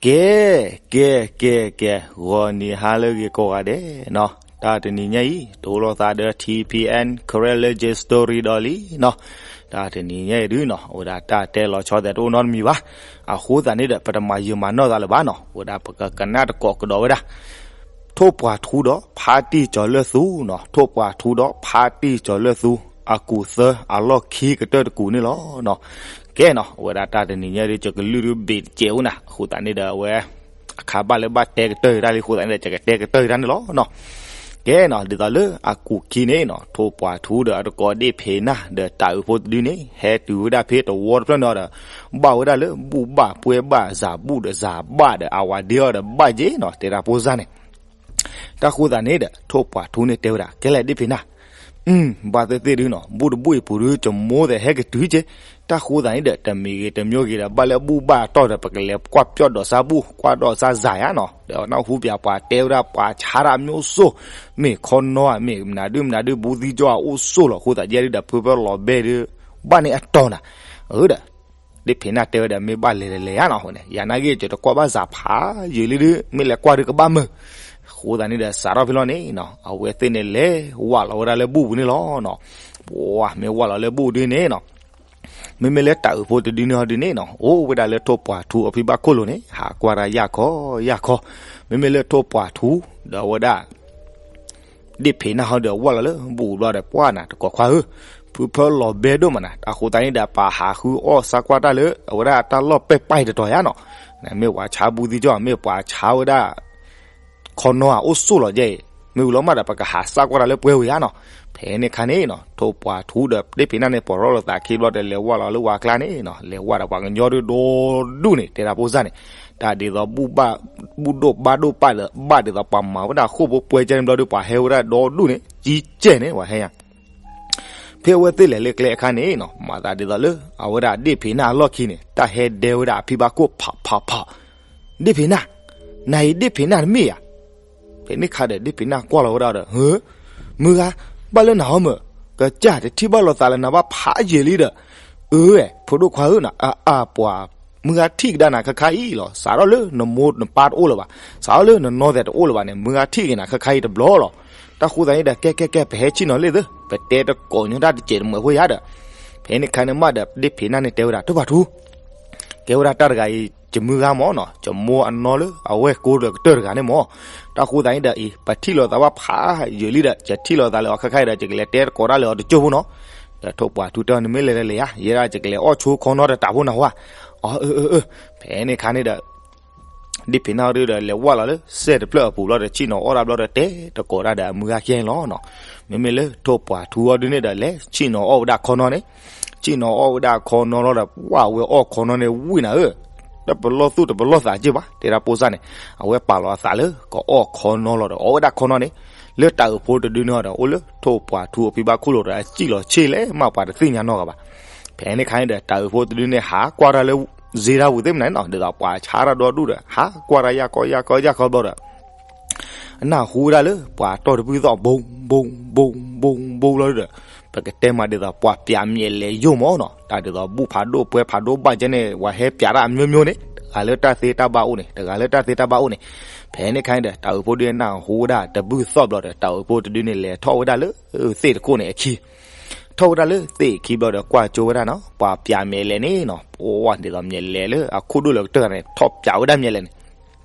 ကဲ ကဲ ကဲ ကဲ ဂီၤနံၤဟါလၢအဂ့ၤကိးဂၤဒဲးနီၤ, တၢ်တနံၤညါအံၤ တအိၣ်လိာ်သးဒီး ထံၣ်ဖံၣ်အဲၣ် Karen Legend Story ဒီးလံနီၤ, တၢ်တနံၤညါအံၤဒုနီၤ အဝဲဒၣ်တၢ်တဲလီၤဆီသဲးတအိၣ်နီတမံၤဘၣ်, အဃိသတးန့ၣ်ဒီး ပတမၤယုာ်မၤနီၢ်သးလၢၤဘၣ်နီၤ, အဝဲဒၣ်ပကကနၣ်တကိးကဒီးဝဲဒၣ် ထိၣ်ပှာ်ထူဒီးဖါတံၢ်ကၠီၤလၢၢ်သူနီၤ, ထိၣ်ပှာ်ထူဒီးဖါတံၢ်ကၠီၤလၢၢ်သူ အကူာ်သၢအလီၢ်ခံကတၢၢ်တကူာ်န့ၣ်လီၤနီၤ. ကဲနီၤ အဝဲဒၣ်တၢ်တနံၤညါဒီး ယကလုၢ်ဒုးဘ့ၣ်တစဲးအိၣ်နၤ, အဃိသတးန့ၣ်ဒီး အဝဲ အခါဘၣ်လၢဘၣ်တဲကတၢၢ်တၢ်လံ အဃိသတးန့ၣ်ဒီး ယကတဲကတၢၢ်တၢ်န့ၣ်လီၤနီၤ. ကဲနီၤ ဒ်သိးလၢအကူာ်ခံန့ၣ်နီၤ ထိၣ်ပှာ်ထူဒီးအတကိးဒ့ၣ်ဖံးနၢ် ဒီးတၢ်အုးဖိတဒုန့ၣ် ဟဲတုၤဝဲဒၣ်ဖဲတဝီတဖျၢၣ်န့ၣ်ဒီး ဘၣ်ဝဲဒၣ်လၢဘူၣ်ဘၣ်ပှဲၤဘၣ် စၤဘူၣ်ဒီးစၤဘၣ်ဒီး အဝၤဒ့အီၤဒီးဘၣ်က့နီၤ တဲဒၣ်ဖိစၢ်န့ၣ် တၢ်ဃိသတးန့ၣ်ဒီး ထိၣ်ပှာ်ထူန့ၣ်တဲဝဲဒၣ် ကဲလဲၣ်ဒ့ၣ်ဖံးနၢ်, ဘၣ်သ့ၣ်သ့ၣ်ဒုနီၤ ဘူၣ်တဘူၣ်အံၤပူၤဒု ကမိၢ်သဲးဟဲကတုၤက့, တၢ်ဃိသတးန့ၣ်ဒီး တမံၤဂ့ၤတမံၤဂ့ၤဒီး ဘၣ်လၢဘူၣ်ဘၣ်တီၢ်ဒီး ပကလဲၤကွၢ်ပၠီၣ်ဒီးစၢ်ဘူၣ် ကွၢ်ဒီးစၢ်စၤယါနီၤ, ဒီးနၢ်ဟူပၠးပှၤတဲဝဲဒၣ်ပှၤဆါတၢ်အမျိုးစိ မ့ၢ်ခီနီဧါ မ့ၢ်မနုၤဒုမနုၤဒု ဘူးသံကၠီအအိၣ်ဆိးလီၤ အဃိသတးယဲဒုဒီး ဖုဖၢလီၤဘဲဒု ဘၣ်န့ၢ်အတီၤနၤ, အဒီး ဒ့ၣ်ဖံးနၢ်တဲဝဲဒီး မ့ၢ်ဘၣ်လဲၤလဲၤလဲၤယါနီၤ, အဃိန့ၣ် ယနာ်ဂ့ၢ် ယတကွၢ်ဘၣ်စၤဖးယံာ်လံဒု မ့ၢ်လဲၤကွၢ်ဒုကဘၣ်မုာ်, အဃိသတးန့ၣ်ဒီး စးထီၣ်ဖဲလီၤန့ၣ်နီၤ အဝဲသ့ၣ်န့ၣ်လဲၤဝၢ်လီၤဝဲဒၣ်လၢဘူၣ်ပူၤန့ၣ်လီၤနီၤ, ပှၤမ့ၢ်ဝၢ်လီၤလၢဘူၣ်ဒုန့ၣ်နီၤ မ့မ့ၢ်လၢတၢ်အုးဖိတဒုန့ၣ်ဟီဒုန့ၣ်နီၤ အိၣ်ဝဲဒၣ်လၢထိၣ်ပှာ်ထူအဖံဘၣ်ခိၣ်လိၤန့ၣ် ဟးကွၢ်တၢ်ယၢ်ခီယၢ်ခီ, မ့မ့ၢ်လၢထိၣ်ပှာ်ထူ ဒီးအဝဲဒၣ် ဒ့ၣ်ဖံးနၢ်ဟီဒီး ဝၢ်လီၤလၢဘူၣ်ဘျီဒီး ပှၢ်နၤတကိးခွါဧၢ, ဖုဖၢလီၤဘဲဒိၣ်မးနၤ, အဃိသတးန့ၣ်ဒီး ပဟးဃုအီၣ်စၢ်ကွၢ်တၢ်လၢ အဝဲဒၣ်တၢ်လီၢ်ပဲာ်ပၢ်အံၤတတီၤယါနီၤ, မ့ၢ်ပှၤဆါဘူးသံကၠီ မ့ၢ်ပှၤဆါဝဲဒၣ် ခီနီဧါ အိၣ်ဆိးလီၤယဲအံၤ, မ့ၢ်ဝံၤလီၤမးဒီး ပကဟးစၢ်ကွၢ်တၢ်လၢပှဲၤဝံၤယါနီၤ, ဖဲန့ၣ်အခါန့ၣ်နီၤ ထိၣ်ပှာ်ထူဒီးဒ့ၣ်ဖံးနၢ်န့ၣ် ပီၢ်ရီလိာ်သးခံဘျီဒီး လဲၤဝၢ်လီၤလၢဝၤကျါန့ၣ်နီၤ, လဲၤဝၢ်ဒီးပှၤကညီဒုဒီဒူၣ်န့ၣ် တဲဒၣ်ဖိစၢ်န့ၣ်, တၢ်ဒ်သိး ဘူၣ်ဒိၣ်ဘါဒိၣ်ပၢ်ဒီး ဘၣ်ဒ်သိးပှၤမၤဝဲဒၣ်ဃိာ်ဖိပှဲၤကဲန့ၣ်ဘျီဒီး ပှၤဟဲဝဲဒၣ်ဒီဒူၣ်န့ၣ် ကံကဲန့ၣ် ပှၤဟဲယါ ဖဲအဝဲသ့ၣ်လဲၤလၢကျဲအခါန့ၣ်နီၤ မၤသးဒ်သိးလၢ အဝဲဒၣ်ဒ့ၣ်ဖံးနၢ်အလီၢ်ခံန့ၣ် တၢ်ဟဲဒဲဝဲဒၣ်အဖံဘၣ်ခိၣ်ဖးဖးဖး, ဒ့ၣ်ဖံးနၢ်, နၤအံၤဒ့ၣ်ဖံးနၢ်တမ့ၢ်ဧါ, ဖဲန့ၣ်ခါဒီးဒ့ၣ်ဖံးနၢ်ကွၢ်လီၤဝဲဒၣ်ဒီး ဟၢ, မုၢ်ဂၤ, ဘၣ်လၢနၤဟီမုၢ်, ကစၢ်တထံၣ်ဘၣ်လိာ်သးလၢနၤဘၣ်ဖးယံာ်လံဒီး, အၢ, ဖိဒိၣ်ခွါဧၢ, အပှၤ, မုၢ်ဂၤထံၣ်ကဒါနၤခါခါအံၤလီၤ, စးထီၣ်လၢနမိၢ်နပၢ်တအိၣ်လၢၤဘၣ်, စးထီၣ်လၢနနီၢ်သဲးတအိၣ်လၢၤဘၣ်န့ၣ် မုၢ်ဂၤထံၣ်က့ၤနၤခါခါအံၤတဘျီလီၤ. တၢ်ဃိသတးန့ၣ်ဒီး ကဲကဲကဲ ပဟဲဆ့ၣ်နီၤလံသု, ပတဲတကိးညီတၢ်တစဲးတမှဲးဖိယါဒီး, ဖဲန့ၣ်ခါန့ၣ်မးဒီး ဒ့ၣ်ဖံးနၢ်န့ၣ်တဲဝဲဒၣ် ထိၣ်ပှာ်ထူ ကဲဝဲဒၣ်တၢ်တဂၤအံၤ ယမုၢ်ဂၤမၢ်နီၤ, ယမိၢ်အနီၢ်လၢအဝဲၢ်ကိဒီးကတၢၢ်တဂၤန့ၣ်မၢ်, တၢ်ဃိသတးန့ၣ်ဒီးအံၤ ပထံၣ်လိာ်သးဘၣ်ဖးယံာ်လံဒီး ယထံၣ်လိာ်သးလၢအီၤခါခါအံၤဒီး ယကလဲၤတဲတကိးတၢ်လၢအီၤတကၠိၢ်ဖိနီၤ, ဒီးထိၣ်ပှာ်ထူတဲန့ၣ် မ့ၢ်လဲၤလဲၤလဲၤယါ, ယဲဒၣ်ယကလဲၤအီၣ်ဆိခီနီတတးဖိနၢ်ဟူဧါ, အၢအၢအၢ, ဖဲန့ၣ်ခါန့ၣ်ဒီး ဒ့ၣ်ဖံးနၢ်ဒုဒီး လဲၤဝၢ်လီၤလၢစဲၣ်တဖျၢၣ်အပူၤဘျီဒီး ဆ့ၣ်နီၤအီၣ်ဒၣ်ဘျီဒီး တဲတကိးဒၣ်ဒီးအမုၢ်ဂၤခဲအံၤလီၤနီၤ. မ့မ့ၢ်လၢထိၣ်ပှာ်ထူအီၤဒုန့ၣ်ဒီး လဲၤဆ့ၣ်နီၤအီၣ်ဝဲဒၣ်ခီနီန့ၣ်, ဆ့ၣ်နီၤအီၣ်ဝဲဒၣ်ခီနီလီၤဒီး ဝၢ်ဝဲအီၣ်ခီနီန့ၣ် ဝံၣ်နၤဧၢ, တပလီၢ်သူၣ်တပလီၢ်သးက့ၢ်ဘၣ်, တဲဒၣ်ဖိစၢ်န့ၣ်, အဝဲပာ်လီၤအသးလၢ ကအီၣ်ခီနီလီၤဒီး အီၣ်ဝဲဒၣ်ခီနီန့ၣ်, လၢတၢ်အုးဖိတဒုန့ၣ်ဒီး အိၣ်လၢထိၣ်ပှာ်ထူအဖံဘၣ်ခိၣ်လိၤဒီး အစံၣ်လီၤဆ့ၣ်လဲၣ်မး ပှၤတသ့ၣ်ညါနီတဂၤဘၣ်. ဖဲန့ၣ်ခါန့ၣ်ဒီး တၢ်အုးဖိတဒုန့ၣ် ဟးကွၢ်တၢ်လၢ စ့တၢ်ပူၤသ့ၣ်မနုၤနီၤ, ဒ်သိးပှၤဆါတၢ်ဒီဒူၣ်ဒီး ဟးကွၢ်တၢ်ယၢ်ကီယၢ်ကီယၢ်ကီဘျီဒီး အနၢ်ဟူဝဲဒၣ်လၢ ပှၤတီၢ်တဘုၣ်သီၣ် ဘိဘိဘိဘိဘိလီၤဒီး, ပကတဲမးဒ်သိး ပှၤပၠးမဲာ်လဲၤယိၣ်မၢ်နီၤ, တၢ်ဒ်သိး ဘူၣ်ဖးဒိၣ်ပှဲၤဖးဒိၣ်ဘၣ်ကဲန့ၣ် ပှၤဟဲပၠးတၢ်အမျိုးမျိုးန့ၣ်, တဂၤလၢတၢ်သ့တၢ်ဘၣ်အိၣ်န့ၣ် တဂၤလၢတၢ်သ့တၢ်ဘၣ်အိၣ်န့ၣ်, ဖဲန့ၣ်ခါန့ၣ်ဒီး တၢ်အုးဖိဒုန့ၣ် နၢ်ဟူဝဲဒၣ်တဘုၣ်သီၣ်ဘျီဒီး တၢ်အုးဖိတဒုန့ၣ် လဲၤထီၣ်ဝဲဒၣ်လၢ သ့ၣ်တခိၣ်န့ၣ်အခံ ထီၣ်ဝဲဒၣ်လၢသ့ၣ်ခံဘျီဒီး ကွၢ်ကၠိဝဲဒၣ်နီၤ, ပှၤပၠးမဲာ်လဲၤန့ၣ်နီၤ, ပှၤဒ်သိးမဲာ်လဲၤလၢအခိၣ်ဒိၣ်လၢကတၢၢ်န့ၣ် ထီၣ်ပၠးဝဲဒၣ်မဲာ်လဲၤန့ၣ်,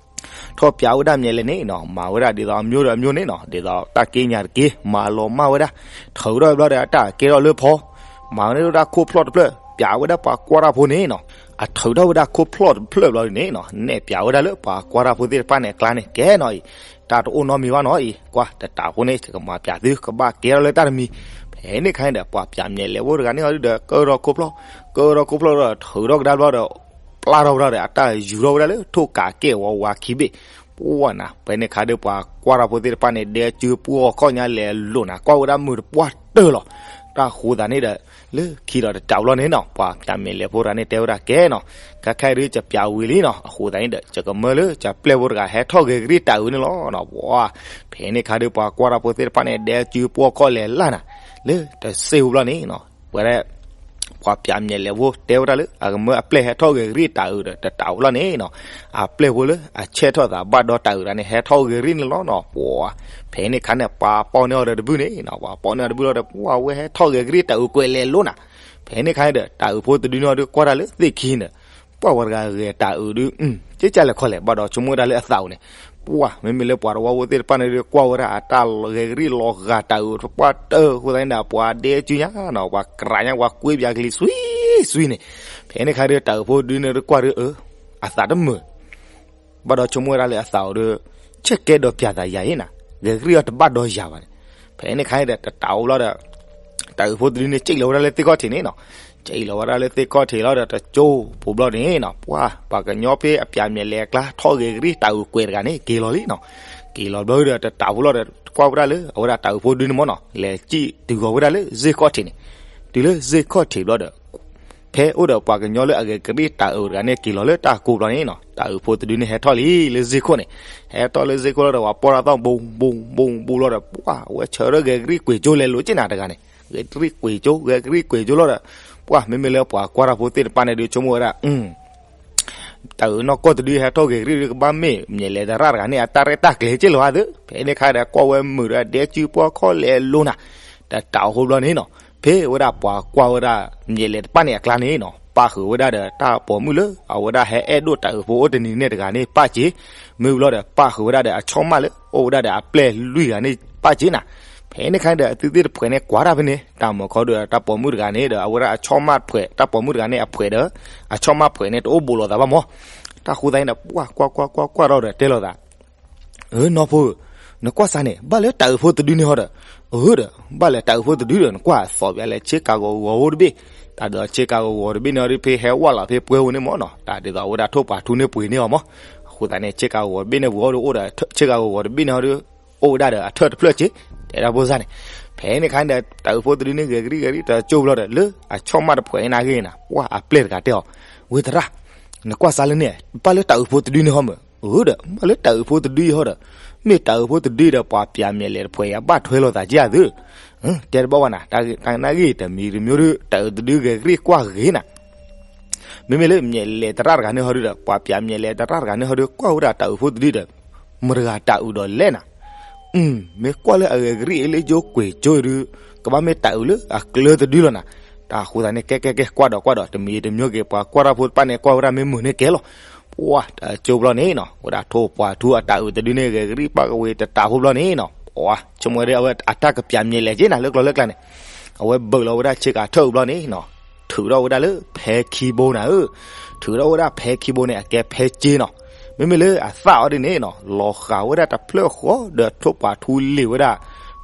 ထီၣ်ပၠးဝဲဒၣ်မဲာ်လဲၤန့ၣ်နီၤ, မၤဝဲဒၣ်ဒ်သိးအမျိုးဒီးအမျိုးန့ၣ်နီၤ, ဒ်သိးတၢ်က့ညါတက့ၢ် မၤလီၤမၢ်ဝဲဒၣ်, ထုးထီၣ်ဘျီဒီး အတၢ်ကဲထီၣ်လၢဖီ, မၤဝဲဒၣ်ခိၣ်ဖျီၣ်တဖျၢၣ် ပၠးဝဲဒၣ်ပှၤကွၢ်တၢ်ဖိန့ၣ်နီၤ, အထုးထီၣ်ဝဲဒၣ်ခိၣ်ဖျီၣ်တဖျၢၣ်ဘျီန့ၣ်နီၤ, နဲၣ်ပၠးဝဲဒၣ်လၢပှၤကွၢ်တၢ်ဖိသ့ၣ်တဖၣ်န့ၣ်အကျါန့ၣ် ကဲနီၤအံၤ တၢ်တအိၣ်နီတမံၤဘၣ်နီၤအံၤ, ကွၢ် တတးဖိန့ၣ် ယကမၤပၠးသု ကဘၣ်ကဲထီၣ်လၢတၢ်တမံၤ, ဖဲန့ၣ်ခါန့ၣ်ဒီး ပှၤပၠးမဲာ်လဲၤဖိတဂၤန့ၣ်ဒီး ကၢထီၣ်ခိၣ်ဖျီၣ်, ကၢထီၣ်ခိၣ်ဖျီၣ်ဒီး ထုးထီၣ်ကဒါဘျီဒီး ပျၢ်ထီၣ်ဝဲဒၣ်ဒီး အတၢ်ယူၤထီၣ်ဝဲဒၣ်လၢထိၣ်ကးကဲၣ်ဝီဝါခံဘ့ၣ်, ပှၤနၤ ဖဲန့ၣ်ခါဒီး ပှၤကွၢ်တၢ်ဖိသ့ၣ်တဖၣ်န့ၣ် ဒဲစုပှီၢ်ခီၣ်ညါလဲၤလိာ်နၤ ကွၢ်ဝဲဒၣ်မုာ်တပှၢ်တၢၢ်လီၤ, တၢ်ဃိသးန့ၣ်ဒီး လၢခံဒီးတတးဘျီန့ၣ်နီၤ ပှၤပၠးမဲာ်လဲၤဖိတဂၤန့ၣ် တဲဝဲဒၣ်ကဲနီၤ, ခဲခါအံၤဒုး ယပၠးဝံၤလံနီၤ, အဃိသတးန့ၣ်ဒီး ယကမၢလၢယပျဲၢ်ဖိတဂၤ ဟဲထီၣ်ဂဲၤကရံၣ်တၢ်အုးန့ၣ်လီၤနီၤ, ပှၤ ဖဲန့ၣ်ခါဒီး ပှၤကွၢ်တၢ်ဖိသ့ၣ်တဖၣ်န့ၣ် ဒဲစုပှီၢ်ခီၣ်လဲၤလၢ်နၤ, လၢတစ့ဝံၤဘျီန့ၣ်နီၤ ဝဲဒၣ် ပှၤ ပှၤပၠးမဲာ်လဲၤဖိတဲဝဲဒၣ်လၢ အကမၢအပျဲၢ်ဟဲထီၣ်ဂဲၤကရံၣ်တၤအုးဒီး တတးအိၣ်လီၤန့ၣ်နီၤ, အပျဲၢ်ဖိလၢအဆဲးထီၣ်သးဘၣ်ဒီးတၤအုးတဂၤန့ၣ် ဟဲထီၣ်ဂဲၤကရံၣ်န့ၣ်လီၤနီၤ. ပှၤ ဖဲန့ၣ်အခါန့ၣ် ပှၤပိာ်န့ၢ်အီၤဒီးတဘုၣ်န့ၣ်နီၤ, ပှၤပိာ်န့ၢ်အီၤတဘုၣ်လီၤဒီး ပှၤဝဲဟဲထီၣ်ဂဲၤကရံၣ်တၤအုးကွဲးလဲၤလိၤနၤ. ဖဲန့ၣ်အခါန့ၣ်ဒီး တၤအုးဖိတဒုန့ၣ်အီၤဒီးကွၢ်တၢ်လၢသ့ၣ်ခံန့ၣ် ပှၤဝဲတဂၤဂဲၤတၤအုးဒုး ကကၢ်လဲၤခီလဲၤ ဘၣ်ဒီးဆိကမိၣ်ဝဲဒၣ်လၢအသးအိၣ်န့ၣ်, ပှၤ မ့မ့ၢ်လၢပှၤတဝီဖိသ့ၣ်တဖၣ်န့ၣ်ဒီး ကွၢ်ဝဲဒၣ်အတၢ်ဂဲၤကရံၣ်လီၤဂာ်တၤအုးတပှၢ်တၢၢ်အဃိသတးန့ၣ်ဒီး ပှၤဒဲကုညါနီၤ, ပှၤကြးညါ ပှၤကွ့ပၠးကလံၤစွံစွံန့ၣ်. ဖဲန့ၣ်အခါဒီး တၤအုးဖိတဒုန့ၣ်ဒီးကွၢ်ဒီး အသးတမုာ် ဘၣ်ဒီးဆိကမိၣ်ဝဲဒၣ်လၢအသးအိၣ်ဒီး ဆဲးကဲဒီးပၠးသးယၤအံၤနၤ, ဂဲၤကရံၣ်အီၤတဘၣ်ဒီးယၤဘၣ်န့ၣ်. ဖဲန့ၣ်အခါန့ၣ်ဒီး တတးအိၣ်လီၤဒီး တၤအုးဖိတဒုန့ၣ် ကၠံၣ်လီၤဝဲဒၣ်လၢသ့ၣ်ခီၣ်ထံးန့ၣ်နီၤ, ကၠံၣ်လီၤဝဲဒၣ်လၢသ့ၣ်ခီၣ်ထံးလီၤဒီး တကၠိဖိဘျီန့ၣ်နီၤ, ပှၤ ပှၤကညီဖဲအပၠးမဲာ်လဲၤအကျါ ထီၣ်ဂဲၤကရံၣ်တၤအုးကွဲးတဂၤန့ၣ် က့ၤလီၤလံနီၤ. က့ၤလီၤဘျီဒီး တတးဖိလီၤဒီး ကွၢ်ဝဲဒၣ်လၢ အဝဲဒၣ်တၤအုးဖိတဒုန့ၣ်မ့ၢ်နီၤ လဲၤကၠံၣ်တုၤဃီၤဝဲဒၣ်လၢစ့ၢ်ခီၣ်ထံးန့ၣ်, တုၤလၢစ့ၢ်ခီၣ်ထံးဘျီဒီး ဖဲအိၣ်ဒီးပှၤကညီလၢအဂဲၤကရံၣ်တၤအုးတဂၤန့ၣ် က့ၤလီၤလၢတၢ်ကိးဘျီန့ၣ်နီၤ, တၤအုးဖိတဒုန့ၣ် ဟဲထီၣ်လံလၢစ့ၢ်ခိၣ်န့ၣ်, ဟဲထီၣ်လၢစ့ၢ်ခိၣ်လီၤဒီး ပှၤပိာ်တၢ်သီၣ် ဘူး ဘူး ဘူးဘျီဒီး ပှၤ အဝဲဆၢထၢၣ်ဂဲၤကရံၣ်ကွံာ်ကၠိလဲၤလိၤက့နၤတဂၤန့ၣ်, ဂဲၤကရံၣ်ကွံာ်ကၠိ ဂဲၤကရံၣ်ကွံာ်ကၠိလီၤဒီး ပှၤ မ့မ့ၢ်လၢပှၤကွၢ်တၢ်ဖိသ့ၣ်တဖၣ်န့ၣ်ဒီး ဆိကမိၣ်ဝဲဒၣ် တၤအုးနီၢ်ကီၢ်တဒုဟဲထီၣ်ဂဲၤကရံၣ်ဒီး ကဘၣ်မ့ၢ်မဲာ်လဲၤသရၣ်တဂၤန့ၣ် အတၢ်ရဲၣ်တၢ်ကျဲၤက့လီၤဧါသ့. ဖဲန့ၣ်အခါဒီး ကွၢ်ဝဲမုာ်ဒီးဒဲကုပှီၢ်ခီလဲၤလိၤနၤ, တတးအိၣ်ဖိဘျီန့ၣ်နီၤ, ဖဲဝဲဒၣ်ပှၤကွၢ်ဝဲဒၣ် မဲာ်လဲၤတဖၣ်န့ၣ်အကျါန့ၣ်နီၤ, ပၣ်ဃုာ်ဝဲဒၣ်ဒီးတၢ်ပိာ်မုၣ်လၢ အဝဲဒၣ်ဟဲအဲၣ်ဒိၣ်တၤအုးဖိအိၣ်တနံၤန့ၣ်တဂၤန့ၣ် ပၣ်စ့, မ့ၢ်ဘျီဒီး ပၣ်ဃုာ်ဝဲဒၣ်ဒီးအဆီၣ်မၣ်လၢ အိၣ်ဝဲဒၣ်ဒီးအပျဲၢ်လွံၢ်ဂၤန့ၣ်ပၣ်စ့နၤ. ဖဲန့ၣ်အခါန့ၣ်ဒီး အသုသ့ၣ်တဖှဲးန့ၣ်ကွၢ်တၢ်ဖဲန့ၣ် တၢ်မၤခီဒီးတၢ်ပိာ်မုၣ်တဂၤန့ၣ်ဒီး အဝဲဒၣ်အဆီၣ်မၣ်တဖှဲး တၢ်ပိာ်မုၣ်တဂၤန့ၣ်အဖှဲးဒီး အဆီၣ်မၣ်ဖှဲးန့ၣ် တအိၣ်ဘူးလိာ်သးဘၣ်မး. တၢ်ဃိသတးန့ၣ်ဒီး ပှၤကွၢ်ကွၢ်ကွၢ်ကွၢ်ဒီးတဲလိာ်သး ဧၢ နီၢ်ဖိဧၢ, နကွၢ်စးန့ၣ် ဘၣ်လၢတၤအုးဖိတဒုန့ၣ်ဟီဒီး, အၢဒီး ဘၣ်လၢတၤအုးဖိတဒုဒီး နကွၢ်သီးပၠးလၢဆ့ကၤဂီၤဂီၤဖိတဘ့ၣ်, တၢ်ဒီးဆ့ကၤဂီၤဂီၤတဘ့ၣ်န့ၣ်ဟီဒီး ဖဲဟဲဝဲလီၤဖဲပှဲၤဝဲန့ၣ်မ့ၢ်နီၤ, တၢ်ဒ်သိးအဝဲဒၣ်ထိၣ်ပှာ်ထူန့ၣ်ပှ့ၤန့ၢ်အီၤမး, အဃိသတးန့ၣ် ဆ့ကၤဂီၤဂီၤတဘ့ၣ်န့ၣ်ဝံၤအီၤဒီးအိၣ်ဒီး ဆ့ကၤဂီၤဂီၤတဘ့ၣ်န့ၣ်ဟီဒီး အိၣ်ဝဲဒၣ်ဒီးအထၢၣ်တဖျၢၣ်စ့, တဲဒၣ်ဖိစၢ်န့ၣ်, ဖဲန့ၣ်အခါန့ၣ်ဒီး တၤအုးဖိတဒုန့ၣ်ဂဲၤကရံၣ်ဂဲၤကရံၣ်တကၠိဘျီဒီး လၢအဆီၣ်မၣ်တဖှဲးန့ၣ်နာ်ဂ့ၤနၤ ပှၤအပျဲၢ်တဂၤတဲအီၤ, ဝ့ၢ်သရၣ် နကွၢ်စးလၢန့ၣ် ဘၣ်လၢတၤအုးဖိတဒုန့ၣ်ဟီမ့ၢ်, အၢဒီး ဘၣ်လၢတၤအုးဖိတဒုအံၤဟီဒီး, မ့ၢ်တၤအုးဖိတဒုဒီး ပှၤပၠးမဲာ်လဲၤတဖှဲးအံၤ အဘၣ်ထွဲလိာ်သးက့ဧါသ့, တဲတဘၣ်ဘၣ်နၤ, တၢ်နာ်ဂ့ၤတမံၤတမံၤဒီး တၤအုးတဒုဂဲၤကရံၣ်ကွၢ်ဂ့ၤနၤ မ့မ့ၢ်လၢမဲာ်လဲၤသရၣ်တဂၤန့ၣ်ဟီဒီး ပှၤပၠးမဲာ်လဲၤသရၣ်တဂၤန့ၣ်ဟီဒီး ကွၢ်ဝဲဒၣ်တၤအုးဖိတဒုဒီး မတၤတဂၤတၤအုးဒီးလဲၣ်နၤ, မ့ၢ်ကွၢ်လၢအဂဲၤကရံၣ်အ့လၢယိကွံာ်ကၠိအံၤဒီး ကဘၣ်မ့ၢ်တၤအုးလၢအကျၢၤတဒုလီၤနၤ, တၢ်ဃိသတးန့ၣ် ကဲကဲကဲ ကွၢ်ဒီးကွၢ်ဒီး တမံၤတမံၤက့ၤ ပှၤကွၢ်တၢ်ဖိတဖၣ်န့ၣ် ကွၢ်ဝဲဒၣ်မ့ၢ်မုာ်န့ၢ်ကဲလီၤ, ပှၤတကၠိဘျီန့ၣ်နီၤ ဝဲဒၣ်ထိၣ်ပှာ်ထူအတၤအုးတဒုန့ၣ် ဂဲၤကရံၣ်ပၣ်ကဝ့ၤတတးဖိဘျီန့ၣ်နီၤ, ပှၤဆိကမိၣ်ဝဲဒၣ်အဝဲအတၢ်ကပၠးမဲာ်လဲၤက့နၤ လၢကျိၤလၢကျါန့ၣ်, အဝဲဘၢၣ်လီၤဝဲဒၣ်ဆ့ကၤထၢၣ်အုးဘျီန့ၣ်နီၤ, ထုးထီၣ်ဝဲဒၣ်လၢဖဲခံဘိနၤဧၢ, ထုးထီၣ်ဝဲဒၣ်ဖဲခံဘိန့ၣ် အကဲဖဲစ့နီၤ, မ့မ့ၢ်လၢအသၣ်အီၤဒ်န့ၣ်နီၤ လီၤဃာ်ဝဲဒၣ်တဖျၢၣ်ဃီဒီး ထိၣ်ပှာ်ထူလ့ၤဝဲဒၣ်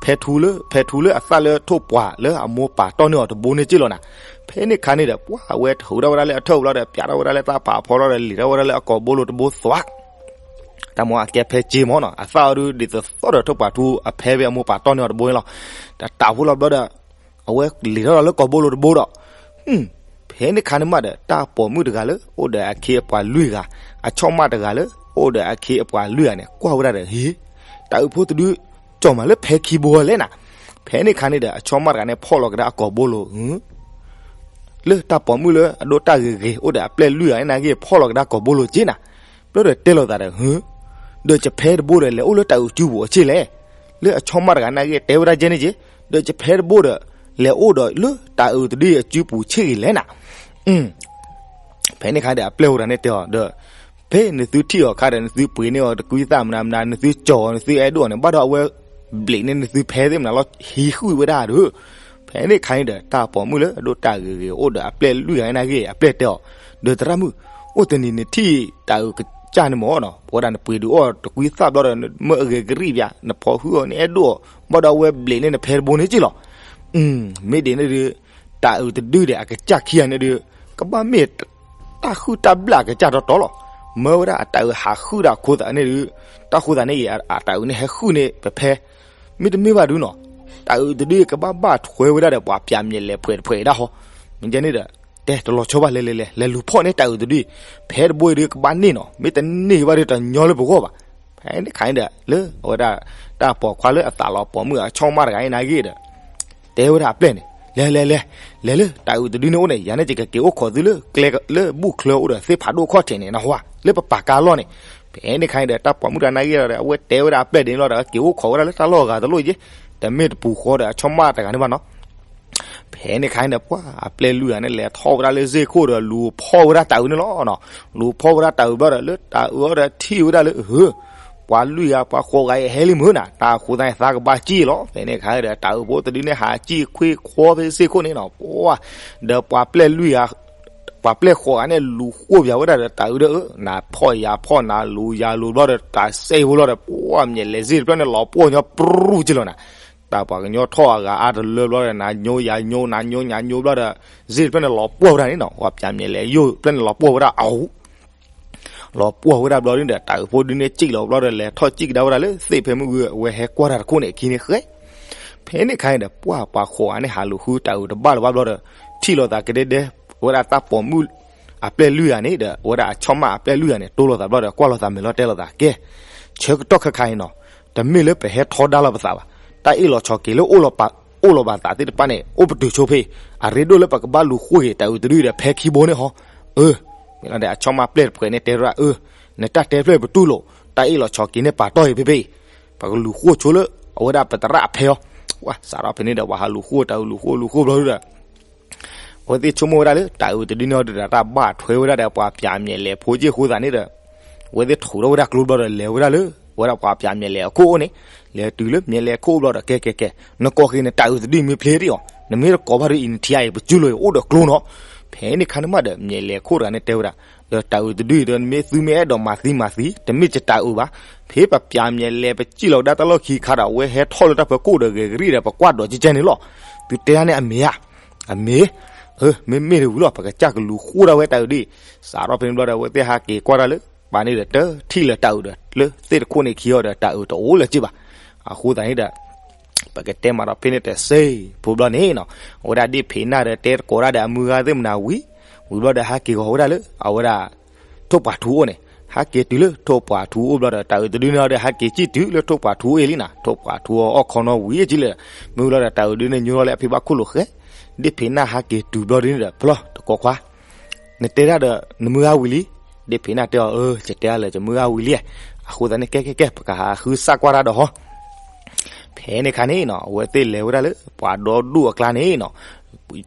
ဖဲထူလၢ ဖဲထူလၢအသၣ်လၢထိၣ်ပှာ်လၢအမိၢ်ပာ်တီၢ်န့ၢ်အီၤတဘိန့ၣ်က့လီၤနၤ, ဖဲန့ၣ်ခါန့ၣ်ဒီး ပှၤအဝဲထုးထီၣ်ဝဲဒၣ်လၢအထၢၣ်အုးလီၤဒီး ပၠးထီၣ်ဝဲဒၣ်လၢသၣ်ဖးဖီလီၤဒီး လံာ်ထီၣ်ဝဲဒၣ်လၢအကိာ်ဘိလိၤတဘိသွး တၢ်မ့ၢ်အကဲဖဲစ့မ့ၢ်နီၤ အသၣ်အီၤဒုးဒ်သိးသိးဒီးထိၣ်ပှာ်ထူအဖဲဖဲအမိၢ်ပာ်တီၢ်န့ၢ်အီၤတဘိန့ၣ်လီၤ, တတးဖိလီၤဘျီဒီး အဝဲလံာ်ထီၣ်ဒီးလၢကိာ်ဘိလိၤတဘိဒီး, ဖဲန့ၣ်ခါန့ၣ်မးဒီး တၢ်ပိာ်မုၣ်တဂၤလၢ အိၣ်ဒီးအခ့အပှၤလွံၢ်ဂၤ, အဆီၣ်မၣ်တဂၤလၢ အိၣ်ဒီးအခ့အပှၤလွံၢ်ဂၤန့ၣ် ကွၢ်ဝဲဒၣ်ဒီး ဟ့, တၤအုးဖိတဒု ကၠီၣ်မးလၢဖဲခံဘိလဲၣ်နၤ, ဖဲန့ၣ်ခါန့ၣ်ဒီး အဆီၣ်မၣ်တဂၤန့ၣ် ဖီၣ်လီၤကဒါအကိာ်ဘိလိၤ လၢတၢ်ပိာ်မုၣ်လၢအဒိၣ်တၢ်ဂ့ၤဂ့ၤ အိၣ်ဒီးအပျဲၢ်လွံၢ်ဂၤန့ၣ်နာ်ဂ့ၤ ဖီၣ်လီၤကဒါကိာ်ဘိလိၤက့နၤ, ဘျီဒီးတဲလိာ်သးဒီး ဟၢ, ဒီးယဖဲတဘိဒီး လဲၤအိၣ်လၢတၤအုးစုပူၤအဆ့လဲၣ်, လၢအဆီၣ်မၣ်တဂၤနာ်ဂ့ၤ တဲဝဲဒၣ်ကဲန့ၣ်က့, ဒီးယဖဲတဘိဒီး လဲၤအိၣ်ဒီးလၢတၤအုးတဒုအစုပူၤဆ့ဂ့ၤလဲၣ်နၤ, ဖဲန့ၣ်ခါဒီး အပျဲၢ်ဝဲဒၣ်န့ၣ်တဲအီၤဒီး ဖဲနသုထံၣ်အီၤခါဒီး နသုပှ့ၤန့ၢ်အီၤတကွံသၣ်မနုၤမနုၤ နသုကၠီၣ်အီၤ နသုအဲၣ်ဒိၣ်အီၤန့ၣ် ဘၣ်ဒီးအဝဲ ဘျံးန့ၢ်နသုဖဲသ့ၣ်မနုၤလီၤ ဟံးဃုာ်ဝဲဒၣ်ဒီး, ဖဲန့ၣ်ခါန့ၣ်ဒီး တၢ်ပိာ်မုၣ်လၢအဒိၣ်တၢ်ဂ့ၤဂ့ၤ အိၣ်ဒီးအပျဲၢ်လွံၢ်ဂၤန့ၣ်နာ်ဂ့ၤ အပျဲၢ်တဲအီၤ, ဒီးသရၣ်မုၣ်, အိၣ်တနံၤနထံၣ်တၤအုးကစၢ်န့ၣ်မ့ၢ်နီၤ ပဝဲဒၣ်နပှ့ၤဒုးအီၣ်တကွံသၣ်ဘျီဒီး နမၢအဂ့ၤကရံၣ်ပၠး နဖီၣ်ဟုၣ်အီၤ နအဲၣ်ဒိၣ်အီၤ ဘၣ်ဒီးအဝဲဘျံးန့ၢ်နဖဲတဘိန့ၣ်က့လီၤ မ့ၢ်ဒ်န့ၣ်ဒီး တၤအုးတဒုဒီး အကစၢ်ခံဂၤန့ၣ်ဒီး ကဘၣ်မ့ၢ်တၢ်ဟုၣ်တၢ်ဘျၣ်အကစၢ်တီတီလီၤ. မၢဝဲဒၣ်အတၤအုးဟးဃုာ်ဒီးအခိၣ်သးန့ၣ်ဒီး တၢ်ဃိသးန့ၣ်အံၤ အတၤအုးန့ၣ်ဟဲဃုာ်န့ၢ်ပဖဲ မ့တမ့ၢ်ဘၣ်ဒုနီၤ, တၤအုးတဒုကဘၣ်ဘၣ်ထွဲဝဲဒၣ်ဒီးပှၤပၠးမဲာ်လဲၤဖှဲးတဖှဲးဒၣ်ဟီ. မ့ၢ်ကဲန့ၣ်ဒီး တဲတလီၤဆီဘၣ်လဲၤလဲၤလဲၤ လဲၤလူၤဖီၣ်န့ၢ်တၤအုးတဒု, ဖဲတဘိအံၤဒီးကဘၣ်န့ၢ်နီၤ, မ့ၢ်တန့ၢ်ဘၣ်ဒီးတညီလၢပဂီၢ်ဘၣ်. ဖဲန့ၣ်ခါန့ၣ်ဒီး လၢအဝဲဒၣ် တၢ်ပိာ်ခွါလၢအသးလီၤပိာ်မုၣ်အဆီၣ်မၢ်တဂၤအံၤနာ်ဂ့ၤဒီး တဲဝဲဒၣ်အပျဲၢ်န့ၣ်, လဲၤလဲၤလဲၤ လဲၤလၢတၢ်အုးတဒုန့ၣ်အိၣ်န့ၣ် ယၤန့ၣ်ယကက့ၤအိၣ်ခိးသုလၢကျဲလၢဘူၣ်ချၢအိၣ်ဒီးသ့ၣ်ဖးဒိၣ်ခီၣ်ထံးန့ၣ် နဟါ လၢပပာ်ကါလီၢ်န့ၣ်. ဖဲန့ၣ်ခါအံၤဒီး တၢ်ပိာ်မုၣ်တဂၤန့ၣ်ဂ့ၤဒီး အဝဲတဲဝဲဒၣ်အပျဲၢ်ဒ်န့ၣ်လီၤဒီး က့ၤအိၣ်ခိးဝဲဒၣ်လၢတၢ်လီၢ်ဂၤတလိၣ်ယ့ၣ်, တမ့ၢ်တပူၤဃီဒီးအဆီၣ်မၣ်တဂၤန့ၣ်ဘၣ်နီၤ. ဖဲန့ၣ်ခါအံၤဒီး ပှၤအပျဲၢ်လွံၢ်ဂၤန့ၣ် လဲၤထီၣ်ဝဲဒၣ်လၢစ့ၢ်ခိၣ်ဒီး လူၤဖီၣ်ဝဲဒၣ်တၢ်အုးန့ၣ်လီၤနီၤ. လူၤဖီၣ်ဝဲဒၣ်တၢ်အုးဘျီဒီး လၢတၢ်အုးအီၤဒီးထံၣ်ဝဲဒၣ်လၢ ပှၤလွံၢ်ဂၤ ပှၤဃိးဂၤအံၤဟဲလံမုၢ်နၤ, တၢ်အဃိသတးန့ၣ် သးကဘၣ်စံၣ်လီၤ. ဖဲန့ၣ်ခါအံၤဒီး တၢ်အုးဖိတဒုန့ၣ်ဟးစံၣ်ခွ့ခွီဖဲစ့ၢ်ခိၣ်န့ၣ်နီၤ, ပှၤ ဒီးပှၤပျဲၢ်လွံၢ်ဂၤ ပှၤပျဲၢ်ဃိးဂၤန့ၣ် လူၤဃိၣ်ပၠးဝဲဒၣ်ဒီးတၢ်အုးဒီး နၤဖီၣ်ယၤဖီၣ် နၤလူၤယၤလူၤဘျီဒီး တၢ်စဲအံၤဖိလီၤဒီး ပှၤမဲာ်လဲၤစ့ၢ်တဖျၢၣ်န့ၣ် လီၤပှီၢ်ညီပြူၢ်က့လီၤနၤ. တၢ်ပှၤကညီထီၣ်အဂၤအါတလၢဘျီဒီး နၤညိယၤညိ နၤညိညၤညိဘျီဒီး စ့ၢ်တဖျၢၣ်န့ၣ် လီၤပှီၢ်ဝဲဒၣ်န့ၣ်နီၤ, ပှၤပၠးမဲာ်လဲၤယိၣ်တဖျၢၣ်န့ၣ် လီၤပှီၢ်ဝဲဒၣ်အူ လီၤပှီၢ်ဝဲဒၣ်ဘျီဒုန့ၣ်ဒီး တၢ်အုးဖိဒုန့ၣ်စံၣ်လီၤဘျီဒီး လဲၤထီၣ်စံၣ်ကဒါဝဲဒၣ်လၢသ့ၣ်ဖဲမုၢ်ဂုၤ အဝဲဟဲကွၢ်တၢ်တခိၣ်န့ၣ်အခံန့ၣ်ဃဲ. ဖဲန့ၣ်ခါအံၤဒီး ပှၤပှၤဃိးဂၤန့ၣ်ဟးလူၤဃုတၢ်အုးတဘၣ်လၢၤဘၣ်ဘျီဒီး ထံၣ်လိာ်သးကဒဲဒဲ ဝဲဒၣ်တၢ်ပိာ်မုၣ်အပျဲၢ်လွံၢ်ဂၤန့ၣ်ဒီး အဝဲဒၣ်အဆီၣ်မၣ်အပျဲၢ်လွံၢ်ဂၤန့ၣ် တိၢ်လိာ်သးဘျီဒီး ကွၢ်လိာ်သးမဲာ်လီၤတဲလိာ်သးကဲ ဆၢကတီၢ်ခဲခါအံၤနီၤ, တမ့ၢ်လၢပဟဲထီဒါလီၤပသးဘၣ်. တၢ်အ့ၣ်လိာ်ဆိးက့ၤလၢ အိၣ်လီၤဘၣ်သးသ့ၣ်တဖၣ်န့ၣ် အိၣ်ပတုာ်ဆိဖဲအံၤ, အရ့ဒိၣ်လၢပကဘၣ်လူၤဃိၣ်က့ၤတၢ်အုးတဒုဒီး ဖဲခံဘိန့ၣ်ဟီ, အၢ မ့ၢ်လီၤဒီး အဆီၣ်မၣ်ပျဲၢ်တဖုန့ၣ်တဲဝဲဒၣ် အၢ နတၢ်တဲဖျၢၣ်ပတူၢ်လိာ်, တၢ်အ့ၣ်လိာ်ဆိးက့ၤန့ၣ်ပာ်တီၢ်အံၤဖဲဖဲအံၤ, ပကလူၤဃိၣ်ဆိလၢ အဝဲဒၣ်ပသရၣ်အဖဲအီၤ. ပှၤစးထီၣ်ဖဲန့ၣ်ဒီး ပှၤဟးလူၤဃိၣ်တၢ်အုးလူၤဃိၣ်လူၤဃိၣ်ဘျီဒီး အဝဲသ့ၣ်ဆိကမိၣ်ဝဲဒၣ်လၢ တၢ်အုးတဒုန့ၣ်ဒီး တၢ်ဘၣ်ထွဲဝဲဒၣ်ဒီးပှၤပၠးမဲာ်လဲၤဖိက့ၢ်အဃိသတးန့ၣ်ဒီး အဝဲသ့ၣ်ထုးထီၣ်ဝဲဒၣ်ကျိဘျီဒီး လဲၤဝဲဒၣ်လၢ အဝဲဒၣ်ပှၤပၠးမဲာ်လဲၤအခိၣ်အိၣ်န့ၣ်, လဲၤတုၤလၢမဲာ်လဲၤခိၣ်အိၣ်ဘျီဒီး ကဲကဲကဲ, နကိးက့ၤနတၢ်အုးတဒုမ့ၢ်ဖျ့ဒ်အီၤ, နမ့ၢ်တကိးဘၣ်ဒီးအံၤ နထံၣ်အံၤ ပစုလိာ်အံၤအိၣ်ဒီးကျိနီၤ. ဖဲန့ၣ်ခါန့ၣ်မးဒီး မဲာ်လဲၤခိၣ်တဂၤန့ၣ်တဲဝဲဒၣ်, ဒီးတၢ်အုးတဒုအံၤဒီး နမ့ၢ်သုမ့ၢ်အဲၣ်ဒိးမၤသံမၤသံ, တမ့ၢ်ယတၢ်အုးဘၣ်. ဖဲပပၠးမဲာ်လဲၤ ပစံၣ်လီၤကဒါတၢ်လီၢ်ခံခါဒီး အဝဲဟဲထီၣ်လၢတၢ်ဖီခိၣ်ဒီး ဂဲၤကရံၣ်ဒီး ပကွၢ်ဒိးကဲကဲန့ၣ်လီၤ. သုတဲဒၣ်န့ၣ်အမ့ၢ်ဧါ, အမ့ၢ်, မ့မ့ၢ်တဝံၤလီၤ ပကစၢ်ကလူၤဃိၣ်ဒၣ်ဝဲတၢ်အုးဒ်အံၤ. စးထီၣ်ဖဲန့ၣ်ဘျီဒီး အဝဲသ့ၣ်ဟးက့ၤကွၢ်တၢ်လၢ ပာ်န့ၣ်ဒီး တထံၣ်လၢၤတၢ်အုးဒီး လၢသ့ၣ်တခိၣ်န့ၣ်ခံအီၤဒီး တၢ်အုးတအိၣ်လၢၤက့ဘၣ်. အဃိသတးန့ၣ်ဒီး ပကတဲမးဒီးဖဲန့ၣ်တစဲးဖိဘျီန့ၣ်နီၤ, အဝဲဒၣ်ဒ့ၣ်ဖံးနၢ်ဒီး တဲသကိးတၢ်ဒီးအမုၢ်ဂၤသ့ၣ်မနၤဝံၤ, ဝံၤဘျီဒီး ဟဲက့ၤဂီၤဝဲဒၣ်လၢ အဝဲဒၣ် ထိၣ်ပှာ်ထူအအိၣ်န့ၣ်, ဟဲက့ၤတုၤလၢထိၣ်ပှာ်ထူအအိၣ်ဘျီဒီး တၢ်အုးတဒုန့ၣ်ဒီး ဟဲက့ၤစံၣ်တုၤလၢထိၣ်ပှာ်ထူအအိၣ်လံနီၤ. ထိၣ်ပှာ်ထူအီၣ်ခီနီၣ်ဝံၤက့လၢာ်, မ့ၢ်ဝံၤလီၤဒီး တၢ်အုးဒုန့ၣ် ညိလီၤလၢအဖံဘၣ်ခိၣ်လိာ်ဃဲ, ဒ့ၣ်ဖံးနၢ်ဟဲက့ၤတုၤဘျီဒုန့ၣ်ဒီး ပျီတကိးခွါ နတဲဒၣ်ဒီးနမုၢ်ဂၤဝံၤလံ. ဒ့ၣ်ဖံးနၢ်တဲအီၤ, အၢ ယတဲဒၣ်လၢယမုၢ်ဂၤဝံၤလံ. အဃိသတးန့ၣ် ကဲကဲကဲ ပကဟးဃုစၢ်ကွၢ်တၢ်ဒီးဟီ. ဖဲန့ၣ်ခါန့ၣ်နီၤ အဝဲသ့ၣ်လဲၤဝဲဒၣ်လၢ ပှၤဒီဒူၣ်အကျါန့ၣ်နီၤ,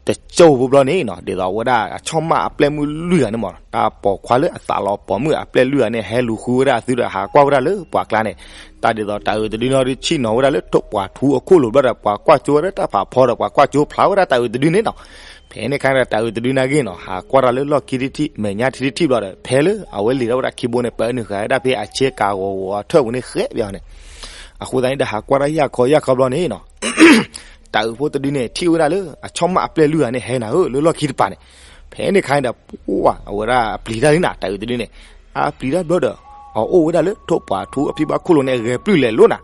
တကၠိဖိဘျီန့ၣ်နီၤ, ဒ်သိးအဝဲဒၣ်အဆီၣ်မၣ်အပျဲၢ်မုၣ်လွံၢ်ဂၤန့ၣ်မး, တၢ်ပိာ်ခွါလၢအသးလီၤပိာ်မုၣ်အပျဲၢ်လွံၢ်ဂၤန့ၣ် ဟဲလူၤဃုဝဲဒၣ်အသုဒီး ဟးကွၢ်ဝဲဒၣ်လၢပှၤကျါန့ၣ်, တၢ်ဒ်သိးတၢ်အုးတဒုန့ၣ်ဒီး ဆ့ၣ်နီၤဝဲဒၣ်လၢထိၣ်ပှာ်ထူအခိၣ်လိၤဘျီဒီး ပှၤကွၢ်ကၠိဝဲဒၣ်တၢ်ဖးဖီဒီး ပှၤကွၢ်ကၠိဖျါဝဲဒၣ်တၢ်အုးတဒုန့ၣ်နီၤ. ဖဲန့ၣ်ခါန့ၣ်ဒီး တၢ်အုးတဒုန့ၣ်ဂ့ၤနီၤ ဟးကွၢ်တၢ်လၢလီၢ်ခံထံထံ မဲာ်ညါထံထံဘျီဒီး ဖဲလၢအဝဲလံာ်ထီၣ်ဝဲဒၣ်ခံဘိန့ၣ် ပၢနုာ်ဃာ်ဝဲဒၣ်ဖဲအဆ့ကၤဂီၤဂီၤအထၢၣ်ပူၤန့ၣ်ဃဲပၠီန့ၣ်, အဃိသတးန့ၣ်ဒီး ဟးကွၢ်တၢ်ယၢ်ခီယၢ်ခီဘျီန့ၣ်နီၤ, တၢ်အုးဖိတဒုန့ၣ် ထံၣ်ဝဲဒၣ်လၢအဆီၣ်မၣ်အပျဲၢ်လွံၢ်ဂၤန့ၣ် ဟဲနၤဧၢ လၢလီၢ်ခံတပၤန့ၣ်. ဖဲန့ၣ်ခါန့ၣ်ဒီး ပှၤ အဝဲဒၣ်အပျံၤတၢ်လံနၤ တၢ်အုးတဒုန့ၣ်, အပျံၤတၢ်ဘျီဒီး အအိၣ်ဝဲဒၣ်လၢထိၣ်ပှာ်ထူအဖံဘၣ်ခိၣ်လိၤန့ၣ် အဂဲၤပျုၢ်လဲၤလိၤနၤ.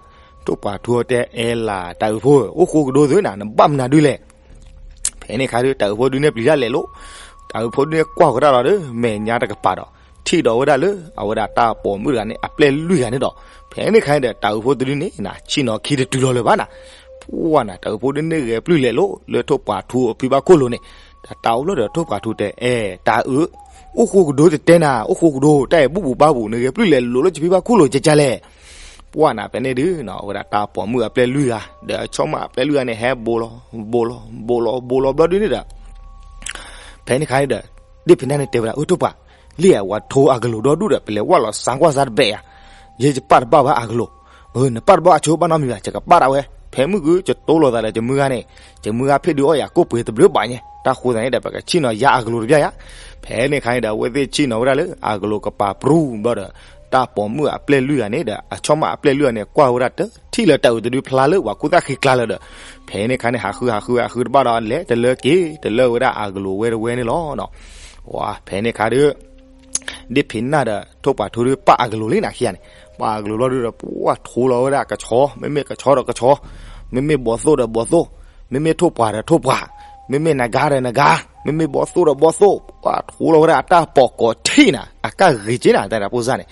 ထိၣ်ပှာ်ထူအီၤတဲ အဲလၢ တၢ်အုးဖိဧၢ, အိၣ်ဃိကဒိသုနၤ နဘၣ်မနုၤဒုလဲၣ်. ဖဲန့ၣ်ခါဒီး တၢ်အုးဖိဒုန့ၣ်ပျံၤတၢ်လဲၤလိၤ, တၢ်အုးဖိဒုန့ၣ်ကွၢ်ဃီတၢ်လီၤဒီး မဲာ်ညါတကပၤဒီး ထံၣ်ဒီးဝဲဒၣ်လၢ အဝဲဒၣ်တၢ်ပိာ်မုၣ်တဂၤန့ၣ် အပျဲၢ်လွံၢ်ဂၤန့ၣ်ဒီး, ဖဲန့ၣ်ခါန့ၣ်ဒီး တၢ်အုးဖိတဒုန့ၣ်နၤ ဆ့ၣ်နီၤခံတတုၤလီၤလၢၤဘၣ်နၤ. ပှၤနၤ တၢ်အုးဖိဒုန့ၣ်ဂဲၤပျုၢ်လဲၤလိၤ လၢထိၣ်ပှာ်ထူအဖံဘၣ်ခိၣ်လိၤန့ၣ်, တၢ်တၢ်အိၣ်ဘျီဒီး ထိၣ်ပှာ်ထူတဲ အဲ တၢ်အုး, အိၣ်ဃိကဒိတတဲနၤ အိၣ်ဃိကဒိ တၢ်အံၤဘူၣ်ဘူၣ်ဘါဘူၣ် နဂဲၤပျုၢ်လဲၤလိၤလၢယဖံဘၣ်ခိၣ်လိၤကကလဲၣ်. ပှၤနၤ ဖဲန့ၣ်ဒုးနီၤ အဝဲဒၣ်တၢ်ပိာ်မုၣ်အပျဲၢ်လွံၢ်ဂၤ ဒီးအဆီၣ်မၣ်အပျဲၢ်လွံၢ်ဂၤန့ၣ် ဟဲဘိးလီၤ ဘိးလီၤ ဘိးလီၤ ဘိးလီၤဘျီဒုးန့ၣ်ဒီး ဖဲန့ၣ်ခါန့ၣ်ဒီး ဒ့ၣ်ဖံးနၢ်န့ၣ်တဲဝဲဒၣ် အၢ ထိၣ်ပှာ်, လံဧါ ဝဲထိအကလိၤဒီဒူၣ်ဒီး ပလဲၤဝဲလီၤစါကွၢ်စါတဘ့ၣ်ဧါ. ယဲယပာ်တဘၣ်ဘၣ်အကလိၤ. အၢ နပာ်တဘၣ်အဆိဘၣ်နီတမံၤဘၣ် ယကပာ်ဒၣ်ဝဲ. ဖဲမုၢ်ဂုၢ်ယတိလိာ်သးဒီးယမုၢ်ဂၤန့ၣ် ယမုၢ်ဂၤဖ့ၣ်ဒုးအီၣ်ယၤကိၣ်ပှ့ၤတဘျုးဘၣ်ညါ တၢ်ဃိသတးန့ၣ်ဒီး ပကဆ့ၣ်နီၤယါအကလိၤတဘျီယါ. ဖဲန့ၣ်ခါန့ၣ်ဒီး အဝဲသ့ၣ်ဆ့ၣ်နီၤဝဲဒၣ်လၢ အကလိၤကပၤပြူၤဘျီဒီး တၢ်ပိာ်မုၣ်အပျဲၢ်လွံၢ်ဂၤန့ၣ်ဒီး အဆီၣ်မၣ်အပျဲၢ်လွံၢ်ဂၤန့ၣ် ကွၢ်ဝဲဒၣ်တထံၣ်လၢၤတၢ်အုးတဒုဖျါလၢပှၤခိၣ်သၣ်ဃံကျါလၢၤဒီး ဖဲန့ၣ်ခါန့ၣ် ဟးဃုဟးဃုဟးဃုတဘၣ်ဒီး လဲၤတလၢက့ၤတလၢဝဲဒၣ်အကလိၤဝဲတဝဲန့ၣ်လီၤ. ဝါ ဖဲန့ၣ်ခါဒီး ဒ့ၣ်ဖံးနၢ်ဒီး ထိၣ်ပှာ်ထူဒီး ပာ်အကလိၤလံနၤခံဂၤန့ၣ်, ပာ်အကလိၤဘျီဒီး ပှၤထိလီၤဝဲဒၣ်ကဆီ, မ့မ့ၢ်ကဆီဒီးကဆီ, မ့မ့ၢ်ဘီသိၣ်ဒီးဘီသိၣ်, မ့မ့ၢ်ထိၣ်ပှာ်ဒီးထိၣ်ပှာ်, မ့မ့ၢ်နဂါဒီးနဂါ, မ့မ့ၢ်ဘီသိၣ်ဒီးဘီသိၣ်, ပှၤထိလီၤဝဲဒၣ်အတၢ်ပိာ်ကိးထံၣ်နၤ အကၢ်ဂ့ၤက့နၤ တၢ်ဒၣ်ဖိစၢ်န့ၣ်,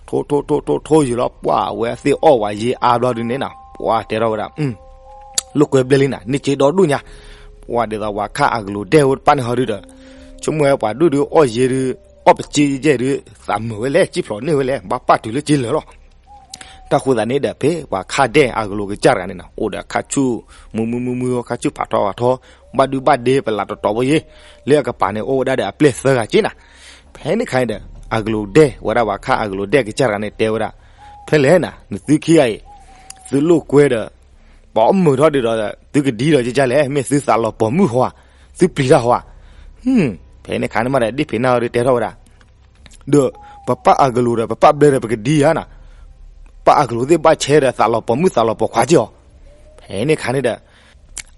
ထိထိထိထိထိယံာ်လီၤ ပှၤအဝဲသ့ၣ်အီၣ်ဝဲယံၤအါဘျီဒုးန့ၣ်နၤ ပှၤတဲထီၣ်ဝဲဒၣ် လိာ်ကွဲဘျဲလံနၤ န့ၢ်စ့ဒီဒူၣ်ညါ, ပှၤဒ်သိးဝၤခါအကလုာ်ဒဲၣ်ဝဲတဖၣ်န့ၣ်ဟီဒုဒီး ဆိကမိၣ်ဝဲပှၤဒူၣ်ဒုးအီၣ်ယ့ဒုး အီၣ်ပစ့ယဲၢ်ဒုး သးမုာ်ဝဲလဲၣ် စံၣ်ဖျိးန့ၢ်ဝဲလဲၣ် ဘၣ်ပာ်တုၤလၢစ့လၢာ်လီၤ. တၢ်ဃိသးန့ၣ်ဒီး ဖဲပှၤခါဒဲၣ်အကလုာ်ကစၢ်တဂၤန့ၣ်နီၤ အိၣ်ဒီးခါဆူၣ် မုာ်မုာ်မုာ်မုာ် ခါဆူၣ်ဖးထီဖးထီ ဘၣ်ဒုဘၣ်ဒ့ပလးတတီၤဖိယ့ၣ် လၢအကပၤန့ၣ် အိၣ်ဝဲဒၣ်ဒီးအပျဲၢ်သၢဂၤက့နၤ. ဖဲန့ၣ်ခါန့ၣ်ဒီး အကလုာ်ဒဲၣ်ဝဲဒၣ် ပှၤခါအကလုာ်ဒဲၣ်ကစၢ်တဂၤန့ၣ်တဲဝဲဒၣ် ဖဲလဲၣ်နၤ နသုခံဂၤအံၤ သုလိာ်ကွဲဒီး ပှၤအီၣ်မုာ်ထီၣ်ဒုဒီး သုကဒံဒီးကကလဲၣ် မ့ၢ်သုသးလီၤပိာ်မုၣ်ဟီဧါ, သုပျံၤတၢ်ဟီဧါ. ဖဲန့ၣ်ခါန့ၣ်မးဒီး ဒ့ၣ်ဖံးနၢ်ဟီဒုတဲထီၣ်ဝဲဒၣ် ဒီးပပၢ်အကလုာ်ဒီး ပပၢ်ဘျၢဒီး ပကဒံဧါနၤ, ပၢ်အကလုာ်သ့ၣ်ဘၣ်ဆဲဒီး သးလီၤပိာ်မုၣ်သးလီၤပိာ်ခွါက့ၢ်အီၤ. ဖဲန့ၣ်ခါန့ၣ်ဒီး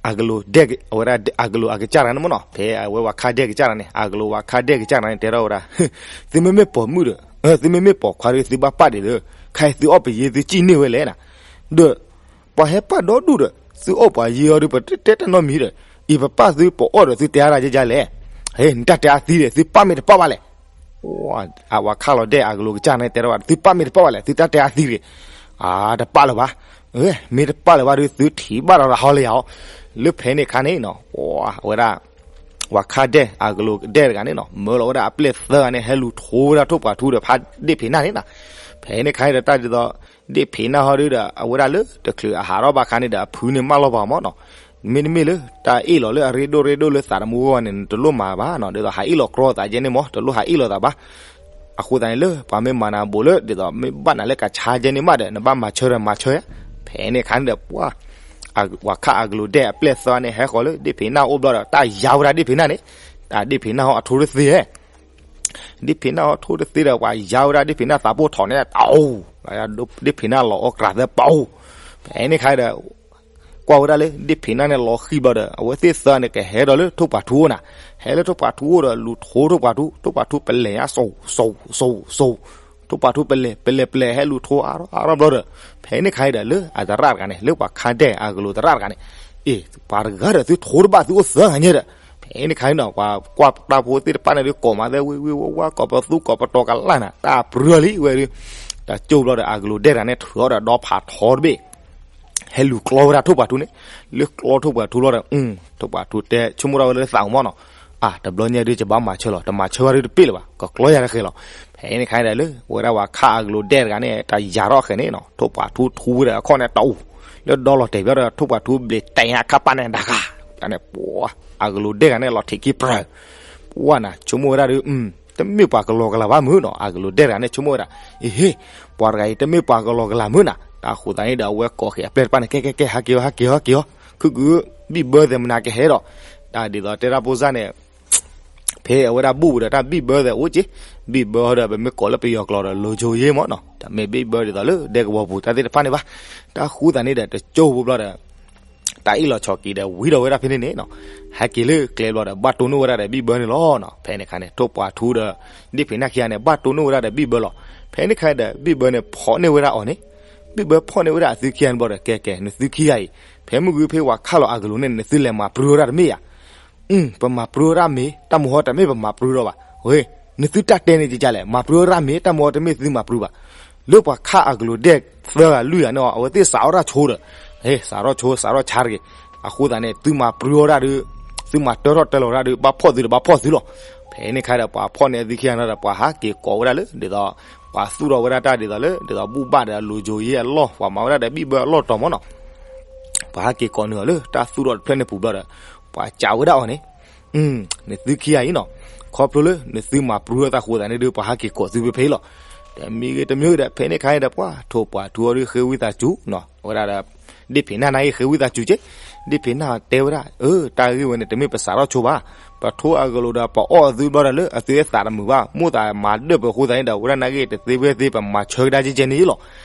အကလုာ်ဒဲၣ် အဝဲဒၣ်အကလုာ်အကစၢ်တဂၤန့ၣ်မ့ၢ်နီၤ ဖဲအဝဲဝၤခါဒဲၣ်ကစၢ်တဂၤန့ၣ် အကလုာ်ဝၤခါဒဲၣ်ကစၢ်တဂၤန့ၣ် တဲထီၣ်ဝဲဒၣ် သုမ့မ့ၢ်ပိာ်မုၣ်ဒီး သုမ့မ့ၢ်ပိာ်ခွါဒီး သုဘၣ်ပာ်ဒ်လဲၣ်, ခဲအံၤသုအီၣ်ပယ့ သုစံၣ်န့ၢ်ဝဲလဲၣ်နၤ, ဒီး ပှၤဟဲပာ်ဒီဒူၣ်ဒီး သုအီၣ်ပှၤယ့အီၤဒီး ပတတဲတၢ်နီတမံၤဒီး အံၤပပၢ်သုပအီၣ်ဒီး သုတဲအါဒၣ်ယဲယဲလဲၣ်, ဟဲ နတၢ်တဲအါသံဒီး သုပာ်မ့ၢ်တပာ်ဘၣ်လဲၣ်. အဝၤခါလီၤဒဲၣ်အကလုာ်ကစၢ်န့ၣ် တဲထီၣ်ဝဲဒၣ် သုပာ်မ့ၢ်တပာ်ဘၣ်လဲၣ် သုတၢ်တဲအါသံတဂ့ၤ, အတပာ်လၢၤဘၣ်, မ့ၢ်တပာ်လၢၤဘၣ်ဒီး သုထံၣ်ဘၣ်ဒီးဟီလၢယၤအီၤ, လၢဖဲန့ၣ်ခါန့ၣ်နီၤ အဝဲဒၣ် ဝၤခါဒဲၣ်အကလုာ်ဒဲၣ်တဂၤန့ၣ်နီၤ မၢလီၤဝဲဒၣ်အပျဲၢ်သၢဂၤန့ၣ် ဟဲလူၤထိဝဲဒၣ်ထိၣ်ပှာ်ထူဒီးဖးဒ့ၣ်ဖံးနၢ်န့ၣ်နီၤ, ဖဲန့ၣ်ခါန့ၣ်ဒီးတၢ်ဒ်သိး ဒ့ၣ်ဖံးနၢ်ဟီဒုဒီး အဝဲဒၣ်လၢတချုးအဟးထီၣ်ဘၣ်ခါန့ၣ်ဒီး အဖုန့ၣ်မၢလီၤပှၤမ့ၢ်နီၤ, မ့တမ့ၢ်လၢတၢ်အ့ၣ်လိာ်လၢအရ့ဒိၣ်ရ့ဒိၣ်လၢသးတမူဂီၢ်န့ၣ် နတလိၣ်မၤဘၣ်နီၤ, ဒ်သိးဟးအ့ၣ်လိာ်ကြီသးယဲန့ၣ်မ့ၢ် တလိၣ်ဟးအ့ၣ်လိာ်သးဘၣ်. အဃိသတးန့ၣ်လၢ ပှၤမ့ၢ်မၤနၤဘူးလၢ ဒ်သိးမ့ၢ်ဘၣ်နၤလၢကဆါယဲန့ၣ်မးဒီး နဘၣ်မၤဆၢဒီးမၤဆၢ, ဖဲန့ၣ်ခါန့ၣ်ဒီး ပှၤ ဝၤခါအကလုာ်ဒဲၣ်အပျဲၢ်သၢန့ၣ် ဟဲဃီၤလၢဒ့ၣ်ဖံးနၢ်အိၣ်ဘျီဒီး တၢ်ယါဝဲဒၣ်ဒ့ၣ်ဖံးနၢ်န့ၣ်, တၢ်ဒ့ၣ်ဖံးနၢ်ဟီအထိတသ့ဧဲ ဒ့ၣ်ဖံးနၢ်အီၤထိတသ့ဒီး ပှၤယါဝဲဒၣ်ဒ့ၣ်ဖံးနၢ်သးပိၢ်ထီၣ်န့ၣ် တအိၣ်, ဒ့ၣ်ဖံးနၢ်လီၤအီၣ်ကြးသၢပအိၣ်, ဖဲန့ၣ်ခါဒီး ကွၢ်ဝဲဒၣ်လၢဒ့ၣ်ဖံးနၢ်န့ၣ်လီၤဃံၤဘျီဒီး အဝဲသ့ၣ်သၢန့ၣ်ကဟဲဒီးလၢထိၣ်ပှာ်ထူအိၣ်နၤ, ဟဲလၢထိၣ်ပှာ်ထူအိၣ်ဒီးလူၤထိထိၣ်ပှာ်ထူ, ထိၣ်ပှာ်ထူပလဲၤညါစိၤစိၤစိၤစိၤ, ထိၣ်ပှာ်ထူပလဲၤပလဲၤပလဲၤ ဟဲလူၤထိအါထီၣ်အါထီၣ်ဘျီဒီး ဖဲန့ၣ်ခါဒီးလၢအသရၣ်တဂၤန့ၣ် လၢပှၤခါဒဲၣ်အကလုာ်သရၣ်တဂၤန့ၣ်, အ့ၣ် ပှၤတဂၤဒီးသုထိတဘၣ်သုအိၣ်သၢဂၤညါဒီး, ဖဲန့ၣ်ခါန့ၣ်ဒီး ပှၤကွၢ်တၢ်ဖိသ့ၣ်တဖၣ်န့ၣ်ဒီး ကိးမးသဲဝံၤဝံၤဝါဝါ ကိးပသူကိးပတီၤကလၢ်နၤ တၢ်ပြၢလံဝဲဒီး, တၢ်ကၠိဘျီဒီး အကလုာ်ဒဲၣ်တဂၤန့ၣ် ထုးအီၤဒီးဒီဖးထီတဘ့ၣ် ဟဲလူၤကျီဝဲဒၣ်ထိၣ်ပှာ်ထူန့ၣ်, လၢကျီထိၣ်ပှာ်ထူဘျီဒီး ထိၣ်ပှာ်ထူတဲဆိကမိၣ်ထီၣ်ဝဲလၢသးမ့ၢ်နီၤ, အါ တဘျီညါဒုး ယဘၣ်မၤဆၢလီၤ, တမၤဆၢဘၣ်ဒုးတပ့ၢ်လၢၤဘၣ်, ကကျီယၤတဃဲၤလီၤ. ဖဲန့ၣ်ခါဒီးလၢ ဝဲဒၣ်ဝၤခါအကလုာ်ဒဲၣ်တဂၤန့ၣ် တၢ်ယၤထီၣ်ဃဲၤန့ၣ်နီၤ, ထိၣ်ပှာ်ထူထူဝဲဒီးအခီၣ်န့ၣ်တအူၣ်, လၢဒီလီၤတဲာ်ဘျီဒီး ထိၣ်ပှာ်ထူဘျဲးတဲာ်ညါအခါပၢ်န့ၣ်ဒၣ်ဂၤ, တၢ်န့ၣ်ပှၤ အကလုာ်ဒဲၣ်တဂၤန့ၣ် လီၤထံးခံပြၢၤ, ပှၤနၤ ဆိကမိၣ်ဝဲဒၣ်ဒုး တမ့ၢ်ပှၤကလီကလၤဘၣ်မုၢ်နီၤ, အကလုာ်ဒဲၣ်တဂၤန့ၣ် ဆိကမိၣ်ဝဲဒၣ်, အ့ဟ့ၣ်, ပှၤတဂၤအံၤ တမ့ၢ်ပှၤကလီကလၤမုၢ်နၤ, တၢ်ဃိသတးန့ၣ်ဒီး အဝဲကိးဃဲၤအပျဲၢ်တဖၣ်န့ၣ် ကဲကဲကဲ ဟးက့ၤအီၤ ဟးက့ၤအီၤ ဟးက့ၤအီၤ, ခုၣ်ကု ဘံၣ်ဘၢသဲးမနၤကဟဲဒီး, တၢ်ဒ်သိးတဲတၢ်ဖိစၢ်န့ၣ် ဖဲအဝဲဒၣ်ဘူၣ်ဝံၤဒီး တၢ်ဘံၣ်ဘၢသဲးအိၣ်က့, ဘံၣ်ဘၢဒီး ပမ့ၢ်ကိးလၢပယီၤကျိာ်ဒီး လိၤကၠိယ့ၢ်မ့ၢ်နီၤ, တမ့ၢ်ဘံၣ်ဘၢဒ်သိးလၢ ဒဲကဝီၤပူၤတၢ်သ့ၣ်တဖၣ်န့ၣ်ဘၣ်, တၢ်ဃိသတးန့ၣ်ဒီး တကၠိဖိဘျီဒီး တၢ်အ့ၣ်လိာ်ဆိးက့ဒီး ဝံၤဒီးဝဲဒၣ်ဖဲန့ၣ်န့ၣ်နီၤ, ဟဲက့ၤလၢကျဲဘျီဒီး ဘၣ်တိၢ်နီၣ်ဝဲဒၣ်ဒီးဘံၣ်ဘၢန့ၣ်လီၤနီၤ. ဖဲန့ၣ်ခါန့ၣ် ထိၣ်ပှာ်ထူဒီး ဒ့ၣ်ဖံးနၢ်ခံဂၤန့ၣ် ဘၣ်တိၢ်နီၣ်ဝဲဒၣ်ဒီးဘံၣ်ဘၢလီၤ. ဖဲန့ၣ်ခါဒီး ဘံၣ်ဘၢန့ၣ် ဖီၣ်န့ၢ်ဝဲဒၣ်အီၤန့ၣ်, ဘံၣ်ဘၢဖီၣ်န့ၢ်ဝဲဒၣ်အသုခံဂၤန့ၣ်ဘျီဒီး ကဲကဲ နသုခံဂၤအံၤ ဖဲမုၢ်ဂုၢ်ဖဲဝၤခါလီၤအကလုာ်န့ၣ် နသုလဲၤမၤပြူဝဲဒၣ်တမ့ၢ်ဧါ ပမၤပြူဝဲဒၣ်မ့ၢ် တၢ်မုၢ်ဟီတမ့ၢ်ပမၤပြူဒီးဘၣ်. ဝဲ နသုတၢ်တဲန့ၣ်ကကလဲၣ် မၤပြူဝဲဒၣ်မ့ၢ် တၢ်မုၢ်ဟီတမ့ၢ်သုမၤပြူဘၣ်. လၢပှၤခါအကလုာ်ဒဲၣ်သၢဂၤလွံၢ်ဂၤန့ၣ် အဝဲသ့ၣ်စးထီၣ်တၢ်ဆိဒီး, ဟဲ စးထီၣ်ဆိ စးထီၣ်ဆါတဂ့ၤ. အဃိသတးန့ၣ် သုမၤပြူဝဲဒၣ်ဒီး သုမၤတၢထီၣ်တၢလီၤဝဲဒၣ်ဒီး ဘၣ်ဖီၣ်သုဒီးဘၣ်ဖီၣ်သုလီၤ. ဖဲန့ၣ်ခါဒီး ပှၤဖီၣ်န့ၢ်အသုခံဂၤန့ၣ်ဒီး ပှၤဟးက့ၤကိးဝဲဒၣ်လၢ ဒ်သိး ပှၤသူၣ်ထီၣ်ဝဲဒၣ်တၢ်ဒ်သိးလၢ ဒ်သိးဘူၣ်ဘၣ်ဒီးလိၤကၠိယ့ၢ်အလီၢ် ပှၤမၤဝဲဒၣ်ဒီးဘံၣ်ဘၢအလီၢ်တီၤမ့ၢ်နီၤ. ပှၤဟးက့ၤကိးနုာ်အီၤလၢတၢ်သူၣ်ထီၣ်တဖျၢၣ်န့ၣ်ပူၤဘျီဒီး ပှၤစံးဝဲဒၣ်အီၤန့ၣ်, နသုခံဂၤအံၤနီၤ, ခီဖျိလၢနသုမၤပြူထီၣ်သးဃိသးန့ၣ်ဒီး ပှၤဟးက့ၤကိးသုဖဲဖဲအံၤလီၤ. ဒီးမ့ၢ်ဂ့ၤတမ့ၢ်ဂ့ၤဒီး ဖဲန့ၣ်ခါအံၤဒီး ပှၤထိၣ်ပှၤထူအီၤဒီး ဃ့ဝံသးစူၤ, ဝဲဒၣ်ဒီး ဒ့ၣ်ဖံးနၢ်န့ၣ်ဂ့ၤ ဃ့ဝံသးစူၤက့, ဒ့ၣ်ဖံးနၢ်တဲဝဲဒၣ်, အၢ တၢ်ဂ့ၢ်ဝဲန့ၣ် တမ့ၢ်ပစးထီၣ်ဆိဘၣ်, ပထိအကလုာ်ဒီး ပအီၣ်အသုဘျီဒီး လၢအသုသးတမုာ်ဘၣ်, မိၣ်သးမၤဒၢၣ်ပဃိသးန့ၣ်ဒီး ဝဲဒၣ်န့ၣ်ဂ့ၤတသ့ဝဲသ့ ပမၤဆၢကဒါကဲကဲန့ၣ်လီၤ.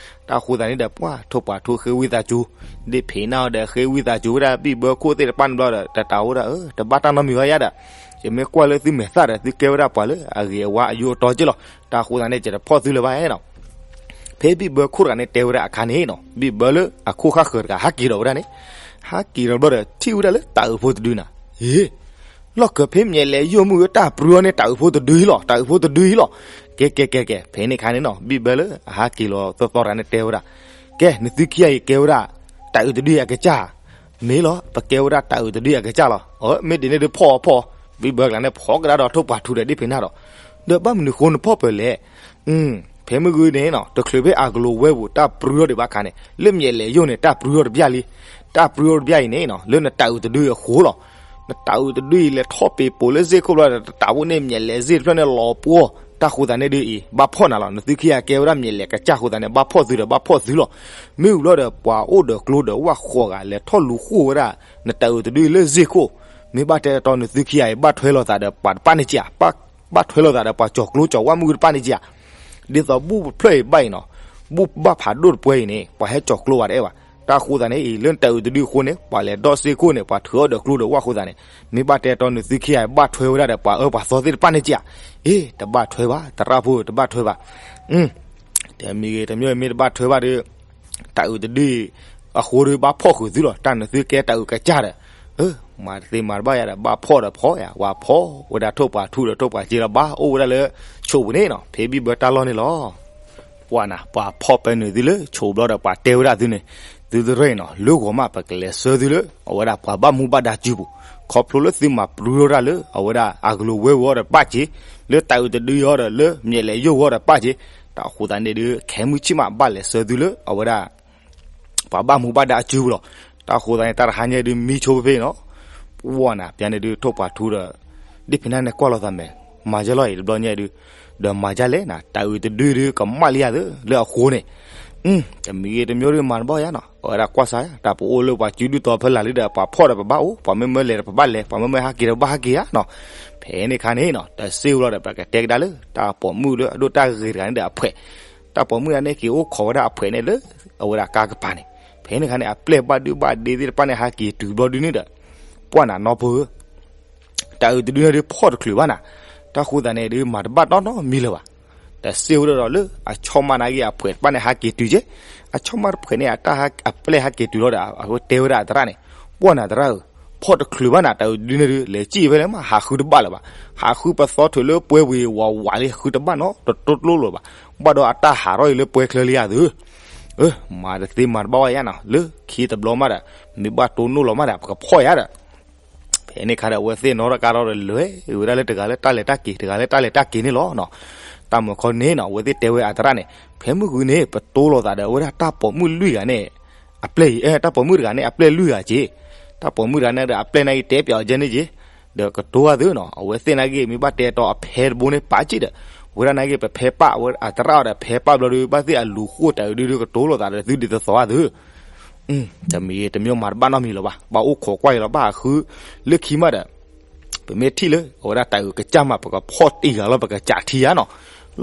တၢ်ဃိသးန့ၣ်ဒီး ပှၤထိၣ်ပှၤထူဃ့ဝံသးစူၤ, ဒ့ၣ်ဖံးနၢ်အီၤဒီး ဃ့ဝံသးစူၤဝဲဒၣ် ဘံၣ်ဘၢခိၣ်သ့ၣ်တဖၣ်န့ၣ်ဘျီဒီး တတးဝဲဒၣ် အၢ တဘၣ်တၢ်နီတမံၤဘၣ်ယါဒီး, ယမ့ၢ်ကွၢ်လၢသုမဲာ်သၣ်ဒီး သုကဲဝဲဒၣ်ပှၤလၢအဂ့ၤအဝါအယိအတီက့လီၤ. တၢ်ဃိသးန့ၣ် ယတဖီၣ်သုလၢၤဘၣ်နီၤ. ဖဲဘံၣ်ဘၢခိၣ်တဂၤန့ၣ်တဲဝဲဒၣ်အခါန့ၣ်နီၤ, ဘံၣ်ဘၢလၢအခိၣ်ဃၣ်ဃၢၤတဂၤ ဟးက့ၤဒီးဝဲဒၣ်န့ၣ်, ဟးက့ၤဒီးဘျီဒီး ထံၣ်ဝဲဒၣ်လၢတၢ်အုးဖိတဒုနၤ, ဟ့ လီၢ်ခၢးဖဲမၠဲးလဲၤယိၣ်မုၢ်ဝဲတၢ်ပြူအီၤန့ၣ် တၢ်အုးဖိတဒုအံၤလီၤ, တၢ်အုးဖိတဒုအံၤလီၤ. ကဲကဲကဲကဲ ဖဲန့ၣ်ခါန့ၣ်နီၤ ဘံၣ်ဘၢလၢအဟးက့ၤလီၤသီသီတဂၤန့ၣ်တဲဝဲဒၣ်, ကဲ နသုခံဂၤအံၤကဲဝဲဒၣ် တၢ်အုးတဒုအံၤအကစၢ်ဧါ. မ့ၢ်လီၤ ပကဲဝဲဒၣ်တၢ်အုးတဒုအကစၢ်လီၤ. မ့ၢ်ဒ်န့ၣ်ဒုးဖီၣ်အီၤဖီၣ်, ဘံၣ်ဘၢကျါန့ၣ် ဖီၣ်ကဒါဒီးထိၣ်ပှာ်ထူဒီးဒ့ၣ်ဖံးနၢ်ဒီး, ဒီးဘၣ်မနုၤဃိနဖီၣ်ပၢၤလဲၣ်. ဖဲမုၢ်ဂီၤန့ၣ်နီၤ တချုးဖဲအကလိၤဝဲပူၤ တၢ်ပြူထီၣ်ဒံးဘၣ်ခါန့ၣ် လၢမဲာ်လဲၤယိာ်န့ၣ် တၢ်ပြူထီၣ်တဘျီလံ. တၢ်ပြူထီၣ်တဘျီအံၤန့ၣ်နီၤ လၢနတၢ်အုးတဒုအဃိလီၤ. နတၢ်အုးတဒုအံၤလဲၤထီၣ်ပ့ၤပိာ်လၢစ့ၢ်ခိၣ်ဘျီဒီး တၢ်အိၣ်န့ၣ်မဲာ်လဲၤစ့ၢ်တဖျၢၣ်န့ၣ်လီၤပှီၢ်, တၢ်ဃိသးန့ၣ်ဒုးအံၤ ဘၣ်ဖီၣ်နၤလီၤ. နသုခံဂၤကဲဝဲဒၣ်မဲာ်လဲၤကစၢ်ဃိသးန့ၣ် ဘၣ်ဖီၣ်သုဒီးဘၣ်ဖီၣ်သုလီၤ. မ့ၢ်ဝံၤဘျီဒီး ပှၤအိၣ်ဒီးကျိဒီးဝၣ်ဃိးဂၤလဲၤထီၣ်လူၤဃိဝဲဒၣ် နတၢ်အုးတဒုအံၤလၢစ့ၢ်ခိၣ်, မ့ၢ်ဘၣ်တဲတီနသုခံဂၤအံၤ ဘၣ်ထွဲလိာ်သးဒီးပှၤတပၣ်န့ၣ်က့ဧါ, ဘၣ်ထွဲလိာ်သးဒီးပှၤကၠီၤကျိကၠီၤဝၣ်မုၣ်တပၣ်န့ၣ်က့ဧါ. ဒ်သိးဘူၣ်ဖျၢၣ်အံၤဘၣ်အံၤနီၤ, ဘူၣ်ဘၣ်ဖးဒိၣ်တပှဲၤအံၤန့ၣ် ပှၤဟဲကၠီၤကျိဘၣ်တအဲၣ်ဘၣ်. တၢ်ဃိသးန့ၣ်အံၤ လၢနတၢ်အုးတဒုအဃိန့ၣ် ပှၤလဲၤဒီးစ့ၢ်ခိၣ်န့ၣ် ပှၤထုးအီၣ်ဒီးကျိဒီးဝၣ်ဃိသးန့ၣ်, မ့ၢ်ဘၣ်တဲတီနသုခံဂၤအံၤ ဘၣ်ထွဲဝဲဒၣ်ဒီးပှၤအၢပှၤသီသ့ၣ်တဖၣ်န့ၣ်က့ဧါ. အ့ တဘၣ်ထွဲဘၣ် သရၣ်ဖိ တဘၣ်ထွဲဘၣ်. တမံၤဂ့ၤတမံၤမ့ၢ်တဘၣ်ထွဲဘၣ်ဒီး တၢ်အုးတဒုအံၤ အဃိဒီးဘၣ်ဖီၣ်ဃုာ်သုလီၤ. တၢ်နသုကဲတၢ်အုးကစၢ်ဒီး မၤတသ့မၤတဘၣ်ယၤဒီး ဘၣ်ဖီၣ်ဒီးဖီၣ်ယၤ, ပှၤဖီၣ်ဝဲဒၣ်ထိၣ်ပှာ်ထူဒီးထိၣ်ပှာ်စ့လီၤ ဘၣ်အိၣ်ဝဲဒၣ်လၢဆိးပူၤန့ၣ်နီၤ ဖဲဘံၣ်ဘၢတၢ်လီၢ်န့ၣ်လီၤ. ပှၤနၤ ပှၤဖီၣ်ပဲနုာ်သုလၢဆိးဘျီဒီး ပှၤတဲဝဲဒၣ်သုန့ၣ်, သုတရၢအံၤနီၤ လၢဂီၤမး ပကလဲၤဆှၢသုလၢ အဝဲဒၣ်ပှၤဘၣ်မူဘၣ်ဒါစုပူၤ, ခီဖျိလၢသုမၤပြူထီၣ်တၢ်လၢ အဝဲဒၣ်အကလိၤဝဲဝံၤအီၤဒီးပၣ်စ့, လၢတၢ်အုးတဒုအံၤဒီး လၢမဲာ်လဲၤယိာ်ဝံၤအီၤဒီးပၣ်စ့, တၢ်ဃိသးန့ၣ်ဒုး ခဲမုၢ်ဆ့ၣ်မး ဘၣ်လဲၤဆှၢသုလၢ အဝဲဒၣ် ပှၤဘၣ်မူဘၣ်ဒါအစုပူၤလီၤ. တၢ်ဃိသးန့ၣ် တၢ်တဟါညါဒုး မံဆိဖဲဖဲနီၤ, ပှၤနၤ ပျဲန့ၣ်ဒုး ထိၣ်ပှာ်ထူဒီး ဒ့ၣ်ဖံးနၢ်န့ၣ်ကွၢ်လိာ်သးမဲာ်, မၤယဲလီၤအံၤ တဘျီညါဒုး, ဒီးမၤယဲလဲၣ်နၤ တၢ်အုးတဒုဒုး ကမၣ်လံယၤသု လၢအဃိန့ၣ်, တမံၤဂ့ၤတမံၤဒုး မၤတဘၣ်ယၤနီၤ, အဝဲဒၣ်ကွၢ်စၢ်ယၤ တၢ်ပအိၣ်လၢပှၤစုဒုၣ်တီဖဲလၢ်လံဒီး ပှၤဖီၣ်ဒီးပဘၣ်အိၣ်, ပှၤမ့ၢ်မၢလဲၤဒီးပဘၣ်လဲၤ, ပှၤမ့ၢ်မၢဟဲက့ၤဒီးပဘၣ်ဟဲက့ၤဧါနီၤ. ဖဲန့ၣ်ခါန့ၣ်နီၤ တၢ်စ့ဝံၤလီၤဒီး ပကတဲကဒါလၢ တၢ်ပိာ်မုၣ်လၢအဒိၣ်တၢ်ဂ့ၤတဂၤန့ၣ်ဒီးအဖှဲး, တၢ်ပိာ်မုၣ်တဂၤန့ၣ် က့ၤအိၣ်ခိးဝဲဒၣ်အဖှဲးန့ၣ်လၢ အဝဲဒၣ်ကါကပၤန့ၣ်, ဖဲန့ၣ်ခါန့ၣ် အပျဲၢ်ဘၣ်ဒုဘၣ်ဒ့သ့ၣ်တဖၣ်န့ၣ် ဟဲက့ၤတုၤဘျီဒုန့ၣ်ဒီး, ပှၢ်နၤနီၢ်ဖိဧၢ တၢ်အုးတဒုန့ၣ်ဒုးဖီၣ်တချုးဘၣ်နၤ, တၢ်ဃိသးန့ၣ်ဒုး မၤတဘၣ်နီတမံၤလၢၤဘၣ်. တၢ်စ့ဝံၤဒီးလၢအဆီမးနာ်က့ အဖှဲးတဖၣ်န့ၣ် ဟဲက့ၤတုၤက့, အဆီမးတဖှဲးန့ၣ် အတၢ်အပျဲၢ်ဟဲက့ၤတုၤလီၤဒီး အဝဲတဲဝဲဒၣ်အသရၣ်န့ၣ်, ပှၢ်နၤသရၣ်ဧၢ, ဖီၣ်တချုးဘၣ်နၤ တၢ်အုးတဒုန့ၣ်ဒုး လဲၤစံၣ်ဖဲလဲၣ်မး ဟးဃုတဘၣ်လၢၤဘၣ်. ဟးဃုပသီထုးလၢပှဲၤဝံၤဝးဝးလံ ဃုတဘၣ်နီတတိၢ်ကျိလၢၤဘၣ်. ဘၣ်ဒီးအတၢ်ဟးထီၣ်အံၤလၢပှဲၤချၢလံဧါသု မၤတသ့မၤတဘၣ်ဝဲယါနီၤ လၢခံတဘျီမးဒီး မ့ၢ်ဘၣ်တိၢ်နီၣ်လီၤမးဒီး ပကဖီၣ်ယါဒီး, ဖဲန့ၣ်ခါဒီး အဝဲသ့ၣ်နီၣ်ထီၣ်ကါထီၣ်ဒီးလဲၤဝဲဒၣ်လၢတဂၤလၢတၢ်လဲၤတၢ်က့ၤ တဂၤလၢတၢ်လဲၤတၢ်က့ၤန့ၣ်လီၤ. တၢ်မုၢ်ခီန့ၣ်နီၤ အဝဲသ့ၣ်တဲဝဲအသရၣ်န့ၣ် ဖဲမုၢ်ဂီၤန့ၣ် ပတိၢ်လိာ်သးဒီး အဝဲဒၣ်တၢ်ပိာ်မုၣ်လွံၢ်ဂၤန့ၣ် အပျဲၢ်အံၤ တၢ်ပိာ်မုၣ်တဂၤန့ၣ် အပျဲၢ်လွံၢ်ဂၤက့, တၢ်ပိာ်မုၣ်တဂၤန့ၣ်ဒီး အပျဲၢ်နာ်က့တဲပၠးအီၤကဲန့ၣ်က့, ဒီးကတိၤအသုနီၤ အဝဲသ့ၣ်နာ်က့ မ့ၢ်ဘၣ်တဲတီအဖဲတဘိန့ၣ် ပာ်စံၣ်ဒီး ဝဲဒၣ်နာ်က့ ပဖဲပၣ်ဝဲအသရၣ်အီၤဒီး ဖဲပၣ်ဘျီဒုး ဘၣ်သ့ၣ်အလူၤဃိတၢ်အုးဒုး ကတိၤလိာ်သးဒီးသုဒ်သိးသိးအသု တမံၤတမံၤမၤတဘၣ်နီတမံၤလၢၤဘၣ်, ဘၣ်အိၣ်ခိးကွၢ်အံၤလီၤ ဘၣ်ဟးဃုလၢခံမးဒီး, ပမ့ၢ်ထံၣ်လၢ အဝဲဒၣ်တၢ်အုးကစၢ်မး ပကဖီၣ်တံၢ်ဂၤလီၤ ပကစးထံဂၤနီၤ,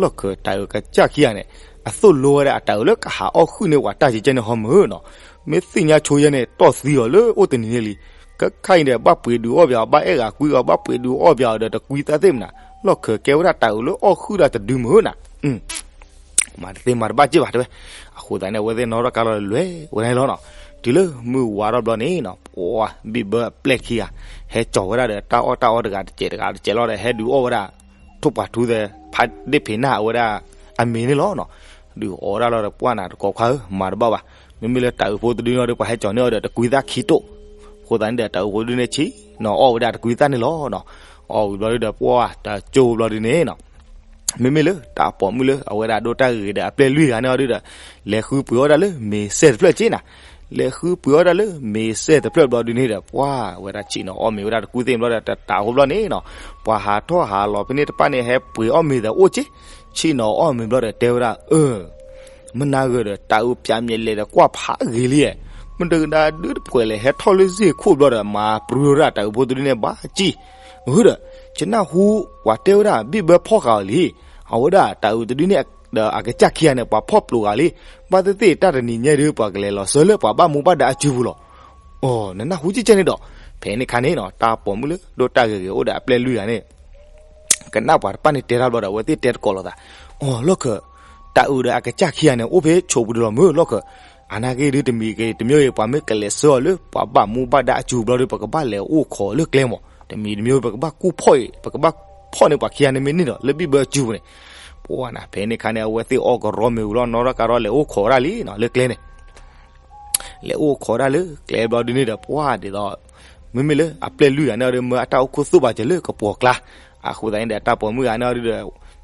လီၢ်ခၢးတၢ်အုးကစၢ်ခံဂၤန့ၣ် အသိၣ်လိဝဲဒၣ်အတၢ်အုးလၢကဟးအီၣ်ဃုာ်န့ၢ်ပှၤတၢ်ကဲကဲန့ၣ်ဟီမုၢ်နီၤ, မ့ၢ်သ့ၣ်ညါဆိယဲန့ၣ် တီၢ်သံအီၤလၢအိၣ်တနံၤန့ၣ်လံ, ခဲခါအံၤဒီး ဘၣ်ပှ့ၤဒုးအီၣ်ပၠးအီၤ ဘၣ်အဲၣ်ဂၤကွံအီၤ ဘၣ်ပှ့ၤဒုးအီၣ်ပၠးအီၤဒီး တကွံသးသ့ၣ်မနၤ, လီၢ်ခၢးကဲဝဲဒၣ်တၢ်အုးလၢအီၣ်ဃုာ်ဒၣ်တဒုမုၢ်နၤ မၤတသ့မၤတဘၣ်က့ၢ်ဘၣ်တဲဝဲ, အဃိသတးန့ၣ် အဝဲသ့ၣ်နီၣ်ထီၣ်ကါလီၤလဲၤဝဲဒၣ်လီၤနီၤ, တုၤလၢမုၢ်ဝါထီၣ်ဘျီန့ၣ်နီၤ ပှၤဘံၣ်ဘၢအပျဲၢ်ခံဂၤ ဟဲကၠီၤဝဲဒၣ်ဒီးတၢ်အီၣ်တၢ်အီတဂၤတစဲးတဂၤတစဲးလီၤဒီး ဟဲဒုးအီၣ်ဝဲဒၣ် ထိၣ်ပှာ်ထူသဲး ဖးဒ့ၣ်ဖံးနၢ်အဝဲဒၣ် အမ့ၤန့ၣ်လီၤနီၤ, ဒုးအီၣ်ဝဲဒၣ်လီၤဒီး ပှၢ်နၤတကိးခွါဧၢ မၤတဘၣ်ဘၣ်, မ့မ့ၢ်လၢတၢ်အုးဖိတဒုန့ၣ်ဒီး ပှၤဟဲကၠီၤန့ၢ်အီၤဒီးတကွံသးခံတိၢ်, အဃိသတးန့ၣ်ဒီး တၢ်အုးဖိတဒုန့ၣ်ဆံးနီၤ အီၣ်ဝဲဒၣ်တကွံသးန့ၣ်လီၤနီၤ, အီၣ်ဝံၤဘျီဒုးဒီး ပှၢ်တၢ်ကၠိဘျီဒုးန့ၣ်နီၤ မ့မ့ၢ်လၢတၢ်ပိာ်မုၣ်လၢအဝဲဒၣ်ဒိၣ်တၢ်ဂ့ၤဂ့ၤဒီးအပျဲၢ်လွံၢ်ဂၤန့ၣ်အီၤဒုးဒီး လဲၤဃုပှ့ၤအီၣ်ဒၣ်လၢမ့ၤစဲၣ်တဖျၢၣ်က့နၤ, လဲၤဃုပှ့ၤအီၣ်ဒၣ်လၢမ့ၤစဲၣ်တဖျၢၣ်ဘျီဒုးန့ၣ်ဒီး ပှၢ်ဝဲဒၣ်ဆံးနီၤ အီၣ်မ့ၤဝဲဒၣ်တကူသ့ၣ်ဘျီဒီး တတးဖိဘျီန့ၣ်နီၤ, ပှၤဟးထီၣ်ဟးလီၤဖဲန့ၣ်တဖၣ်န့ၣ် ဟဲပှ့ၤအီၣ်မ့ၤဒီးအိၣ်က့, ဆံးနီၤအီၣ်မ့ၤဘျီဒီးတဲဝဲဒၣ် အၢ မနၤဂၢၢ်ဒီး တၢ်အုးပၠးမဲာ်လဲၤဒီးကွၢ်ဖးဂ့ၤလံ, မတဂဒါဒုတဖှဲးလဲၣ် ဟဲထီၣ်လၢစ့ၢ်ခိၣ်ဘျီဒီး မၤပြူထီၣ်ဒၣ်တၢ်အုးဖိတဒုန့ၣ်ဘၣ်ကံၣ်, အဃိဒီး ယနၢ်ဟူပှၤတဲဝဲဒၣ် ဘံၣ်ဘၢဖီၣ်ဃာ်အီၤလံ, အဝဲဒၣ်တၢ်အုးတဒုန့ၣ်ဒီးအကစၢ်ခံဂၤန့ၣ် ပှၤဖီၣ်ပျိးဂၤလံ, ဘၣ်သ့ၣ်သ့ၣ်တၢ်တနံၤညါဒုး ပှၤကလဲၤလီၤစၢၤလၢပှၤဘၣ်မူဘၣ်ဒါအစုပူၤလီၤ. အိ နနၢ်ဟူကကဲန့ၣ်ဒီး ဖဲန့ၣ်ခါန့ၣ်နီၤ တၢ်ပိာ်မုၣ်လၢဒိၣ်တၢ်ဂ့ၤဂ့ၤအိၣ်ဒီးအပျဲၢ်လွံၢ်ဂၤန့ၣ် ကနၣ်ပှၤတဖၣ်န့ၣ်တဲတၢ်ဘျီဒီး အဝဲသ့ၣ်တဲတကိးလိာ်သး, အိ လီၢ်ခၢး တၢ်အုးဒီးအကစၢ်ခံဂၤန့ၣ် အိၣ်ဖဲဆိးပူၤဒုးလီၤမုၢ်လီၢ်ခၢး, အနာ်က့ဒုးတမံၤက့ၤတမံၤအံၤ ပှၤမ့ၢ်ကလဲၤဆှၢအီၤလၢပှၤဘၣ်မူဘၣ်ဒါအစုပူၤဘျီဒီး ပကဘၣ်လဲၤအိၣ်ခိးလၢကျဲမး, တမံၤတမံၤ ပကဘၣ်ကူၣ်ဖီၣ်အံၤ ပကဘၣ်ဖီၣ်န့ၢ်ပှၤခံဂၤန့ၣ်မ့ၢ်န့ၢ်ဒီး လၢဘံၣ်ဘၢအစုပူၤန့ၣ်, ပှၢ်နၤ ဖဲန့ၣ်ခါန့ၣ် အဝဲသ့ၣ်အီၣ်ကရီမ့ၤဝံၤလီၤ နီၣ်ထီၣ်ကါထီၣ်လဲၤအိၣ်ခိးဝဲဒၣ်လံနီၤ လၢကျဲန့ၣ် လဲၤအိၣ်ခိးဒၣ်လၢကျဲဘျီဒုန့ၣ်ဒီး ပှၢ်ဒ်သိး မ့မ့ၢ်လၢအပျဲၢ်လွံၢ်ဂၤန့ၣ်ဒီး မၢအတၢ်အိၣ်ခိၣ်သူၣ်ဘၣ်စၢၤလၢကပီၤကျါ, အဃိသတးန့ၣ်ဒီး တၢ်ပိာ်မုၣ်ဂၤန့ၣ်ဒီး ဆၢ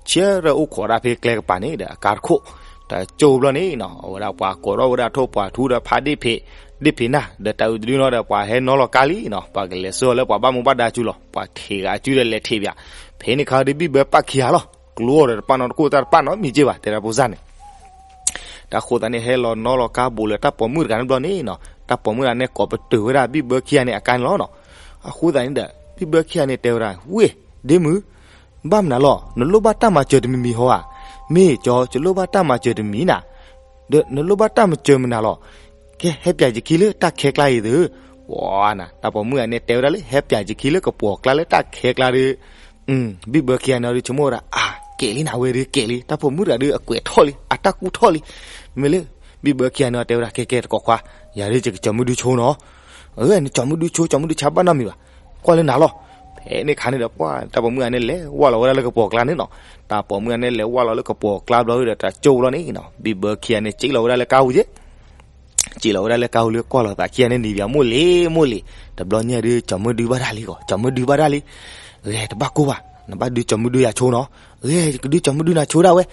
ထၢၣ်အိၣ်ခိးဒၣ်ဖဲကျဲကပၤန့ၣ်ဒီး အကါတခိၣ်, တကၠိဘျီန့ၣ်နီၤ အဝဲဒၣ်ပှၤကိးထီၣ်ဝဲဒၣ်ထိၣ်ပှာ်ထူဒီးဖးဒ့ၣ်ဖံး, ဒ့ၣ်ဖံးနၢ် ဒီးတၤအုးတဒုနီၤဒီး ပှၤဟဲနီၣ်လီၤကါလံနီၤ, ပှၤကလဲၤဆှၢအီၤလၢပှၤဘၣ်မူဘၣ်ဒါစုလီၤ, ပှၤထံးဂၤအစုဒီးလဲၤထံးပၠး, ဖဲန့ၣ်ခါဒီးဘံၣ်ဘၢပာ်ခံဂၤလီၤ, ကျိအီၤဒီးတပာ်နီတခိၣ်တၢ်တပာ်နီတမံၤက့ဘၣ် တဲဒၣ်ဖိစၢ်န့ၣ် တၢ်ဃိသတးန့ၣ် ဟဲလီၤနီၣ်လီၤကါဘူးလၢတၢ်ပိာ်မုၣ်တဂၤန့ၣ်ဘျီန့ၣ်နီၤ, တၢ်ပိာ်မုၣ်တဂၤန့ၣ် ကိးပတုာ်ဝဲဒၣ်ဘံၣ်ဘၢခံဂၤန့ၣ်အကါန့ၣ်လီၤနီၤ. အဃိသတးန့ၣ်ဒီး ဘံၣ်ဘၢခံဂၤန့ၣ်တဲဝဲဒၣ် ဝ့ၢ်, ဒ့မုၣ်, ဘၣ်မနုၤလီၤ, နလိၣ်ဘၣ်တၢ်မၤစၢၤတမံၤမံၤဟီဧါ, မ့ၢ်ကၠီ ယလိၣ်ဘၣ်တၢ်မၤစၢၤတမံၤနၤ, ဒီးနလိၣ်ဘၣ်တၢ်မၤစၢၤမနုၤလီၤ, ကဲ ဟဲပၠးယခံလၢတၢ်ခဲကျါအံၤသု, ဝါနၤ တၢ်ပိာ်မုၣ်ဂၤန့ၣ် တဲဝဲဒၣ်လၢ ဟဲပၠးယခံလၢကပီၤကျါလၢတၢ်ခဲကျါဒီး ဘံၣ်ဘၢခံဂၤန့ၣ်ဒီး ဆိကမိၣ်ဝဲဒၣ် အါ ကဲလံနၤဝဲဒီးကဲလံ, တၢ်ပိာ်မုၣ်တဂၤဒီးအကွဲးထီၣ်လံ အတၢ်ကူၣ်ထီၣ်လံ, မ့မ့ၢ်လၢ ဘံၣ်ဘၢခံဂၤန့ၣ်တဲဝဲဒၣ် ကဲကဲတကိးခွါ, ယၤဒီးယကကၠီၤမုၢ်ဒုဆိနီၤ, အၢ နကၠီၤမုၢ်ဒုဆိ ကၠီၤမုၢ်ဒုဆါဘၣ်နီတမံၤဘၣ်, ကွၢ်လၢနၤလီၤ. ဖဲန့ၣ်ခါန့ၣ်ဒီး ပှၢ်တၢ်ပိာ်မုၣ်ဂၤန့ၣ် လဲၤဝၢ်လီၤဝဲဒၣ်လၢကပီၤကျါန့ၣ်နီၤ, တၢ်ပိာ်မုၣ်ဂၤန့ၣ် လဲၤဝၢ်လီၤလၢကပီၤကျါဘျီဒီး တကၠိဘျီန့ၣ်နီၤ ဘံၣ်ဘၢခံဂၤန့ၣ် စံၣ်လီၤဝဲဒၣ်လၢကါပူၤက့ စံၣ်လီၤဝဲဒၣ်လၢကါပူၤလၢကွၢ်လီၤသးခံဂၤန့ၣ် နံၤပၠးမိၢ်လံၤမိၢ်လံၤ, တဘျီညါဒီး ကၠီၤမုၢ်ဒုဘၣ်တၢ်လံဂီၤ, ကၠီၤမုၢ်ဒုဘၣ်တၢ်လံ, ဂဲၤတဘၣ်ကိၢ်ဘၣ်, နဘၣ်ဒုးကၠီၤမုၢ်ဒုယၤဆိနီၤ, ဂဲၤကဒုးကၠီၤမုၢ်ဒုနၤဆိဒၣ်ဝဲ,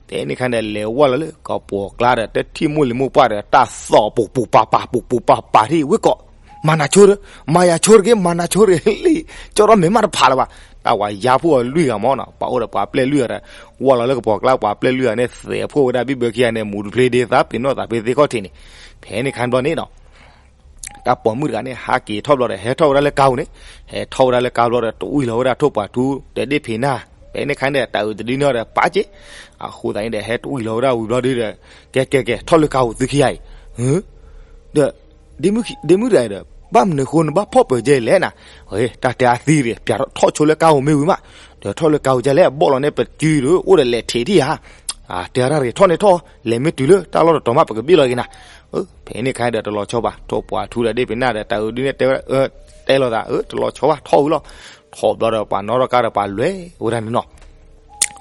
ဖဲန့ၣ်ခါန့ၣ်ဒီး လဲၤဝၢ်လီၤလၢကပီၤကျါဒီး တထံၣ်မိၢ်လံၤမိၢ်ပှၢ်ဒီး တၢ်သီၣ်ပူၤပူၤပၤပၤ ပူၤပူၤပၤပၤထံၣ်ဝ့ၢ်ကီး, မၤနၤဆိဒီး, မၤယၤဆိတက့ၢ်, မၤနၤဆိတက့ၢ်လံ, ကၠီထီၣ်မဲာ်မးတဖးလၢၤဘၣ်, တၢ်ဝဲယါဖှိၣ်အီၤလွံၢ်ဂၤမ့ၢ်နီၤ, ပှၤအိၣ်ဒီးပှၤပျဲၢ်လွံၢ်ဂၤဒီး ဝၢ်လီၤလၢကပီၤကျါ ပှၤပျဲၢ်လွံၢ်ဂၤန့ၣ် သဲးဖှိၣ်ဝဲဒၣ်ဘံၣ်ဘၢခံဂၤန့ၣ် မူတဖျ့ဒ့သးပ့ၤနီၣ်သးဖဲသ့ၣ်ခီၣ်ထံးန့ၣ်, ဖဲန့ၣ်ခါဘျီန့ၣ်နီၤ တၢ်ပိာ်မုၣ်တဂၤန့ၣ် ဟးက့ၤထီၣ်ဘျီဒီး ဟဲထီၣ်ဝဲဒၣ်လၢကါပူၤန့ၣ်, ဟဲထီၣ်ဝဲဒၣ်လၢကါပူၤဘျီဒီး တဝံၣ်လီၤဝဲဒၣ်ထိၣ်ပှာ်ထူဒီးဒ့ၣ်ဖံးနၢ်, ဖဲန့ၣ်ခါန့ၣ်ဒီး တၤအုးတဒုန့ၣ်ဒီးပာ်က့ၤ, အဃိသတးန့ၣ်ဒီး ဟဲတဝံၣ်လီၤဝဲဒၣ်ဝံၤဘျီဒီး ကဲကဲကဲ ထီၣ်လၢကါပူၤသုခံဂၤအံၤ, ဒီး ဒ့မုၣ်တဂၤအံၤဒီး ဘၣ်မနုၤဃိနဘၣ်ဖီၣ်ပၢၤကဲလဲၣ်နၤ, တၢ်တဲအသံဒီး ပၠးထီၣ်ဆိလၢကါပူၤမ့ၢ်ဝံၤမး, ဒီးထီၣ်လၢကါပူၤကဲလဲၣ် ဘီၣ်လီၤန့ၣ်ပစုဒီး အိၣ်ဒီးလဲၤထံးထံၣ်ဧါ, တဲရၣ်တဂ့ၤ ထီၣ်န့ၣ်ထီၣ်, လဲၤမ့ၢ်တုၤလၢတၢ်လီၢ်တတီၤမး ပကဘ့ၣ်လီၤက့ၤနၤ, ဖဲန့ၣ်ခါဒီးတလီၤဆီဘၣ်, ထိၣ်ပှာ်ထူဒီးဒ့ၣ်ဖံးနၢ်ဒီး တၤအုးဒုန့ၣ်တဲဝဲဒၣ်, တဲလီၤသး တလီၤဆီဘၣ် ထီၣ်ဝံၤလီၤ, ထီၣ်ဘျီဒီးပှၤနီၣ်ထီၣ်ကါဒီးပှၤလဲၤဝဲဒၣ်န့ၣ်နီၤ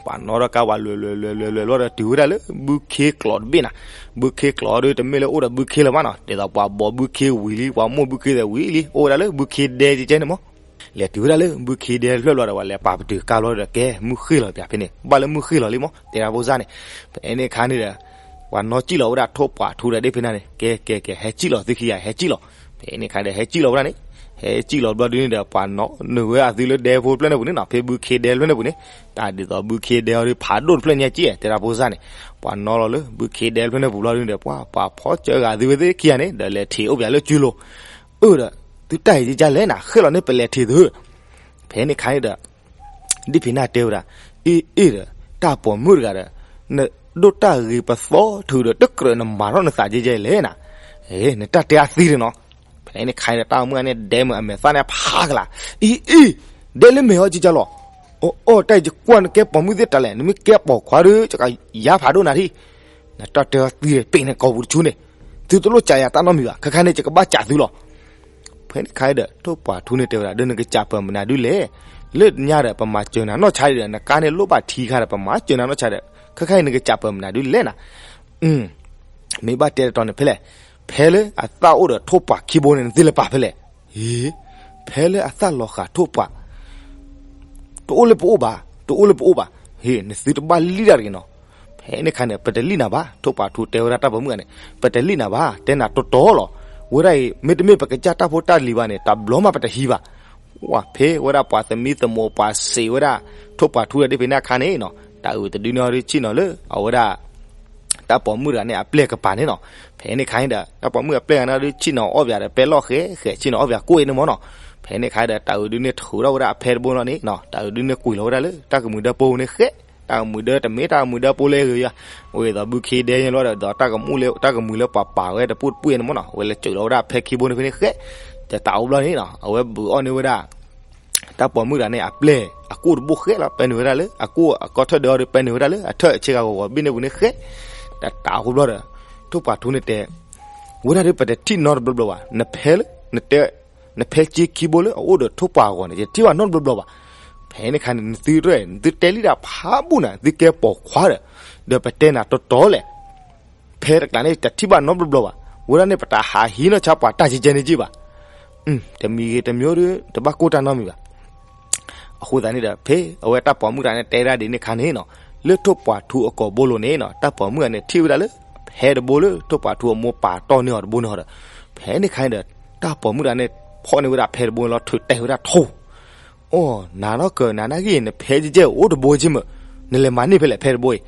ပှၤနီၣ်ထီၣ်ကါပှၤလဲၤလဲၤလဲၤလဲၤလဲၤဘျီဒီးတုၤဝဲဒၣ်လၢဘုခ့ကျိးတဘ့ၣ်နၤ, ဘုခ့ကျိးဒီးတမ့ၢ်လၢအိၣ်ဒီးဘုခ့လၢၤဘၣ်နီၤ, ဒ်သိးပှၤဘီဘုခ့ဝံၤလံ ပှၤမိၢ်ဘုခ့သဲးဝံၤလံ အိၣ်ဝဲဒၣ်လၢဘုခ့ဒဲကဲကဲန့ၣ်မး, လဲၤတုၤဝဲဒၣ်လၢဘုခ့ဒဲတဖျၢၣ်ဘျီဒီး ပှၤလဲၤပာ်ပတုာ်ကါဘျီဒီး ကဲမုၢ်ဃ့ၢ်လီၤပၠးဖဲန့ၣ် ဘၣ်လၢမုၢ်ဃ့ၢ်လီၤလံမး တဲဒၣ်ဖိစၢ်န့ၣ်, ဖဲန့ၣ်ခါန့ၣ်ဒီး ပှၤနီၣ်စံၣ်လီၤဝဲဒၣ်ထိၣ်ပှာ်ထူဒီးဒ့ၣ်ဖံးနၢ်န့ၣ် ကဲကဲကဲ ဟဲစံၣ်လီၤသုခံဂၤ ဟဲစံၣ်လီၤ, ဖဲန့ၣ်ခါဒီးဟဲစံၣ်လီၤဝဲဒၣ်န့ၣ်, ဟဲစံၣ်လီၤဘျီဒုန့ၣ်ဒီး ပှၤနီၣ်နုာ်ဝဲအသုလၢဒဲဖိတဖျၢၣ်န့ၣ်ပူၤန့ၣ်နီၤ, ဖဲဘုခ့ဒဲတဖျၢၣ်န့ၣ်ပူၤန့ၣ်, တၢ်ဒ်သိးဘုခ့ဒဲအီၤဒီးဖးဒိၣ်တဖျၢၣ်ညါကဲ တဲဒၣ်ဖိစၢ်န့ၣ်, ပှၤနီၣ်လီၤလၢဘုခ့ဒဲတဖျၢၣ်န့ၣ်ပူၤဘျီဒုန့ၣ်ဒီး ပှၤပှၤဖီၣ်စၢဂၤသုဝဲသ့ၣ်ခံဂၤန့ၣ် ဒီးလဲၤထံးအိၣ်ပၠးလၢစုလိၤ, အၢဒီး သုတၢ်အံၤကဲလဲၣ်နၤ ဃ့ၢ်လီၤန့ၣ်ပလဲၤထံးသု, ဖဲန့ၣ်ခါန့ၣ်ဒီး ဒ့ၣ်ဖံးနၢ်တဲဝဲဒၣ်, အ့ၣ်အ့ၣ်ဒီး တၢ်ပိာ်မုၣ်တဂၤဒီး နဒိၣ်တၢ်ဂ့ၤပသီထုးဒီးတကြၢးနမၤထီၣ်နသးကဲကဲလဲၣ်နၤ, နတၢ်တဲအသံန့ၣ်နီၤ, ဖဲန့ၣ်ခါန့ၣ်ဒီး တၢ်ပိာ်မုၣ်န့ၣ်ဒဲမုၢ်အမဲာ်သၣ်န့ၣ်ဖးကလာ်, အ့ၣ်အ့ၣ်, ဒဲလၢမဲာ်ဟီကဲကဲလီၤ, အီၣ်အီၣ်တၢ်အံၤယကွၢ်နကဲပိာ်မုၣ်သ့ၣ်တၢ်လဲၣ် နမ့ၢ်ကဲပိာ်ခွါဒီး ယကယါဖးဒိၣ်နၤထံၣ်, နတၢ်တဲအသံဒီး ပ့ၤန့ၣ်ကိာ်ပူၤတဆူန့ၣ်, သုတလိၣ်ကးယၤတၢ်နီတမံၤဘၣ် ခဲခါန့ၣ် ယကဘၣ်ကးသုလီၤ ဖဲန့ၣ်ခါဒီး ထိၣ်ပှာ်ထူန့ၣ်တဲဝဲဒၣ် ဒီးနကစၢ်ပၢၢ်မနုၤဒုလဲၣ်, လၢညါဒီး ပမၤစၢၤနၤနီၢ်ဆါဒီး နကါန့ၣ်လိၣ်ဘၣ်ထံခါဒီး ပမၤစၢၤနၤနီၢ်ဆါဒီး ခဲခါအံၤနကစၢ်ပၢၢ်မနုၤဒုလဲၣ်နၤ, မ့ၢ်ဘၣ်တဲတတီၤန့ၣ်ဖဲလဲၣ်, ဖဲလၢအသၣ်အိၣ်ဒီးထိၣ်ပှာ်ခံဘိန့ၣ် နသုလဲၤပာ်ဖဲလဲၣ်, အ့, ဖဲလၢအသၣ်လီၤဃာ်ထိၣ်ပှာ် တအိၣ်လၢပအိၣ်ဘၣ်, တအိၣ်လၢပအိၣ်ဘၣ်, ဟ့ၣ် နသုတဘၣ်လံၣ်တၢ်တဂ့ၤနီၤ, ဖဲန့ၣ်ခါန့ၣ် ပတလံၣ်နၤဘၣ်, ထိၣ်ပှာ်ထူတဲဝဲဒၣ်တၢ်ပိာ်မုၣ်ဂၤန့ၣ် ပတလံၣ်နၤဘၣ်, တဲနၤတီတီလီၤ, ဝဲဒၣ်အံၤ မ့တမ့ၢ်ပကစၢ်တၢ်ဖိတၢ်လံၤဘၣ်န့ၣ် တဘျီမးပတဟံးဘၣ်, ဝဲဖဲဝဲဒၣ်ပှၤသမံသမိးပှၤစံးဝဲဒၣ် ထိၣ်ပှာ်ထူဒီးဒ့ၣ်ဖံးနၢ်ခါန့ၣ်နီၤ, တၤအုးတဒုန့ၣ်ဒုးဆ့ၣ်နီၤလၢ အဝဲဒၣ် တၢ်ပိာ်မုၣ်တဂၤန့ၣ် အပျဲၢ်ကပၤန့ၣ်နီၤ, ဖဲန့ၣ်ခါန့ၣ်ဒီး တၢ်ပိာ်မုၣ်အပျဲၢ်ဂၤန့ၣ်ဒုးဆ့ၣ်နီၤအီၣ်ပၠးဒီး ပဲလီၢ်ဃဲဃဲဆ့ၣ်နီၤအီၣ်ပၠးကိၣ်အ့န့ၣ်မ့ၢ်နီၤ, ဖဲန့ၣ်ခါဒီး တၤအုးဒုးန့ၣ်ထုးထီၣ်ဝဲဒၣ်အဖဲတဘိလီၤန့ၣ်နီၤ, တၤအုးဒုးန့ၣ်ကွံာ်လီၤဝဲဒၣ်လၢ တၢ်ကမှံၤဒၢပူန့ၣ်ဃဲ, တၢ်ကမှံၤဒၢတမ့ၢ်တၢ်ကမှံၤဒၢပူလၢအဂ့ၤယါ, အဝဲဒ်သိးဘုခ့ဒဲညါလီၤဒီး တၢ်ကမှံၤလၢပှၤပာ်ဝဲတပူတပူန့ၣ်မ့ၢ်နီၤ, အဝဲလဲၤစၢၤလီၤဝဲဒၣ်အဖဲခံဘိန့ၣ်ဖဲန့ၣ်ဃဲ, တတးအိၣ်ဘျီန့ၣ်နီၤ အဝဲဘုးအီၣ်န့ၢ်ဝဲဒၣ် တၢ်ပိာ်မုၣ်တဂၤန့ၣ် အပျဲၢ်အကိၣ်တဘိဃဲလီၤ, ပဲနုာ်ဝဲဒၣ်လၢ အကိၣ်အကီၢ်ထၢၣ်ဒၢအီၤဒီး ပဲနုာ်ဝဲဒၣ်လၢ အထၢၣ်အဆ့ကၤဂီၤဂီၤဘ့ၣ်န့ၣ်ပူၤန့ၣ်ဃဲ, တတးအိၣ်ဘျီဒီး ထိၣ်ပှာ်ထူန့ၣ်တဲ ဝဲဒၣ်ဒီး ပတထံၣ်နီတဘျီဘျီဘၣ်, နဖဲလၢ နတဲ နဖဲက့ခံဘိလၢအအိၣ်ဒီးထိၣ်ပှာ်အဂီၢ်န့ၣ် ယတထံၣ်ဘၣ်နီတဘျီဘျီဘၣ်, ဖဲန့ၣ်ခါန့ၣ် နသုရဲၣ် နသုတဲလံတၢ်ဖးဘူၣ်နၤ သုကဲပိာ်ခွါဒီး ဒီးပတဲနၤတီတီလဲၣ် ဖဲတကျးန့ၣ် တထံၣ်ဘၣ်နီတဘျီဘျီဘၣ်, ဝဲဒၣ်န့ၣ် ပတၢ်ဟးဟံးနီၢ်ဆါပှၤတၢ်ကဲကဲန့ၣ်က့ဘၣ်. တမံၤဂ့ၤတမံၤဒီး တဘၣ်ကိၢ်တၢ်နီတမံၤဘၣ်. အဃိသတးန့ၣ်ဒီး ဖဲအဝဲတၢ်ပိာ်မုၣ်တဂၤန့ၣ် တဲဒၣ်ဒ်န့ၣ်ခါန့ၣ်နီၤ, လၢထိၣ်ပှာ်ထူအကိာ်ဘိလိၤန့ၣ်နီၤ, တၢ်ပိာ်မုၣ်တဂၤန့ၣ် ထံၣ်ဝဲဒၣ်လၢ ဖဲတဘိလၢထိၣ်ပှာ်ထူအမိၢ်ပာ်တီၢ်န့ၢ်အီၤတဘိန့ၣ်ဒီး, ဖဲန့ၣ်ခါန့ၣ်ဒီး တၢ်ပိာ်မုၣ်တဂၤန့ၣ် ဖီၣ်န့ၢ်ဝဲဒၣ်ဖဲတဘိန့ၣ်လီၤ, ထုးတဲာ်ဝဲဒၣ်ထိၣ် အိၣ် နၤနီၢ်ကၢၤ နၤနာ်က့ နဖဲကဲကဲအိၣ်တဘိက့မ့ၢ်, နလဲၤမၤန့ၢ်ဖဲလဲၣ်ဖဲတဘိအံၤ.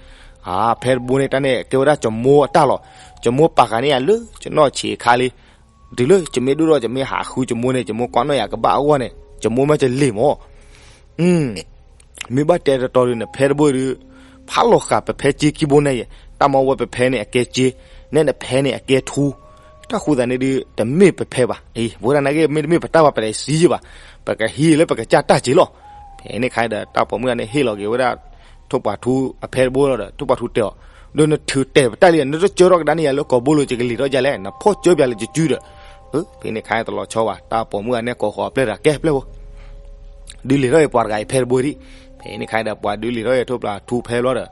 အါ ဖဲတဘိန့ၣ် တၢ်န့ၣ်ကဲဝဲဒၣ်ကမိၢ်အတၢ်လီၤ. ကမိၢ်ပာ်ဃာ်န့ၢ်ယၤလၢကနီၢ်ဆံးအခါလံ. တုၤလၢကမ့ၢ်ဒိၣ်ထီၣ် ကမ့ၢ်ဟးဃုကမိၢ်န့ၣ် ကမိၢ်ကွၢ်နီၣ်ယၤကဘၣ်အဂီၢ်န့ၣ် ကမိၢ်မ့ၢ်ကလ့ၤမး မ့ၢ်ဘၣ်တဲတတီၤဒုး နဖဲတဘိဒုး ဖးလီၤဃာ်ပဖဲက့ခံဘိန့ၣ်ယဲ, တၢ်မၤဝဲပဖဲန့ၣ်အကဲက့, နဲနဖဲန့ၣ်အကဲထူ, တၢ်ဃိသတးန့ၣ်ဒုး တမ့ၢ်ပဖဲဘၣ်. အံၤ ပဝဲဒၣ်နာ်က့ မ့တမ့ၢ်ပတၢ်ဘၣ်ပလဲၤစံယဲဘၣ်, ပကဟံးလၢပကစၢ်တၢ်က့လီၤ. ဖဲန့ၣ်ခါဒီး တၢ်ပိာ်မုၣ်တဂၤန့ၣ် ဟ့ၣ်လီၤက့ၤဝဲဒၣ် ထိၣ်ပှာ်ထူအဖဲတဘိလီၤဒီး ထိၣ်ပှာ်ထူတဲအီၤ, ဒီးနထုးတဲာ်ပတၢ်လံ, နတကၢထီၣ်ကဒါန့ၢ်ယၤလၢကိာ်ဘိလိၤ ယကလ့ၤထီၣ်ဒ်လဲၣ်, နဖီၣ်ကၢပၠးလၢယစုဒီး, ဖဲန့ၣ်ခါတလီၤဆီဘၣ်, တၢ်ပိာ်မုၣ်တဂၤန့ၣ် ကိးဃီၤအပျဲၢ်တဂၤ ကဲပျဲၢ်ဖိ ဒုးလ့ၤထီၣ်အံၤပှၤတဂၤအံၤဖဲတဘိဒံး. ဖဲန့ၣ်ခါဒီး ပှၤဒုးလ့ၤထီၣ်အံၤထိၣ်ပှာ်ထူဖဲလီၤဒီး,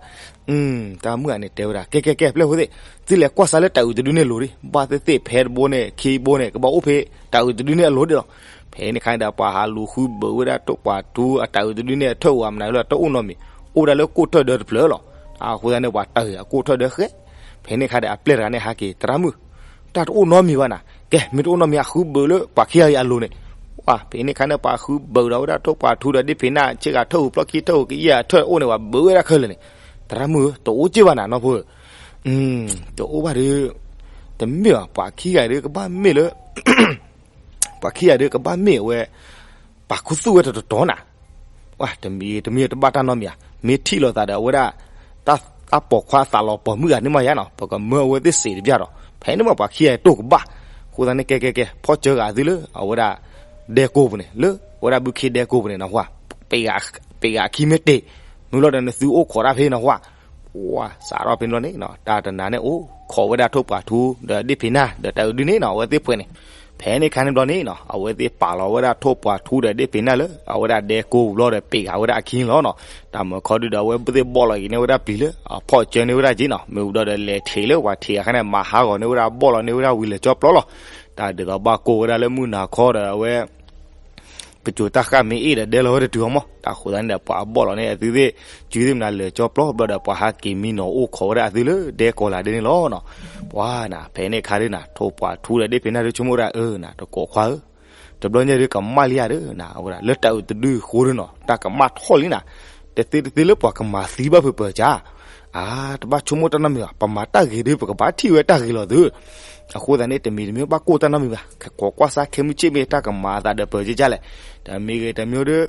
တၢ်မုၣ်တဂၤန့ၣ်တဲဝဲဒၣ် ကဲကဲကဲပျဲၢ်ဖိသ့ၣ်, သုလဲၤကွၢ်စးလၢတၢ်အုးတဒုန့ၣ်အလိၤဒံး, ဘၣ်သ့ၣ်သ့ၣ်ဖဲတဘိန့ၣ် ခံဘိန့ၣ် ကဘၣ်အိၣ်ဖဲတၢ်အုးတဒုန့ၣ်အလိၤဒံးလီၤ. ဖဲန့ၣ်ခါဒီး ပှၤဟးလူၤဃုဘုးဝဲဒၣ်ထိၣ်ပှာ်ထူအတၢ်အုးတဒုန့ၣ် အထၢၣ်အိၣ်မနုၤလၢတအိၣ်နီတမံၤ, အိၣ်ဝဲဒၣ်လၢကိၣ်ထၢၣ်ဒၢတဖျၢၣ်လီၤ. အဃိသတးန့ၣ် ပှၤတၢ်အုးအကိၣ်ထၢၣ်ဒၢဃဲ, ဖဲန့ၣ်ခါဒီး အပျဲၢ်တဂၤန့ၣ်ဟးက့ၤ သရၣ်မုၣ်, တၢ်တအိၣ်နီတမံၤဘၣ်နၤ, ကဲ မ့ၢ်တအိၣ်နီတမံၤ အဃုဘုးလၢပှၤခံဂၤအံၤအလိၤန့ၣ်. ပှၤ ဖဲန့ၣ်ခါန့ၣ် ပှၤဃုဘုးဒီးဝဲဒၣ်ထိၣ်ပှာ်ထူဒီးဒ့ၣ်ဖံးနၢ် ဆ့ကၤထၢၣ်ဧူၤ ပျီၢ်ခံထၢၣ်ဧူၤ ကယဲၢ်အထၢၣ်အိၣ်န့ၣ် ပှၤဘုးဝဲဒၣ်ခဲလၢာ်န့ၣ်, သရၣ်မုၣ်ဧၢ တအိၣ်က့ဘၣ်နၤနီၢ်ဖိဧၢ, တအိၣ်ဘၣ်ဒီး, တမ့ၢ်ဘၣ် ပှၤခံဂၤဒီးကဘၣ်မ့ၢ်လၢ ပှၤခံဂၤဒီးကဘၣ်မ့ၢ်အဝဲ ပာ်ခူသူၣ်ဝဲတတီၤတီၤနၤ, တမံၤတမံၤတဘၣ်တၢ်နီတမံၤဧါ, မ့ၢ်ထံၣ်လိာ်သးဒီးအဝဲဒၣ် တၢ်ပိာ်ခွါသးလီၤပိာ်မုၣ်ဂၤန့ၣ်မးယါနီၤ ပကမၢအဝဲသ့ၣ်စံးတဘျီဒီး ဖဲန့ၣ်မးပှၤခံဂၤတိၢ်ကဘၣ်, အဃိသတးန့ၣ် ကဲကဲကဲ ဖီၣ်စၢဃာ်သုလၢ အဝဲဒၣ် ဒဲကိပူၤန့ၣ် လၢ အဝဲဒၣ်ဘုခ့ဒဲကိပူၤန့ၣ်နီၤ ပှၤ ပ့ၤဂၤအခံမ့ၢ်တ့ၢ်, မုၢ်လီၤဒီးနသုအိၣ်ခိးတၢ်ဖဲနီၤ ပှၤ စးထီၣ်ဖဲန့ၣ်ဘျီန့ၣ်နီၤ တၢ်တနၤန့ၣ်အိၣ်ခိးဝဲဒၣ်ထိၣ်ပှာ်ထူ ဒီးဒ့ၣ်ဖံးနၢ် ဒီးတၢ်အုးဒုန့ၣ်နီၤ အဝဲသ့ၣ်ပှဲၤန့ၣ်, ဖဲန့ၣ်ခါန့ၣ်ဘျီန့ၣ်နီၤ အဝဲသ့ၣ်ပာ်လီၤဝဲဒၣ်ထိၣ်ပှာ်ထူဒီးဒ့ၣ်ဖံးနၢ်လၢ အဝဲဒၣ်ဒဲကိပူၤဘျီဒီး ပ့ၤဂၤဝဲဒၣ်အခံန့ၣ်လီၤနီၤ, တၢ်မၤခီဒုဒီး အဝဲသ့ၣ်ဘီၣ်လီၤက့ၤန့ၢ်ဝဲဒၣ်ပျံၤလၢ အဖီၣ်စၢန့ၢ်ဝဲဒၣ်က့နီၤ မ့ၢ်ဝံၤဘျီဒီး လဲၤထံးလၢပှၤထံးအခါန့ၣ် မၤဟးဂီၤန့ၢ်ဝဲဒၣ် ဘီၣ်လီၤန့ၢ်ဝဲဒၣ်ဝံၤလၢာ်ကၠီပျီလီၤ, တၢ်ဒ်သိးဘၣ်ကိၢ်ဝဲဒၣ်လၢမုၢ်နၤခီဒီး အဝဲ ကစိၤတၢ်ဃၣ်မ့ၢ်အ့ၣ်ဒီးဒဲလီၤဝဲတတုၤအီၤမး, တၢ်ဃိသတးန့ၣ်ဒီး ပှၤအဘီၣ်လီၤန့ၢ်အသုသ့ၣ် စုသ့ၣ်မနုၤလၢာ်ကၠီပျီဘျီဒီး ပှၤဟးက့ၤမံနီၤအိၣ်ခိးဝဲဒၣ်အသုလၢဒဲကိးလၢ်ဒ်န့ၣ်လီၤနီၤ, ပှၤနၤ ဖဲန့ၣ်ခါဒုနၤ ထိၣ်ပှာ်ထူဒီးဒ့ၣ်ဖံးနၢ်ဒုဆိကမိၣ်ဝဲဒၣ်အၢနၤ တကိးခွါဧၢ, တဘျီညါဒုကမၣ်လံဧါဒုနၤ အဝဲဒၣ်လၢတၢ်အုးတဒုအဃိဒုနီၤ တၢ်ကမၣ်ထီၣ်လံနၤ, တသ့တသ့လၢပှၤကမၤသံဘၣ်ဖုးပၢၤကၠါ အါ တဘၣ်ဆိကမိၣ်တၢ်နီတမံၤဘၣ် ပမၤတၢ်ဂ့ၤဒု ပကဘၣ်ထံၣ်ဝဲတၢ်ဂ့ၤလီၤသု, အဃိသတးန့ၣ် တမံၤတမံၤဘၣ်ကိၢ်တၢ်နီတမံၤဘၣ် ကကိးကွၢ်စၢ်ခဲမုၢ်ဆ့ၣ်မ့ၢ်တၢ်ကမၤအသးဒီးပၢၤကၠါလဲၣ်, တမံၤဂ့ၤတမံၤဒီး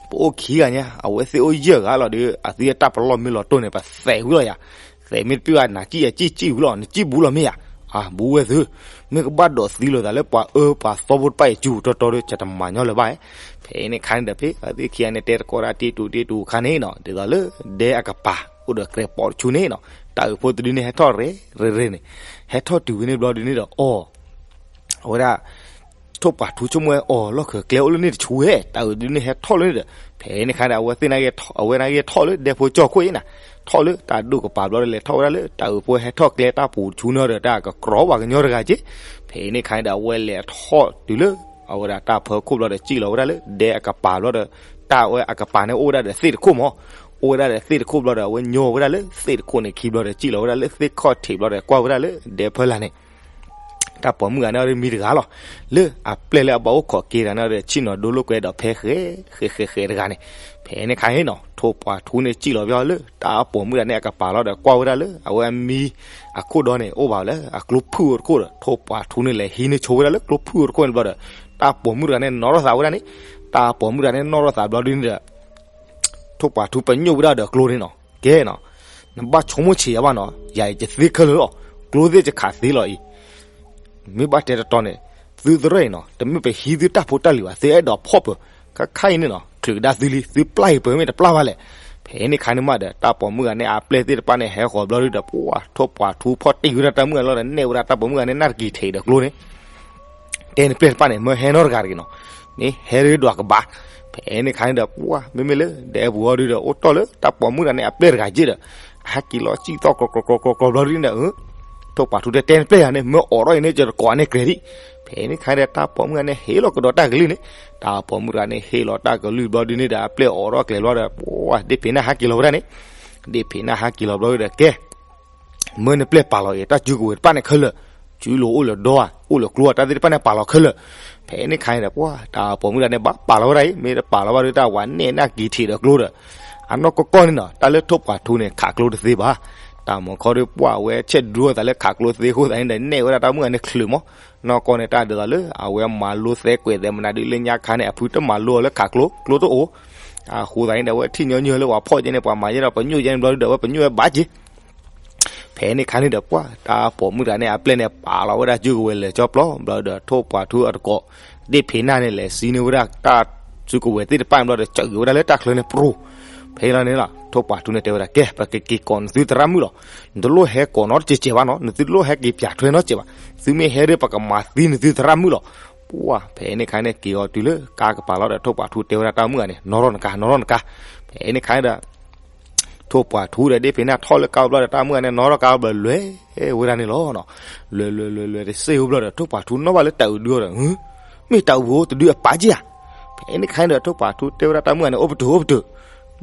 ပအိၣ်ခံဂၤညါ အဝဲသ့ၣ်အိၣ်ယဲၢ်ဂၤလီၤဒီး အသုတၢ်ပလီၢ်မ့ၢ်လီၤတိၢ်န့ၣ် ပသဲးဝံၤလီၤယၤ, သဲးမ့ၢ်တပ့ၢ်ဘၣ်နၤကံၣ်ယၤကံၣ်ကံၣ်ဝံၤလီၤ နကံၣ်ဘူးလီၤမ့ၢ်ယၤ, အါ ဘူးဝဲသု, မ့ၢ်ကဘၣ်ဒိးသံလိာ်သးလၢပှၤအၢပှၤသီဖိတဖၣ်အံၤ ကၠူတတီဒီး ကတမၤညီလၢၤဘၣ်, ဖဲန့ၣ်ခါန့ၣ်ဒီး ဖဲအဝဲသ့ၣ်ခံဂၤန့ၣ် တဲတကိးတၢ်တံတူာ်တံတူာ်အခါန့ၣ်နီၤ ဒ်သိးလၢဒဲအကပၤ အိၣ်ဒီးကြဲးပိာ်တဆူန့ၣ်နီၤ တၢ်အုးဖိတဒုန့ၣ် ဟဲထီၣ်ရ့ရ့ရ့န့ၣ်, ဟဲထီၣ်တုၤဝဲန့ၣ်ဘျီဒုန့ၣ်ဒီး အီၣ် အဝဲဒၣ် ထိၣ်ပှာ်ထူဆိကမိၣ်ဝဲအီၤ လီၢ်ခၢၣ်ကျဲအိၣ်လၢန့ၣ်တဆူဝဲ တၢ်အုးဒုန့ၣ်ဟဲထီၣ်လၢန့ၣ်ဒီး ဖဲန့ၣ်ခါဒီး အဝဲသ့ၣ်နာ်က့ အဝဲနာ်က့ထီၣ်လၢဒဲဖိကၠီၢ်ခိၣ်အံၤနၤ, ထီၣ်လၢတၢ်ဒိၣ်ကပၤဘျီဒီး လဲၤထီၣ်ဝဲဒၣ်လၢတၢ်အုးဖိဟဲထီၣ်ကျဲတၢ်ပူၤတဆူန့ၣ်ဒီး တၢ်ကကြီပှၤကညီတဂၤက့, ဖဲန့ၣ်ခါန့ၣ်ဒီး အဝဲလဲၤထီၣ်တုၤလၢ အဝဲဒၣ်တၢ်ဖၢခိၣ်ဘျီဒီး စံၣ်လီၤဝဲဒၣ်လၢဒဲအကပၤဘျီဒီး တၢ်ဝဲအကပၤန့ၣ် အိၣ်ဝဲဒၣ်ဒီးသ့ၣ်တခိၣ်မး, အိၣ်ဝဲဒၣ်ဒီးသ့ၣ်တခိၣ်ဘျီဒီး အဝဲညီဝဲဒၣ်လၢသ့ၣ်တခိၣ်န့ၣ်ခံဘျီဒီး စံၣ်လီၤဝဲဒၣ်လၢသ့ၣ်ခီၣ်ထံးဘျီဒီး ကွၢ်ဝဲဒၣ်လၢဒဲဖၢလာ်န့ၣ် တၢ်ပိာ်မုၣ်ဂၤန့ၣ်အီၤဒီးမံတဂၤလီၤ. လၢအပျဲၢ်လၢအဘၣ်အိၣ်ခိးက့ၤတဂၤန့ၣ်ဒီး ဆ့ၣ်နီၤဒိလိာ်ကွဲဒီးဖဲဃဲ ဃဲ ဃဲ ဃဲတဂၤန့ၣ်, ဖဲန့ၣ်ခါန့ၣ်နီၤ ထိၣ်ပှာ်ထူန့ၣ်စံၣ်လီၤဘၣ်အီၤလၢ တၢ်ပိာ်မုၣ်တဂၤန့ၣ်အကပၤလီၤဒီး ကွၢ်ဝဲဒၣ်လၢ အဝဲအမံအခိၣ်ဒီန့ၣ် အိၣ်ဘၣ်လၢအကျိဖုၣ်အီၤတခိၣ်ဒီး ထိၣ်ပှာ်ထူန့ၣ်လဲၤဟံးန့ၢ်ဆိဝဲဒၣ်လၢကျိဖုၣ်အီၤတခိၣ်န့ၣ်ဘျီဒီး တၢ်ပိာ်မုၣ်တဂၤန့ၣ်နီၣ်ထီၣ်သးဝဲဒၣ်န့ၣ်, တၢ်ပိာ်မုၣ်တဂၤန့ၣ်နီၣ်ထီၣ်သးဘျီဒုန့ၣ်ဒီး ထိၣ်ပှာ်ထူပညိၣ်ဝဲဒၣ်ဒီးကျိန့ၣ်နီၤ, ကဲနီၤ, နဘၣ်ဆိကမိၣ်ဆံးယၤဘၣ်နီၤ, ယၤအံၤယသ့ခဲလၢာ်လီၤ, ကျိသ့ၣ်ယခးသ့လီၤအံၤ, မ့ၢ်ဘၣ်တဲတတီၤန့ၣ်, သုသရၣ်အံၤနီၤ တမ့ၢ်ပဟံးသုတၢ်ဖိတၢ်လံၤဘၣ်, သုအဲၣ်ဒိးဖီၣ်ပၢၤ, ခါခါအံၤန့ၣ်နီၤ ချုးကဒါသုလံ, သုပျၢ်အံၤပၢၤမ့ၢ်တပျၢ်ဘၣ်လဲၣ်. ဖဲန့ၣ်ခါန့ၣ်မးဒီး တၢ်ပိာ်မုၣ်ဂၤန့ၣ် အပျဲၢ်သ့ၣ်တဖၣ်န့ၣ် ဟဲဃီၤဘျီဒုဒီး ပှၤထိၣ်ပှာ်ထူဖီၣ်တံၢ်ဝဲဒၣ်တၢ်မုၣ်ဂၤလီၤဒီး နဲၣ်ဝဲဒၣ်တၢ်ပိာ်မုၣ်ဂၤန့ၣ် နၢ်တက့ၤထံးဒီးကျိန့ၣ် တဲနပျဲၢ်တဖၣ်န့ၣ် မၢဟဲနီတဂၤတဂ့ၤနီၤ, မ့ၢ်ဟဲဒုးဒွးကဘၣ်. ဖဲန့ၣ်ခါန့ၣ်ဒီး ပှၤ မ့မ့ၢ်လၢ ဒဲပူၤအီၤဒုဒီး အိၣ်တီၢ်လၢတၢ်ပိာ်မုၣ်တဂၤန့ၣ် အပျဲၢ်တဂၤက့ဒီး အဟဲက့ၤလီၤစံၣ်သီၣ် ကြီကြီကြီကြီဘျီဒုန့ၣ်ဒီး ထိၣ်ပှၢ်ထူတဲတဲနပျဲၢ်ယၤန့ၣ် မၢအိးထီၣ်အံၤန့ၣ် ယတကိးန့ၢ်ကျဲၤဒံး. ဖဲန့ၣ်ခါဒီး တၢ်ပိာ်မုၣ်တဂၤန့ၣ် ဟ့ၣ်လီၤကဒီးတၢ်ကလုၢ်န့ၣ်, တၢ်ပိာ်မုၣ်တဂၤန့ၣ် ဟ့ၣ်လီၤတၢ်ကလုၢ်ဘျီဒုန့ၣ်ဒီး အပျဲၢ်အိးထီၣ်ကျဲၤဘျီဒီး ပှၤဒ့ၣ်ဖံးနၢ်ဟးက့ၤလီၤဝဲဒၣ်န့ၣ်, ဒ့ၣ်ဖံးနၢ်ဟးက့ၤလီၤဘျီဒီး ကဲ မၢနပျဲၢ်ပာ်လီၤအံၤ တၢ်စုကဝဲၤတဖၣ်န့ၣ်ခဲလၢာ်, စုလိၤအိၣ်လၢဒီဧါ, အိၣ်လၢကျိဧါ, တၢ်သ့ၣ်တဖၣ်န့ၣ် ပာ်လီၤခဲလၢာ်. ဖဲန့ၣ်ခါန့ၣ်ဒီး ပှၤတၢ်ပိာ်မုၣ်တဂၤန့ၣ် ဘၣ်ပာ်လီၤဝဲဒၣ်အံၤ, မ့ၢ်တပာ်လီၤဘၣ်ဒီး တၢ်ဝၤနဲၣ်နၢ်က့ၤထံးဒီးကျိဒီး အနီၢ်ကီၢ်ကီၢ်န့ၣ်နီၤ, တၢ်လၢထိၣ်ပှၢ်ထူန့ၣ် ခးကျိတသ့ဘၣ်. တၢ်မၤခီဒီး ပှၤဝဲဆဲးဒိသးလၢခးကျိသ့အဃိသတးန့ၣ်ဒီး နဲၣ်ဝဲဒၣ်တၢ်မုၣ်ဂၤန့ၣ်ချုးမး. နီၢ်ကီၢ်န့ၣ် တၢ်ဒ်သိးလၢ အဝဲမၤလိသဲကွဲးသဲမနုၤဒုးလၢညါခါန့ၣ် အဖုတမၤလိအီၤလၢခးကျိ, ကျိတအိၣ်. အဃိသတးန့ၣ်ဒီး အဝဲထံၣ်ညီနုၢ်လၢပှၤဖီၣ်ကဲန့ၣ် ပှၤမၤယဲဒီး ပညိၣ်ယဲန့ၣ်ဘျီဒုဒီး အဝဲပညိၣ်ဝဲဘၣ်က့ၤ ဖဲန့ၣ်ခါန့ၣ်ဒီး ပှၤတၢ်ပိာ်မုၣ်တဂၤန့ၣ် အပျဲၢ်န့ၣ် ပာ်လီၤဝဲဒၣ်စုကဝဲၤလဲၤကၠီပျီဘျီဒီး ထိၣ်ပှၢ်ထူအတကိး ဒ့ၣ်ဖံးနၢ်န့ၣ် လဲၤစံန့ၢ်ဝဲဒၣ်တၢ်စုကဝဲၤသ့ၣ်တဖၣ်ဘျီဒီး စၢးက့ၤဝဲဒၣ်လၢတၢ်ချၢန့ၣ်ပြူၤ. ဖဲလီၤန့ၣ်လီၤ ထိၣ်ပှၢ်ထူန့ၣ်တဲဝဲဒၣ် ကဲ ပကက့ၤကိးနသုသရၣ်မုၣ်လီၤ. နတလိၣ်ဟဲကိးနီတစဲးစဲးဘၣ်နီၤ, နသုတလိၣ်ဟဲက့ၤပၠးထွဲနီတစဲးဘၣ်. သုမ့ၢ်ဟဲဒီး ပကမၤသံနသုသရၣ်မုၣ်လီၤ. ပှၤ ဖဲန့ၣ်ခါန့ၣ် က့ၤအီၤတုၤလၢကါကပၤလီၤဒီး ထိၣ်ပှၢ်ထူတဲဝဲဒၣ်တၢ်မုၣ်ဂၤန့ၣ် နီၢ်ထီၣ်နကါ နီၢ်ထီၣ်နကါ. ဖဲန့ၣ်ခါန့ၣ်ဒီး ထိၣ်ပှၢ်ထူဒီးဒ့ၣ်ဖံးနၢ်ထီၣ်လၢကါဘျီဒီး တၢ်မုၣ်ဂၤန့ၣ် နီၢ်ထီၣ်ကါဘျီ လဲၤဝဲဒၣ်န့ၣ်လီၤနီၤ. လဲၤလဲၤလဲၤလဲၤတစ့ၢ်ဖိဘျီဒီး ထိၣ်ပှၢ်ထူနီၣ်ဘၣ်လၢတၢ်အုးဒုအီၤဒီး မ့ၢ်တၢ်အုးဖိတဒုအပၢ်က့ဧါ. ဖဲန့ၣ်ခါန့ၣ်ဒီး ထိၣ်ပှၢ်ထူတဲဝဲဒၣ်တၢ်မုၣ်ဂၤန့ၣ် အိၣ်ပတုာ် အိၣ်ပတုာ်,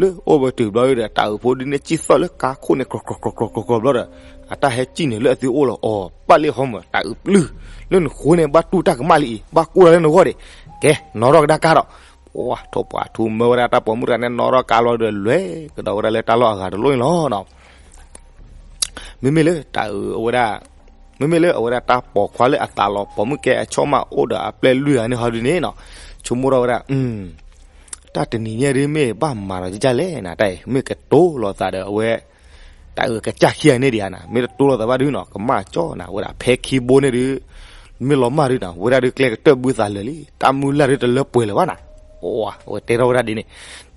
လၢအိၣ်ပတုာ်ဘျီဒီး တၢ်အုးဖိဒုန့ၣ် စံၣ်သီၣ်လၢကါခိၣ်န့ၣ် ကြီၤကြီၤကြီၤကြီၤဘျီဒီး အတၢ်ဟဲစံၣ်န့ၣ်လၢအသုအိၣ်လီၤအီၤ ပာ်လ့ၣ်ဟီမၢ် တၢ်အုးပျုၢ် လၢနဃိန့ၣ် ဘၣ်တူၢ်တၢ်ကမၣ်လံအံၤ ဘၣ်ကိၢ်တၢ်လၢနဂီၢ်ဒံး. ကဲ နီၢ်ထီၣ်ကဒါကါဒီး ပှၤ ထိၣ်ပှၢ်ထူမၢဝဲဒၣ်တၢ်ပိာ်မုၣ်တဂၤန့ၣ် နီၢ်ထီၣ်ကါလီၤဒီး လဲၤကဒီးဝဲဒၣ်လၢတၢ်လီၢ်အဂၤတလိၣ်န့ၣ်လီၤနီၤ. မ့မ့ၢ်လၢတၢ်အုးအဝဲဒၣ် မ့မ့ၢ်လၢအဝဲဒၣ်တၢ်ပိာ်ခွါလၢအသးလီၤ ပိာ်မုၣ်ကဲအဆီၣ်မၣ်အိၣ်ဒီးအပျဲၢ်လွံၢ်ဂၤန့ၣ်ဟီဒုန့ၣ်နီၤ, ဆိကမိၣ်ထီၣ်ဝဲဒၣ် တၢ်တနံၤညါဒုး မ့ၢ်ဘၣ်မၤဒီးကစၢ်လဲၣ်နၤ တၢ်အံၤ မ့ၢ်ကတိၤလိာ်သးဒီးအဝဲ တၢ်အုးအကစၢ်ခံဂၤန့ၣ်ဒံးဧါနၤ, မ့ၢ်တတိၤလိာ်သးဘၣ်ဒုနီၤ ကမၣ်ကၠီနၤ ဝဲဒၣ်ဖဲခံဘိန့ၣ်ဒုး မ့ၢ်လီၤမၢ်ဒုနီၤ ဝဲဒၣ်ဒုးကျဲကတၢၢ်ဘုသးလၢာ်လံ တၢ်မုၢ်လၢ်ဒုးတလၢပှဲၤလၢၤဘၣ်နၤ. အိၣ် အဝဲတဲထီၣ်ဝဲဒၣ်ဒ်န့ၣ်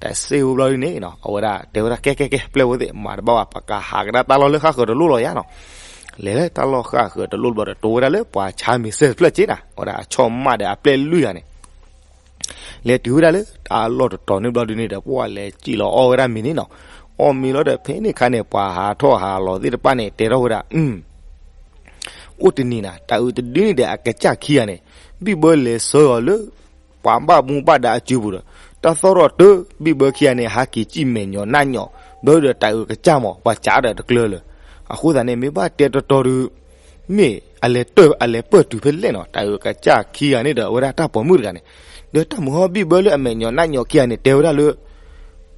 တစ့ၢ်ဖိဘျီဒုန့ၣ်နီၤ အဝဲဒၣ်တဲဝဲဒၣ် ကဲကဲကဲ ပျဲၢ်ဝဲသ့ၣ် မၤတဘၣ်ဘၣ် ပကဟးကဒါတၢ်လီၢ်လၢဃၣ်ဃၢၤတလိၣ်လီၤယါနီၤ. လဲၤလၢတၢ်လီၢ်ဃၣ်ဃၢၤတလိၣ်ဘျီဒီး တိၤဝဲဒၣ်လၢပှၤဆါမံၤစဲၣ်တဖျၢၣ်က့နၤ ဝဲဒၣ်အဆီၣ်မၣ်ဒီးအပျဲၢ်လွံၢ်ဂၤန့ၣ် လဲၤတုၤဝဲဒၣ်လၢတၢ်လီၢ်တတီၤန့ၣ်ဘျီဒုန့ၣ်ဒီး ပှၤလဲၤစံၣ်လီၤအီၣ်ဝဲဒၣ်မ့ၤန့ၣ်နီၤ. အီၣ်မ့ၤလီၤဒီး ဖဲန့ၣ်ခါန့ၣ် ပှၤဟးထီၣ်ဟးလီၤသ့ၣ်တဖၣ်န့ၣ် တဲထီၣ်ဝဲဒၣ် အိၣ်တနံၤနၤ တၢ်အုးတဒုန့ၣ်ဒီးအကစၢ်ခံဂၤန့ၣ် ဘံၣ်ဘၢလဲၤဆှၢအီၤလၢ ပှၤဘၣ်မူဘၣ်ဒါအစုပူၤဒီး တၢ်သီၣ်ထီၣ်တၢၢ် ဘံၣ်ဘၢခံဂၤန့ၣ် ဟးက့ၤစံၣ်မဲာ်ညီၣ်နးညီၣ် ဘျီဒီးတၢ်အုးကစၢ်မး ပှၤစးဒီးတကျၢၤလၢၤ. အဃိသတးန့ၣ် မ့ၢ်ဘၣ်တဲတီတီဒု မ့ၢ်အလဲၤတၢၢ်အလဲၤပၢၢ်တုၤဖဲလဲၣ်နီၤ တၢ်အုးကစၢ်ခံဂၤန့ၣ်ဒီး အဝဲဒၣ်တၢ်ပိာ်မုၣ်တဂၤန့ၣ် ဒီးတၢ်မုၢ်ဟီၣ်ဘံၣ်ဘၢလၢအမဲာ်ညီၣ်နးညီၣ်ခံဂၤန့ၣ် တဲဝဲဒၣ်လၢ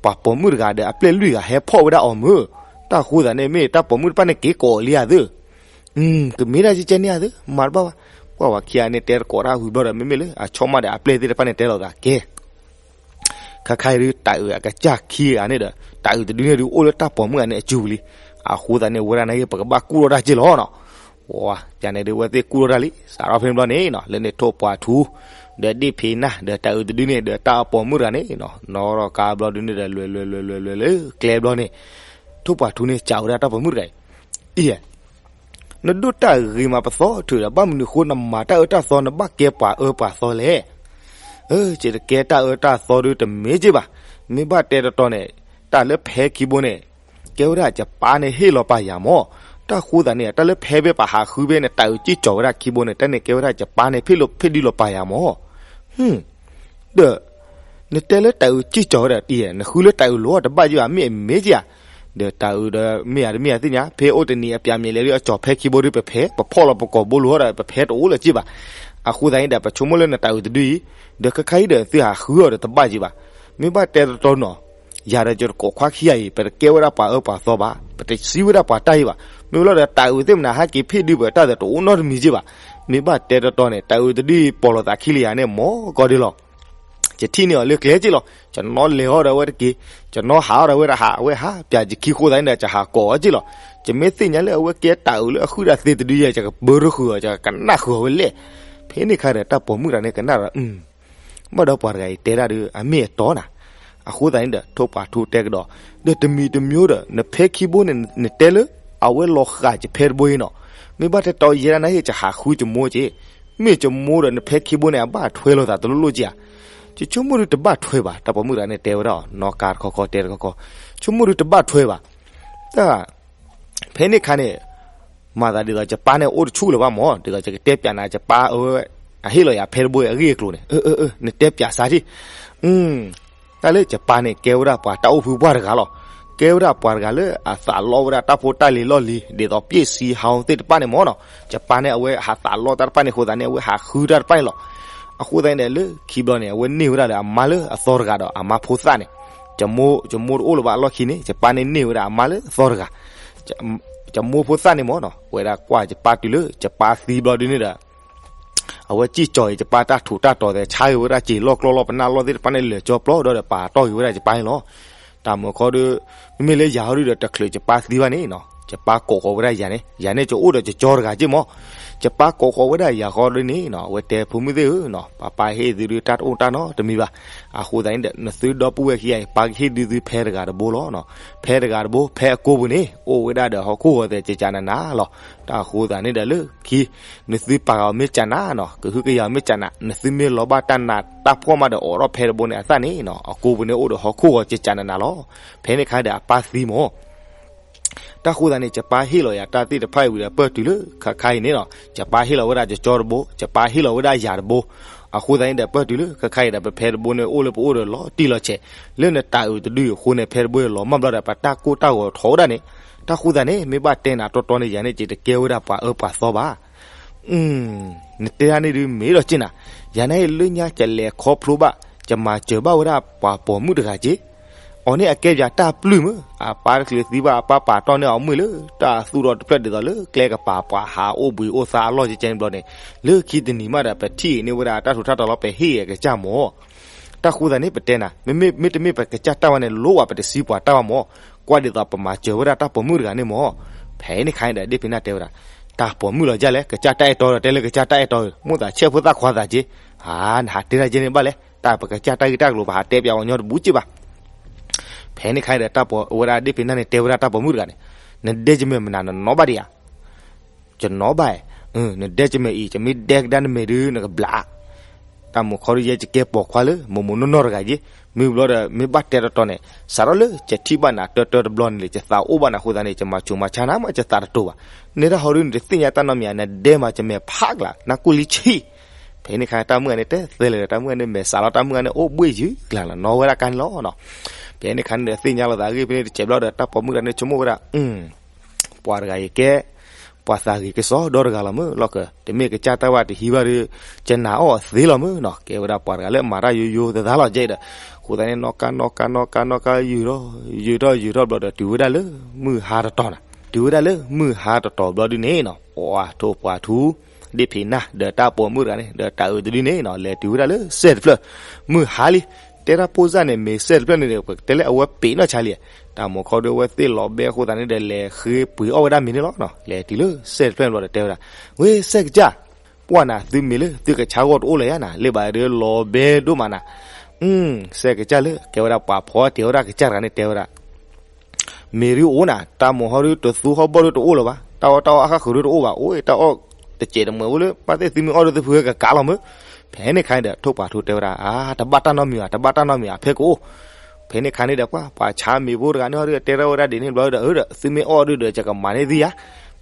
ပှၤပိာ်မုၣ်တဂၤဒီးအပျဲၢ်လွံၢ်ဂၤဟဲဖီၣ်ဝဲဒၣ်အီၤမုၢ် တၢ်ဃိသတးန့ၣ် မ့ၢ်တၢ်ပိာ်မုၣ်တဖၣ်န့ၣ်က့ၤကိးအီၤလံဧါသ့ၣ် ကမ့ၢ်ဒၣ်ကဲကဲန့ၣ်ဧါသ့ၣ် မၤတဘၣ်ဘၣ်. ပှၤဝဲခံဂၤန့ၣ် တဲတကိးတၢ်ဝံၤဘျီဒီး မ့မ့ၢ်လၢအဆီၣ်မၣ်ဒီးအပျဲၢ်သ့ၣ်တဖၣ်န့ၣ် တဲလိာ်သးကဲ ခါခါအံၤဒုး တၢ်အုးအကစၢ်ခံဂၤန့ၣ်ဒီး တၢ်အုးတဒုန့ၣ်ဒုး အိၣ်လၢတၢ်ပိာ်မုၣ်ဂၤန့ၣ်အစုပူၤလံ. အဃိသတးန့ၣ် ဝဲဒၣ်န့ၣ်ဂ့ၤ ပကဘၣ်ကူၣ်ထီၣ်တၢ်က့ၢ်လီၤနီၤ. ပှၤ ကန့ၣ်ဒုး ဝဲသ့ၣ်ကူၣ်ထီၣ်တၢ်လံ စးထီၣ်ဖဲန့ၣ်ဘျီန့ၣ်နီၤ လၢန့ၣ်ထိၣ်ပှၤထူ ဒီးဒ့ၣ်ဖံးနၢ် ဒီးတၢ်အုးတဒုန့ၣ် ဒီးတၢ်ပိာ်မုၣ်တဂၤန့ၣ်နီၤ နီၢ်ထီၣ်ကါဘျီဒုးန့ၣ်ဒီး လဲၤလဲၤလဲၤလဲၤလဲၤလၢကျဲဘျီန့ၣ် ထိၣ်ပှၤထူန့ၣ် စံးဝဲဒၣ်တၢ်ပိာ်မုၣ်တဂၤအံၤ အံၤ နဒိၣ်တၢ်ဂ့ၤမးပသီထုးဒီး ဘၣ်မနုၤအဃိနမၤတၢ်အၢတၢ်သီ နဘၣ်ကဲပှၤအၢပှၤသီလဲၣ်. အၢ ယတကဲတၢ်အၢတၢ်သီဒုးတမ့ၢ်က့ၢ်ဘၣ်. မ့ၢ်ဘၣ်တဲတီတီန့ၣ် တၢ်လၢဖဲခံဘိန့ၣ် ကဲဝဲဒၣ်ယပၢ်န့ၣ်ဟ့ၣ်လီၤပာ်ယၤမး. တၢ်ဃိသတးန့ၣ် တၢ်လၢဖဲဘၣ်ပှၤဟးဃုဖဲန့ၣ် တၢ်အုးစံၣ်ကၠီၤဝဲဒၣ်ခံဘိန့ၣ် တၢ်န့ၣ်ကဲဝဲဒၣ်ယပၢ်န့ၣ် ဖ့ၣ်ဒုးလီၤပာ်ယၤမး. ဒီး နတဲလၢတၢ်အုးစံၣ်ကၠီၤဝဲဒၣ်တံၢ် နဃုလၢတၢ်အုးလိၤတဘၣ်က့ၢ်ဘၣ် မ့ၢ်အမ့ၢ်က့ၢ်ဧါ. ဒီးတၢ်အုးဒီးမ့ၢ်ဧါတမ့ၢ်ဧါသ့ၣ်ညါ ဖဲအိၣ်တနံၤအပျၢ်မ့ၢ်လဲၤဒုး အကၠီၤဖဲခံဘိဒုး ပဖဲ ပဖီၣ်လီၤပကိာ်ဘိလိၤဒီး ပဖဲတအိၣ်လၢၤက့ၢ်ဘၣ်. အဃိသတးန့ၣ်ဒီး ပဆိကမိၣ်လၢနတၢ်အုးတဒုအံၤ ဒီးခဲခါအံၤဒီးသုဟးဃုအီၤဒီးတဘၣ်က့ၢ်ဘၣ်. မ့ၢ်ဘၣ်တဲတီတီနီၤ ယၤဒီးယတကိးခွါခံဂၤအံၤ ပတကဲဝဲဒၣ်ပှၤအၢပှၤသီဘၣ်, ပတစံးဝဲဒၣ်ပှၤတၢ်အံၤဘၣ်. မ့ၢ်လီၤဒီးတၢ်အုးသ့ၣ်မနၤဟဲက့ၤဖ့ၣ်ဒုးပတၢ်ဒီးတအိၣ်နီတမံၤက့ၢ်ဘၣ်. မ့ၢ်ဘၣ်တဲတီတီန့ၣ် တၢ်အုးတဒုအံၤ ပိာ်လိာ်သးခံလၢယၤန့ၣ် မ်ကီဒုလီၤ. ယထံၣ်န့ၢ်အီၤလၢကျဲက့ၢ်လီၤ. ယနီၣ်လဲၤအီၤဒီးအဝဲတက့ၢ်, ယနီၣ်ဟးအီၤဒီးအဝဲတဟး, အဝဲဟးပၠးယခံဃိသတးန့ၣ်ဒီး ယဟးကိးအီၤက့ၢ်လီၤ. ယမ့ၢ်သ့ၣ်ညါလၢအဝဲကဲတၢ်အုးလၢအဃုာ်ဒီးသ့တဒုယဲ ယကပၢရဃုာ်အီၤ, ယကကနၣ်ဃုာ်အီၤဝဲလဲၣ်. ဖဲန့ၣ်ခါဒီး တၢ်ပိာ်မုၣ်တဂၤန့ၣ်ကနၣ်ဒီး ဘၣ်ဒီးပှၤတဂၤအံၤတဲဒၣ်ဒီး အမ့ၢ်အတီနီၤ. အဃိသတးန့ၣ်ဒီး ထိၣ်ပှၤထူတဲကဒီး, ဒီးတမံၤတမံၤဒီး နဖဲခံဘိန့ၣ် နတဲလၢ အဝဲလီၤဃာ်ယဖဲတဘိအံၤနီၤ. မ့ၢ်ဘၣ်တဲတီယဲဒၣ်နဟ့ၣ်ယဟးဃုယမိၢ်က့ၢ်, မ့ၢ်ယမိၢ်ဒီးနဖဲခံဘိန့ၣ် အဘၣ်ထွဲလိာ်သးတလိၣ်လိၣ်က့ၢ်ဧါ. ယဆိကမိၣ်ဒုးတဘၣ်ထွဲဘၣ်, တၢ်ပိာ်မုၣ်တဂၤန့ၣ်တဲဝဲဒၣ်အီၤ နီၢ်ကါတခီခီတဲတခီခီ, ဆိကမိၣ်ဒုးတဘၣ်ထွဲဘၣ်. တၢ် ဖဲန့ၣ်ခါန့ၣ် မၤသးဒ်သိးယပၢ်န့ၣ်အိၣ်တဆူၣ်လၢၤဘၣ်မၢ်, ဒ်သိးယကတဲပၠးနၤ ယပၢ်အဝဲ အဟ့ၣ်လီၤယၤဖဲတဘိအဂ့ၢ်အကျိၤန့ၣ်, အၢ အၢ အၢ နတဲပၠးစၢ်ထံၣ်. တၢ်လၢယပၢ်န့ၣ် ကဲဝဲဒၣ်ပှၤတၢ်အိၣ်ဖုပှၢ်တဂၤလီၤ. ကဲဝဲဒၣ်ပှၤတဂၤလၢအသးလီဝဲဒၣ်တၢ်ဖိတၢ်လံၤလီၢ်လံၤ ဒ်သိးပျ့ၣ်စံဟီသ့ၣ်တဖၣ်န့ၣ်မၢ်နီၤ. ယပၢ်န့ၣ် အဝဲဟးသးလီတၢ်တဖၣ်န့ၣ်အဃိသတးန့ၣ် အဝဲဟးဃုတၢ်တဖၣ်န့ၣ်လီၤ. အဃိသတးန့ၣ်ဒီး လၢခံဘျီန့ၣ် အဝဲန့ၢ်ဝဲဒၣ်ဒီးအမါလၢအသီတဂၤဒီးအမါဖိသၣ်န့ၣ်, ယမိၢ်တအိၣ်လၢၤဘၣ်အလီၢ်ခံန့ၣ် ယပၢ်န့ၣ်န့ၢ်ဝဲဒၣ်အမါလၢအသီတဂၤ, ယမိၢ်ဖိသၣ်န့ၣ်မၢ်နီၤ ဝဲဒၣ်ကွၢ်ယပၢ်တုၤလၢယပၢ်သံဘျီဒုန့ၣ်ဒီး အဝဲစံၣ်ကၠီၤအံၤ ယပၢ်တၢ်ထူးတၢ်တီၤသဲး ဆါက့ၤဝဲဒၣ်စ့လီၢ်ကျီလီၢ်ပနၢ်လီၢ်သ့ၣ်တဖၣ်န့ၣ် လဲၤကၠီပျီဒီး ပာ်တီၢ်က့ၤဝဲဒၣ်ယပၢ်န့ၣ်လီၤ. တၢ်မုၢ်ခီဒု မ့မ့ၢ်လၢယၤဟီဒုဒီး တချုးယပၢ်သံဘၣ်န့ၣ်နီၤ ယပၢ်ကိးဃီၤဝဲဒၣ်ယၤန့ၣ် ယၤန့ၣ် ယအိၣ်ဒီးယကၠီတဂၤက့ၢ်မၢ်. ယပၢ်ကိးဃီၤဝဲဒၣ်ယၤဃီဒုန့ၣ်နီၤ အဝဲတဲဖိမုၣ်သ့ၣ်ဧၢနီၤ ပၢ်ပၢ်ဟ့ၣ်သုဒုတၢ်တအိၣ်တၢ်နီတမံၤဘၣ်. အဃိသတးန့ၣ်ဒီး နသုဒီပုၢ်ဝဲၢ်ခံဂၤအံၤ ပၢ်ကဟ့ၣ်ဒုသုဖဲတဂၤတဘိလီၤ. ဖဲတဂၤတဘိ ဖဲအကိပူၤန့ၣ် အိၣ်ဝဲဒၣ်ဒီးဟီၣ်ခိၣ်ဂီၤသဲးကကနးနးလီၤ. တၢ်အဃိသတးန့ၣ်ဒီး လၢခံ နသုပာ်ဃာ်မ့ၢ်ကနးနီၤ ကဟုကယာ်မ့ၢ်ကနး နသုမ့ၢ်လီၤဘၣ်တၢ်နးတၢ်ဖှီၣ်မးဒီး အိးထီၣ်ဖဲတဘိန့ၣ်အသၣ်န့ၣ်နီၤ အကိပူၤန့ၣ်အိၣ်ဒီးဟီၣ်ခိၣ်ဂီၤကကနးနးလီၤ. ဖဲန့ၣ်ခါဒီးအပၢ်သံမၢ် တၢ်ဃိသတးန့ၣ် ယပၢ်ဟ့ၣ်လီၤယၤတၢ်သ့ၣ်တဖၣ်အံၤဝံၤဒီး ပၢၢ်တုၤလၢခါခါအံၤန့ၣ်နီၤ ယပၢ်ဟ့ၣ်လီၤဝဲဒၣ်ယကၠီတဘိ ယပၢ်ဟ့ၣ်လီၤဝဲဒၣ်ယၤတဘိ. အဃိသတးန့ၣ်ဒီး ပၢၢ်တုၤလၢခါခါအံၤဒီး ပဖဲတဘိန့ၣ် အိၣ်လၢပအိၣ်ဒီးလီၤတံၢ်လီၤဆဲး လၢနတၢ်အုးတဒုအဃိန့ၣ် ဖဲတဘိလီၤမၢ်ဘျီဒီး ပတၢ်ကိၢ်တၢ်ဂီၤထီၣ်ဝဲဒၣ်န့ၣ်. တၢ်ဃိသတးန့ၣ် မ့ၢ်ဘၣ်တဲနၤတီတီန့ၣ် ယၤန့ၣ် ယတကဲဝဲဒၣ်ပှၤအၢပှၤသီဘၣ်. နတဲဒၣ်န့ၣ်ဒုးမ့ၢ်ဒီးက့ၢ်နၤ, ယၤန့ၣ်လၢညါ ယလဲၤခီဖျိဘၣ် ယမၤစၢၤဘၣ်ဝဲဒၣ်ပှၤပိာ်မုၣ်တဂၤက့ၢ်. အီၤန့ၣ်အကဲယၤတၢ်ပျုၢ်မုၢ် အပၢ်တချုးသံဘၣ် အပၢ်ပာ်တီၢ်န့ၢ်အီၤမုၢ်လၢ တၢ်သူၣ်ထီၣ်တဖျၢၣ်ဒ်သိးလၢ ကျဲကပၤပှၤဟးအိၣ်ဘှံးအိၣ်သါအလီၢ်ကဲကဲန့ၣ်ဘျီန့ၣ်, လၢခံတနံၤမးဒီး ပထံၣ်အံၤန့ၢ်ဝဲဒၣ်တၢ်ထူးတၢ်တီၤလီၤ ပဟ့ၣ်အကစၢ်မၢ်. တၢ်ဃိသတးန့ၣ် ပတဲနၤ မ့မ့ၢ်တမ့ၢ်ပကစၢ်တၢ်ဝဲန့ၣ် လိၣ်ဝဲပတစံးပှၤတၢ်ဝဲမၢ်, ကွၢ်ဒ်သိးပမၤစၢၤဝဲဒၣ်တၢ်ပိာ်မုၣ်တဂၤန့ၣ်မၢ်. ဖဲန့ၣ်ခါန့ၣ်ဒီး ဒ့ၣ်ဖံးနၢ်တဲဝဲဒၣ်, တၢ်ပိာ်မုၣ်လီၤယလဲၣ် ကစၢ်တၢ်အဲၣ်တီဒီး တဲလၢကစၢ်တၢ်အဲၣ်တီဒီး မိၣ်သးဆဲးဖိသၣ်ခွါသးက့ၢ်. နဟးတဲဒၣ်ကဲန့ၣ်ဘၣ်လဲၣ်, တၢ်ပကစၢ်တၢ်ဂ့ၢ်တၢ်ကျိၤ ပဟးတဲပၠးအီၤညီတဘူးက့ၢ်ဘၣ်. ဖဲန့ၣ်ခါန့ၣ်ဒီး တၢ်ပိာ်ဝဲဒၣ်ဒ့ၣ်ဖံးနၢ်န့ၣ် တဲဝဲဒၣ်တၢ်ပိာ်မုၣ်တဂၤန့ၣ်, နဒဲကမဲာ်မနုၤ နနီၣ်ဘၣ်ဒံးဧါ. ယနီၣ်ဘၣ်, နဒဲကမဲာ်အံၤ ယမ့ၢ်ဒဲကဒါနမဲာ်ဒုး နကဘျး. တၢ်မုၢ်ခီဒုး ယဲယကဲပိာ်ခွါလၢ မိၢ်မိၢ်နီၢ်နီၢ်တဂၤက့ၢ်, မ့ၢ်ဘျီဒီး မ့ၢ်ဘၣ်တဲတီတီန့ၣ် စးထီၣ်လၢယထံၣ်ဘၣ်နၤတၢတၢတဘျီန့ၣ်လံ ယသးအိၣ်ဘၣ်နၤအဃိသတးန့ၣ် ယမၤဆူးမၤဆါနၤမး ယသးတတိၤဘၣ်. နဲဒၣ်ဟီဒုး နတသ့ၣ်ညါတၢ်နီတမံၤဧါ, နဒဲမး ယမဲာ်ဖးကျး နၢ်ကူၣ်လံဆံး. ဖဲန့ၣ်ခါန့ၣ် တၢ်မုၣ်ဂၤန့ၣ် တဲသ့လၢၤဒီး တၢ်မုၣ်ဂၤန့ၣ် မဲာ်စးလီၤ တၢ်မုၣ်ဂၤန့ၣ် အိၣ်ဘှ့ၣ်ယုၢ်ကျါလီၤ နီၣ်ဝဲဒၣ်ကါန့ၣ်လီၤ. ဖဲန့ၣ်ခါန့ၣ်ဒီး သ့ၣ်ညါလိာ်သးအဂ့ၢ်ဖဲန့ၣ်တစဲးဘျီဒီး တၢ်ပိာ်မုၣ်တဂၤန့ၣ် ဆိကမိၣ်ဝဲဒၣ် ပှၤတဂၤအံၤကဲ ပှၤသးဂ့ၤကစီဒီတဂၤလီၤမုၢ်လီၤကၢၤ, တမ့ၢ်ကစၢ်တၢ်ဝဲတဟံးဘၣ်ဒီး ကနၤအီၣ်အသ့လီၤမုၢ်နီၤ, ကဲဝဲဒၣ်ပှၤတဂၤလၢမၤတၢ်ယိယိသသးလီၤကဲဒီး, အဃိသတးန့ၣ် နီၣ်ကါနီၣ်ကါနီၣ်ကါနီၣ်ကါ ယုာ်ထီၣ်ယုာ်ထီၣ်ယုာ်ထီၣ်ဘျီဒီး တုၤဝဲဒၣ်လၢမုၢ်ဟါတတီၤနၤ, တုၤဝဲဒၣ်လၢမုၢ်ဟါတတီၤဘျီဒုန့ၣ်နီၤ, ပှၤထိၣ်ပှၤထူ ဒ့ၣ်ဖံးနၢ် ဒီးတၢ်ပိာ်မုၣ်တဂၤန့ၣ် ဒီးတၢ်အုးတဒုန့ၣ်နီၤ လဲၤတုၤဝဲဒၣ်လၢစဲၣ်တဖျၢၣ်, မုၢ်ဟါလံ, တဲဒၣ်ပိၢ်စၢ်န့ၣ် မ့ၢ်စဲၣ်တဖျၢၣ်န့ၣ်ဒီး ပတဲလၢအဝဲပ့ၤနီၣ်ဆါလံ, တၢ်မုၢ်ခီဒုး အဝဲသ့ၣ်လီၤဘဲအဃိသတးန့ၣ်ဒီး လဲၤဃ့ပှ့ၤအီၣ်ဝဲဒၣ်မ့ၤန့ၣ်လီၤ, လဲၤတုၤလၢစဲၣ်တဖျၢၣ်န့ၣ်ဘျီဒီးတဲဝဲဒၣ်, ဝ့ၢ်စဲၣ်ကစၢ်, ပှၢ်နၤ သုမ့ၢ်လၢသုကဆါဂီၢ်တအိၣ်လၢၤယါနၤ, လၢဘၣ်ဒုးလီၤဘဲဒိၣ်မးနၤ, စဲၣ်ကစၢ်လၢ ကဲဝဲဒၣ်ပှၤဖီတ့ၢ်ဝဲဒၣ်ကစၢ်တဂၤန့ၣ်တဲဝဲဒၣ် မ့ၢ်ဒုးအိၣ်နၤ တၢ်မုၢ်ဟီဒုး တသူဟီၣ်ဘီၣ်ဒုးတအိၣ်လၢၤဘၣ်, တၢ်အီၣ်တၢ်အီၣ်အါဃၣ်ဃုာ်ဒုးတအိၣ်ဘၣ်, အိၣ်တၢ်အီၣ်တစဲးတမှဲးဖိလၢ ဘၣ်သ့ၣ်သုမ့ၢ်အီၣ်ဒုးသုဖုဝဲကကးလီၤမုၢ်, ဖဲန့ၣ်ခါန့ၣ်ဒီး ထိၣ်ပှၤထူတဲဝဲဒၣ် အါ တဘၣ်တၢ်နီတမံၤဘၣ် တဘၣ်တၢ်နီတမံၤဘၣ် ဖဲကအိၣ်, ဖဲန့ၣ်ခါန့ၣ်ဒီး ပှၤ ပှၤဆါမ့ၤဖိတဂၤန့ၣ်ဟီဒုး တဲထီၣ်ဝဲဒၣ်ဒ်န့ၣ်ဘျီဒီး အၢ ဒီးသုမ့ၢ်အီၣ်ဒုးဒီး ယကမၤန့ၢ်သုယါ,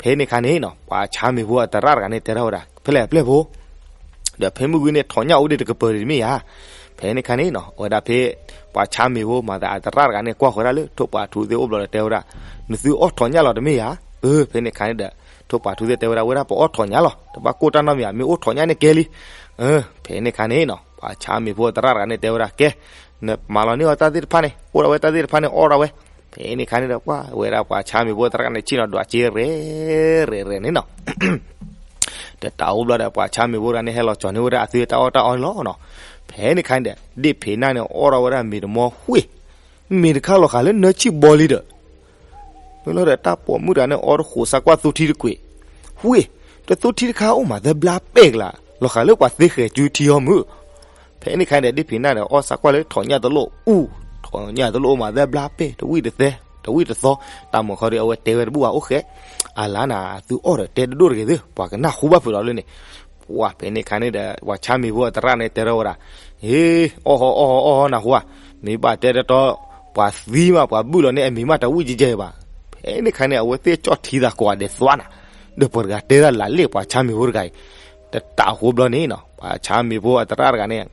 ဖဲန့ၣ်ခါန့ၣ်နီၤ ပှၤဆါမ့ၤဖိအသရၣ်တဂၤန့ၣ် တဲထီၣ်ဝဲဒၣ် ဖဲလဲၣ်ပျဲၢ်ဖိ ဒီးဖဲမုၢ်ဂီၤန့ၣ် ထီၣ်ညၣ်အိၣ်ဒံးတကပၤဒံးတမ့ၢ်ဧါ, ဖဲန့ၣ်ခါန့ၣ်နီၤ အဝဲဒၣ်ဖဲ ပှၤဆါမ့ၤဖိမၤသးအသရၣ်တဂၤန့ၣ် ကွၢ်ဃီၤဒၣ်လၢ ထိၣ်ပှၤထူသ့ၣ်အိၣ်ဘျီဒီးတဲဝဲဒၣ်, နသုအီၣ်ထီၣ်ညၣ်လီၤတမ့ၢ်ဧါ, အၢ ဖဲန့ၣ်ခါန့ၣ်ဒီး ထိၣ်ပှၤထူသ့ၣ်တဲဝဲဒၣ် ဝဲဒၣ်ပအီၣ်ထီၣ်ညၣ်လီၤ တဘၣ်ကိၢ်တၢ်နီတမံၤဧါ မ့ၢ်အိၣ်ထီၣ်ညၣ်န့ၣ်ကဲလံ, အၢ ဖဲန့ၣ်ခါန့ၣ်နီၤ ပှၤဆါမ့ၤဖိအသရၣ်တဂၤန့ၣ်တဲဝဲဒၣ် ကဲ နမၤလီၤန့ၢ်အီၤတၢ်သ့ၣ်တဖၣ်န့ၣ် အိၣ်ဒၣ်ဝဲတၢ်သ့ၣ်တဖၣ်န့ၣ် အီၣ်ဒၣ်ဝဲ, ဖဲန့ၣ်ခါန့ၣ်ဒီး ပှၤဝဲဒၣ်ပှၤဆါမ့ၤဖိအသရၣ်န့ၣ် ဆ့ၣ်နီၤဒွးစ့ရဲၣ်ရဲၣ်န့ၣ်နီၤ တတၢ်အိၣ်ဘျီဒီး ပှၤဆါမ့ၤဖိတဂၤန့ၣ် ဟဲလီၤကၠီၤန့ၢ်ဝဲဒၣ်အသုတၢ်အီၣ်တၢ်အီန့ၣ်လီၤနီၤ, ဖဲန့ၣ်ခါန့ၣ်ဒီး ဒ့ၣ်ဖံးနၢ်န့ၣ် အီၣ်ထီၣ်ဝဲဒၣ်မ့ၤတမီၢ်ဝှ့ၣ်, မ့ၢ်တခါလီၤဃာ်လၢနၢဆံၣ်ဘီလံဒီး မ့ၢ်လီၤဒီးတၢ်ပိာ်မုၣ်တဂၤန့ၣ် အီၣ်တဃိးစးကွၢ်သူထံတကွံာ်, ဝှ့ၣ်, တသူထံတခါအိၣ်မးသၢဘျါပဲၢ်ကလး, လီၤဃာ်လၢပှၤသ့ဃဲၤစုထံအီၤမုၢ်, ဖဲန့ၣ်ခါန့ၣ်ဒီး ဒ့ၣ်ဖံးနၢ်ဒီး အီၣ်စးကွၢ်လၢထီၣ်ညၣ်တလိၣ်အူ, ထီၣ်ညၣ်တလိၣ်အိၣ်မးသၢဘျါပဲၢ် တဝံၣ်တသဲ တဝံၣ်တသီ, တၢ်မုၢ်ခီဒီး အဝဲတဲဝဲတဘူၣ်ဘၣ်အိၣ်ဃဲ, အလါနၤ သုအီၣ်ဒီးတဲတဒိၣ်တဂ့ၤသု ပှၤကနၢ်ဟူဘၣ်ဖုးဒီးလၢန့ၣ် ပှၤဖဲန့ၣ်ခါန့ၣ်ဒီး ပှၤဆါမ့ၤဖိအသရၣ်န့ၣ် တဲထီၣ်ဝဲဒၣ်, ဟ့ အီၣ်ဟီအီၣ်ဟီအီၣ်ဟီနၢ်ဟူဧါ, မ့ၢ်ဘၣ်တဲတတီ ပှၤသံမး ပှၤဘုၣ်လီၤန့ၢ်အမံၤမး တဝံၣ်ကဲကဲဘၣ်, ဖဲန့ၣ်ခါန့ၣ် အဝဲသ့ၣ်ကၠီၣ်ထံသးကိးဂၤဒဲးသွါနၤ, ဒီးပှၤတဂၤတဲဒၣ်လၢ်လၢပှၤဆါမ့ၤဖိတဂၤအံၤ, တတးဃိဘျီန့ၣ်နီၤ ပှၤဆါမ့ၤဖိအသရၣ်တဂၤန့ၣ်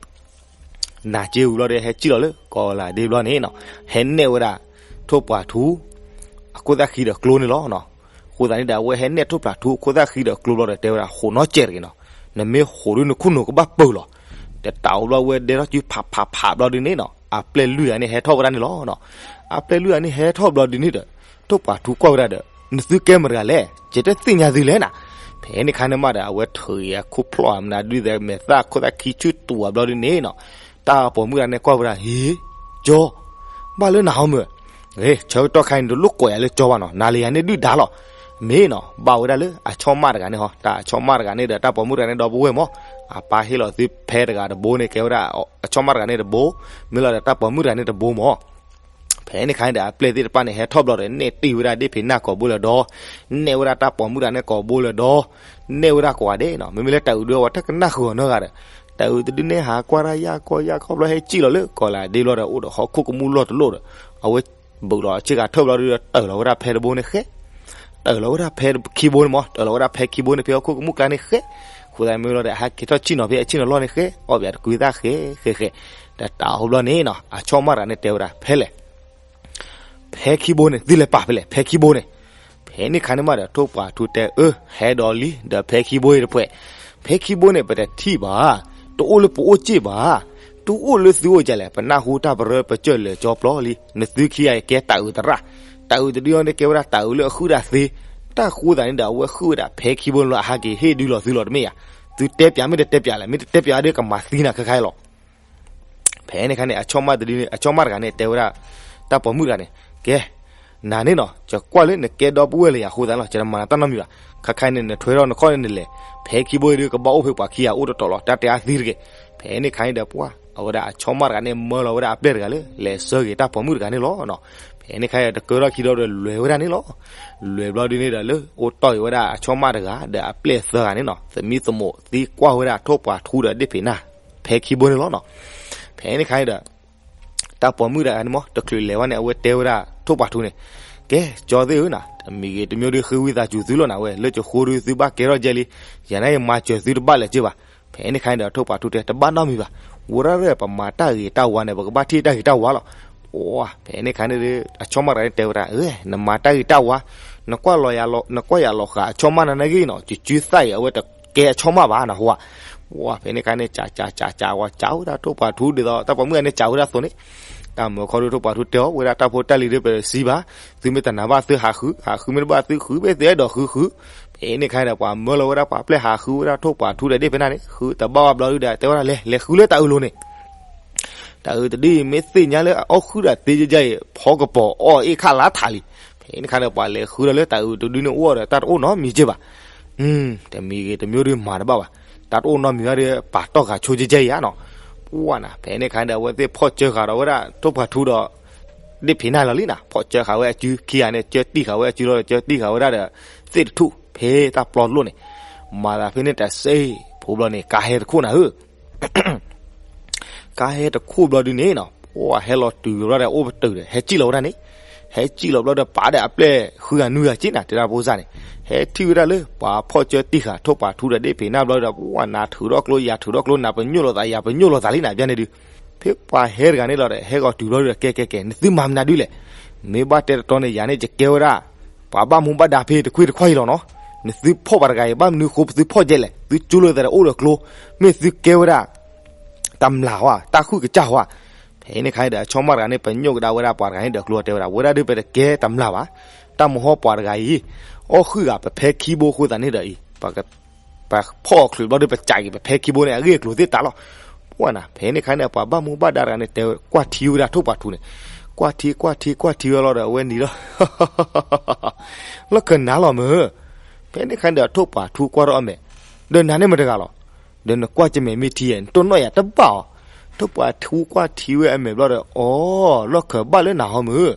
နာ်စ့ဝံၤဘျီဒီး ဟဲစံၣ်လီၤလၢကီၢ်လၢ်ဒ့ဘျီန့ၣ်နီၤ, ဟဲနဲၣ်ဝဲဒၣ် ထိၣ်ပှာ်ထူ အခိၣ်သၣ်ဃံဒီးကျိန့ၣ်လီၤနီၤ. အဃိသတးန့ၣ်ဒီး အဝဲဟဲနဲၣ်ထိၣ်ပှာ်ထူအခိၣ်သၣ်ဃံဒီးကျိဘျီဒီး တဲဝဲဒၣ် ဟိးနီၢ်ကဲးတဂ့ၤနီၤ, နမ့ၢ်ဟိးဒုးနခိၣ်နူာ်ကဘၣ်ပၢၢ်လီၤ. တတးအိၣ်ဘျီဝဲဒဲထီၣ်စုဖးဖးဖးဘျီဒုးန့ၣ်နီၤ, အပျဲၢ်လွံၢ်ဂၤန့ၣ်ဟဲထီၣ်ဝဲဒၣ်န့ၣ်လီၤနီၤ. အပျဲၢ်လွံၢ်ဂၤန့ၣ်ဟဲထီၣ်ဘျီဒုးန့ၣ်ဒီး ထိၣ်ပှာ်ထူကွၢ်ဝဲဒၣ်ဒီး နသုကဲမတၤတဂၤလဲၣ်, ယတသ့ၣ်ညါသုလဲၣ်နၤ. ဖဲန့ၣ်ခါန့ၣ်မးဒီး အဝဲထုးအံၤအခိၣ်ဖျီၣ်အမနုၤဒုးသဲး မဲာ်သၣ်ခိၣ်သၣ်ခံဆူၣ်တူာ်ဘျီဒုးန့ၣ်နီၤ, တၢ်ပိာ်မုၣ်တဂၤန့ၣ်ကွၢ်ဝဲဒၣ် ဟ့ ကၠီ ဘၣ်လၢနဟီမုၢ်, ဆၢကတီၢ်ခါအံၤန့ၣ် တလိၣ်ကိးယၤလၢကၠီဘၣ်နီၤ, နၤလၢယၤန့ၣ်ဒုၣ်ဒါလီၤ. မ့ၢ်နီၤ ဘၣ်ဝဲဒၣ်လၢအဆီၣ်မၣ်တဂၤန့ၣ်ဟီ, တၢ်အဆီၣ်မၣ်တဂၤန့ၣ်ဒီး တၢ်ပိာ်မုၣ်တဂၤန့ၣ်ဒီပုၢ်ဝဲၢ်မး, အပၢ်ဟ့ၣ်လီၤသုဖဲတဂၤတဘိန့ၣ် ကဲဝဲဒၣ်အဆီၣ်မၣ်တဂၤန့ၣ်တဘိ, မ့ၢ်လီၤဒီးတၢ်ပိာ်မုၣ်တဂၤန့ၣ်တဘိမး. ဖဲန့ၣ်ခါန့ၣ်ဒီး အပျဲၢ်သ့ၣ်တဖၣ်န့ၣ် ဟဲထီၣ်ဘျီဒီး နဲၣ်တ့ၢ်ဝဲဒၣ်ဒ့ၣ်ဖံးနၢ်ကိာ်ဘိလၢဒီး, နဲၣ်ဝဲဒၣ်တၢ်ပိာ်မုၣ်တဂၤန့ၣ်ကိာ်ဘိလၢဒီး, နဲၣ်ဝဲဒၣ်ကိးဂၤဒဲးနီၤ, မ့မ့ၢ်လၢတၤအုးဒုးအဝဲတကနၣ်ဃုာ်အီၤနီတဂၤဒီး, တၤအုးတဒုန့ၣ်ဟးကွၢ်တၢ်ယၢ်ကီယၢ်ကီဘျီ ဟဲစံၣ်လီၤလၢကီၢ်လၢ်ဒ့ဘျီဒီး အိၣ်ဒီးဟီၣ်ခိၣ်ကမူၣ်လီၢ်တလီၢ်ဒီး, အဝဲ ဘူးလီၤအဆ့ကၤထၢၣ်ဘျီဒီး တၢၢ်လီၤဝဲဒၣ်ဖဲတဘိန့ၣ်ဃဲ, တၢၢ်လီၤဝဲဒၣ်ဖဲခံဘိန့ၣ်မး, တၢၢ်လီၤဝဲဒၣ်ဖဲခံဘိန့ၣ် ဖဲဟီၣ်ခိၣ်ကမူၣ်ကျါန့ၣ်ဃဲ, အဃိသတးမ့ၢ်လီၤဒီး အဟဲက့ၤထီၣ်စံၣ်နီၤဖဲအဆ့ၣ်နီၤလီၢ်န့ၣ်ဃဲ, အီၣ်ဘၣ်တကွံသၣ်ဃဲဃဲဃဲ, တတးအိၣ်ဘျီန့ၣ်နီၤ အဆီၣ်မၣ်တဂၤန့ၣ်တဲဝဲဒၣ် ဖဲလဲၣ် ဖဲခံဘိန့ၣ် သုလဲၤပာ်ဖဲလဲၣ် ဖဲခံဘိန့ၣ်. ဖဲန့ၣ်ခါန့ၣ်မးဒီး ထိၣ်ပှာ်ထူတဲ အၢ ဟဲဒီးလံ ဒီးဖဲခံဘိအံၤတဖှဲး, ဖဲခံဘိန့ၣ် ပတထံၣ်ဘၣ်, တအိၣ်လၢပအိၣ်စ့ၢ်ဘၣ်, တအိၣ်လၢသုအိၣ်ကလဲၣ်, ပနၢ်ဟူတၢ်ပရၢပစၢၢ်လၢာ်ကၠီပျီလံ, နသုခံဂၤအံၤကဲတၤအုးသရၣ်, တၤအုးတဒုအံၤန့ၣ် ကဲဝဲဒၣ်တၤအုးလၢအဃုဒၣ်သ့, တၢ်ဃိသးန့ၣ်ဒီး အဝဲဃုဝဲဒၣ်ဖဲခံဘိန့ၣ်လီၤ, အဟးက့ၤဟ့ၣ်ဒုးလီၤသုလီၤတမ့ၢ်ဧါ, သုတဲပၠးမ့ၢ်တတဲပၠးလဲၣ်, မ့ၢ်တတဲပၠးဒီးကမၤသံနၤခဲခါအံၤလီၤ. ဖဲန့ၣ်ခါန့ၣ် အဆီၣ်မၣ်တဒုန့ၣ် အဆီၣ်မၣ်တဂၤန့ၣ် တဲဝဲဒၣ် တၢ်ပိာ်မုၣ်တဂၤန့ၣ်, ကဲ, နၤန့ၣ်နီၤ ယကွၢ်လၢနကဲဒီပုၢ်ဝဲၢ်လၢယၤအဃိသတးလီၤ, ယတမၤနၤတၢ်နီတမံၤဘၣ်, ခဲခါန့ၣ် နထွဲထီၣ်နခီၣ်န့ၣ်နလဲၤ, ဖဲခံဘိအံၤဒုးကဘၣ်အိၣ်ဖဲပှၤခံဂၤအိၣ်တတီၤလီၤ, တၢ်တဲအါသံတဂ့ၤ. ဖဲန့ၣ်ခါန့ၣ်ဒီးပှၢ် အဝဲဒၣ်အဆီၣ်မၣ်တဂၤန့ၣ် မၢလီၤဝဲဒၣ်အပျဲၢ်တဂၤလၢ လဲၤဆှၢက့ၤတၢ်ပိာ်မုၣ်တဂၤန့ၣ်လီၤ. ဖဲန့ၣ်ခါန့ၣ် တကၢထီၣ်ခံဒီး လဲၤဝဲဒၣ်န့ၣ်လီၤ. လဲၤဘျီဒုန့ၣ်ဒီး လၢအိၣ်တီၢ်က့ၤဝဲဒၣ်အဆီၣ်မၣ်တဂၤ ဒီးအပျဲၢ်သၢဂၤန့ၣ်နီၤ, သမံသမိးသံကွၢ်ဝဲဒၣ်ထိၣ်ပှာ်ထူဒီးဒ့ၣ်ဖံးနၢ် ဖဲခံဘိန့ၣ်လီၤနီၤ. ဖဲန့ၣ်ခါန့ၣ်ဒီး တၢ်ပိာ်မုၣ်တဂၤန့ၣ်မး တချုးလဲၤဝဲန့ၣ် အဝဲတဲဝဲဒၣ်ထိၣ်ပှာ်ထူန့ၣ်, ကဲ ကၠီသ့ၣ်ဧၢနီၤ, တမံၤဂ့ၤတမံၤဒုး ဃ့ဝံသးစူၤသုလီၤနၤဝဲ, လၢကဃိဒုးသုဘၣ်ကဲထီၣ်ကဲလံ, ယၤန့ၣ်ယမၤစၢၤသုတဘၣ်လၢၤက့ဘၣ်. ဖဲန့ၣ်ခါန့ၣ်ဒီး ထိၣ်ပှာ်ထူတဲ တဘၣ်နီတမံၤဘၣ်, ဝဲဒၣ်ပမၤတၢ်ဂ့ၤတၢ်ဝါန့ၣ် ပကဘၣ်ထံၣ်တၢ်ဂ့ၤတၢ်ဝါလီၤ. ဖဲန့ၣ်ခါန့ၣ်ဒီး အဆီၣ်မၣ်တဂၤန့ၣ်တဲဝဲဒၣ်, နမၤတၢ်ဂ့ၤတၢ်ဝါ, နကွၢ်လီၤယၤလီၤဃာ်အဆီၣ်မၣ်နၤနာ်ဂ့ၤနီၤ, ကစုသၣ်အံၤ အဝဲတကဲအဆီၣ်မၣ်ဘၣ်နဟူဧါ. ဖဲန့ၣ်ခါန့ၣ် စးစးစးစးဝဲ စးဝဲဒၣ်ထိၣ်ပှာ်ထူဒ်သိး တၢ်ပိာ်မုၣ်ဂၤန့ၣ် စးဝဲဒၣ်အသိးန့ၣ်, တၢ်မၢခီဒုး ထိၣ်ပှာ်ထူတဲအီၤ ဝဲဒၣ်တၢ်ဖိတၢ်လံၤဒုး ပစံးဘၣ်, သုမ့ၢ်တနာ်ဘၣ်သုဟးဃု, ဟးဃုမ့ၢ်တဘၣ်သုဃု မ့ၢ်သုအဲၣ်ဒိးဃုဃု. ဖဲန့ၣ်ခါန့ၣ်ဒီး ပှၤမၢလီၤဝဲဒၣ်ပှၤပျဲၢ်ဟးဃုဝဲဒၣ်ထိၣ်ပှာ်ထူဒီးဒ့ၣ်ဖံးနၢ်န့ၣ် ဃုတဘၣ်ဝဲဘျီဒုးဒီး တဲဝဲဒၣ်လဲၤ လဲၤဃုလၢတၤအုးလိၤန့ၣ် တၤအုးတဒုအံၤ မ့ၢ်သ့ၣ်ညါလၢအအီၣ်ဃုာ်ဒီးသ့ယဲၢ်ယဲၢ်အံၤ ဖီကပီၤအီၣ်အ့ၣ်ခၣ်လါထးလံ. ဖဲန့ၣ်ခါဒီး ပှၤလဲၤဃုဒီးလၢတၤအုးတဒုန့ၣ်အိၣ်ဒီး တၢ်တအိၣ်နီတမံၤက့ဘၣ်. တမံၤဂ့ၤတမံၤဒုးမၤတဘၣ်ဘၣ်. တၢ်တအိၣ်နီတမံၤဘၣ်ဒီး ပာ်တီၢ်ဃာ်ဆိကဲယဲၢ်ယဲၢ်နီၤ. ပှၢ်နၤ ဖဲန့ၣ်ခါဒီး အဝဲသ့ၣ်ဖီၣ်စၢဃာ်ဒီးဝဲဒၣ်ထိၣ်ပှာ်ထူဒီး ဒ့ၣ်ဖံးနၢ်လီၤလံနၤ. ဖီၣ်စၢဃာ်ဝဲအစုခံဂၤန့ၣ် စၢတံၢ်ဃာ်ဝဲအစုလီၤဒီး စၢတံၢ်ဃာ်ဝဲဒၣ်ဒီး သ့ၣ်တထူၣ်ဖဲတၢ်ပျီတလိၣ်န့ၣ်, မၤသးဖဲန့ၣ်တစဲးဖိဘျီန့ၣ် ကါဟဲတခိၣ်နၤဧၢ ကါဟဲတခိၣ်ဘျီဒုးန့ၣ်နီၤ, ပှၢ်ဟဲလီၤတုၤဘျီဒီး အိၣ်ပတုာ်ဒီး ဟဲစံၣ်လီၤဝဲဒၣ်န့ၣ်, ဟဲစံၣ်လီၤဘျီဒီး ပာ်ဒီးအပျဲၢ်ဃုဂၤနွံဂၤစ့ၢ်နၤ တဲဒၣ်ဖိစၢ်န့ၣ်, ဟဲထံၣ်ဝဲဒၣ်လၢ ပှၤဖီၣ်စၢတံၢ်ဃာ်ထိၣ်ပှာ်ထူဒီးဒ့ၣ်ဖံးနၢ်ဘျီဒီး ပှၢ်နၤထုးထီၣ်ကျိ ယၤထုးထီၣ်ကျိ နၤပညိၣ်လိာ်သး ယၤပညိၣ်လိာ်သးလံနၤ ဘၣ်န့ၣ်ဒုး, ဖဲပှၤဟဲတဂၤန့ၣ်လီၤဒီး ဟဲဂီၤတုၤဘျီဒီး ကဲကဲကဲ နသုမၤမနုၤဒုးလဲၣ်, မ့ၢ်ဘၣ်တဲတတီန့ၣ် ယၤန့ၣ် ယကဲဝဲဒၣ် ပှၤဘၣ်မူဘၣ်ဒါဖဲတခွ့ၣ်တခွါအံၤလီၤနီၤ, နသုဖီၣ်ပှၤတဂၤအံၤ ဘၣ်မနုၤဃိပသုဖီၣ်ကဲလဲၣ်, သုကၠိလိာ်သးဒီးအိၣ်ဒီးကျိ, မ့ၢ်သုကဲဝဲဒၣ် တမျၢ်ဝဲ တၢ်ဃုာ်ကစၢ်ဝဲ. ဖဲန့ၣ်ခါန့ၣ်ဒီး အဆီၣ်မၢ်တဂၤန့ၣ် ပညိၣ်ကဒါဝဲဒၣ်ပှၤတဂၤန့ၣ်ဒီးကျိတဲဝဲဒၣ် ဝဲဒၣ်ဒုးပတကဲတမျၢ်ဘၣ်, တၢ်မဟီၣ်ပှၤတဂၤအံၤ အီၣ်ဃုာ်ဂၤပဖဲခံဘိအဃိသတးန့ၣ်ဒီးအံၤ ပဖီၣ်အီၤချုးဘျီဒီး ပကးက့ၤပဖဲခံဘိန့ၣ် အဂ့ၢ်အကျိၤသ့ၣ်တၢ်လီၤ. ပှၢ်နၤ ဖဲန့ၣ်ခါန့ၣ် ပှၤဘၣ်မူဘၣ်ဒါတဂၤန့ၣ် တဲကွၢ်ထံဝဲဒၣ်ထိၣ်ပှာ်ထူန့ၣ်, ကွၢ်ထံကွၢ်ထံကွၢ်ထံဝဲလီၤဒီး အဝဲနံၤလီၤ လီၢ်ခၢၣ်နၤလီၤမ့ၢ်, ဖဲန့ၣ်ခါန့ၣ်ဒီး ထိၣ်ပှာ်ထူကွၢ်ထီၣ်အမဲာ်, ဒီးနၤန့ၣ်မတဂၤလီၤ, ဒီးနကွၢ်ကမဲာ်မ့ၢ်ထံဧါ နတိၢ်နီၣ်ယၤတဘၣ်အီၤ, ထိၣ်ပှာ်ထူကွၢ်ထံဝဲအမဲာ်ဘျီဒီး အီ လီၢ်ခၢၣ်ဘၣ်လၢနၤဟီမ့ၢ်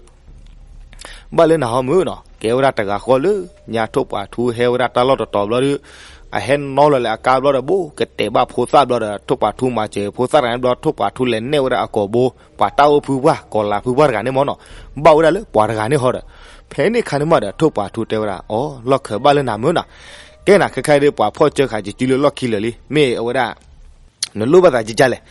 ဘၣ်လၢနၤဟီမ့ၢ်နီၤ, ကဲဝဲဒၣ်တဂၤဃီလၢ ညါထိၣ်ပှာ်ထူဟဲဝဲဒၣ်တၢ်လီၢ်တတီၤဘျီဒီး အဟဲနီလီၤလၢအကါဘျီဒီး ဘိၣ်ကတဲာ်ဘၣ်ဖိသၣ်ဘျီဒီး ထိၣ်ပှာ်ထူမၤစၢၤဖိသၣ်တဂၤန့ၣ်ဘျီ ထိၣ်ပှာ်ထူလဲၤနဲၣ်ဝဲဒၣ်အကိာ်ဘိ ပှၤတၢ်အိၣ်ဖုပှၢ် ကီၤလၤဖုပှၢ်တဂၤန့ၣ်မ့ၢ်နီၤ, ဘၣ်ဝဲဒၣ်လၢပှၤတဂၤန့ၣ်ဟီဒီး ဖဲန့ၣ်ခါန့ၣ်မးဒီး ထိၣ်ပှာ်ထူတဲဝဲဒၣ်, အိ လီၢ်ခၢးဘၣ်လၢနၤမုၢ်နီၤ, ကဲနၤခဲခါအံၤဒီး ပှၤဖီၣ်စၢဃာ်ယစုလၢလီၢ်ခံလၢာ်လံ, မ့ၢ်အဝဲဒၣ် နလိၣ်ဘၣ်သးကကလဲၣ်,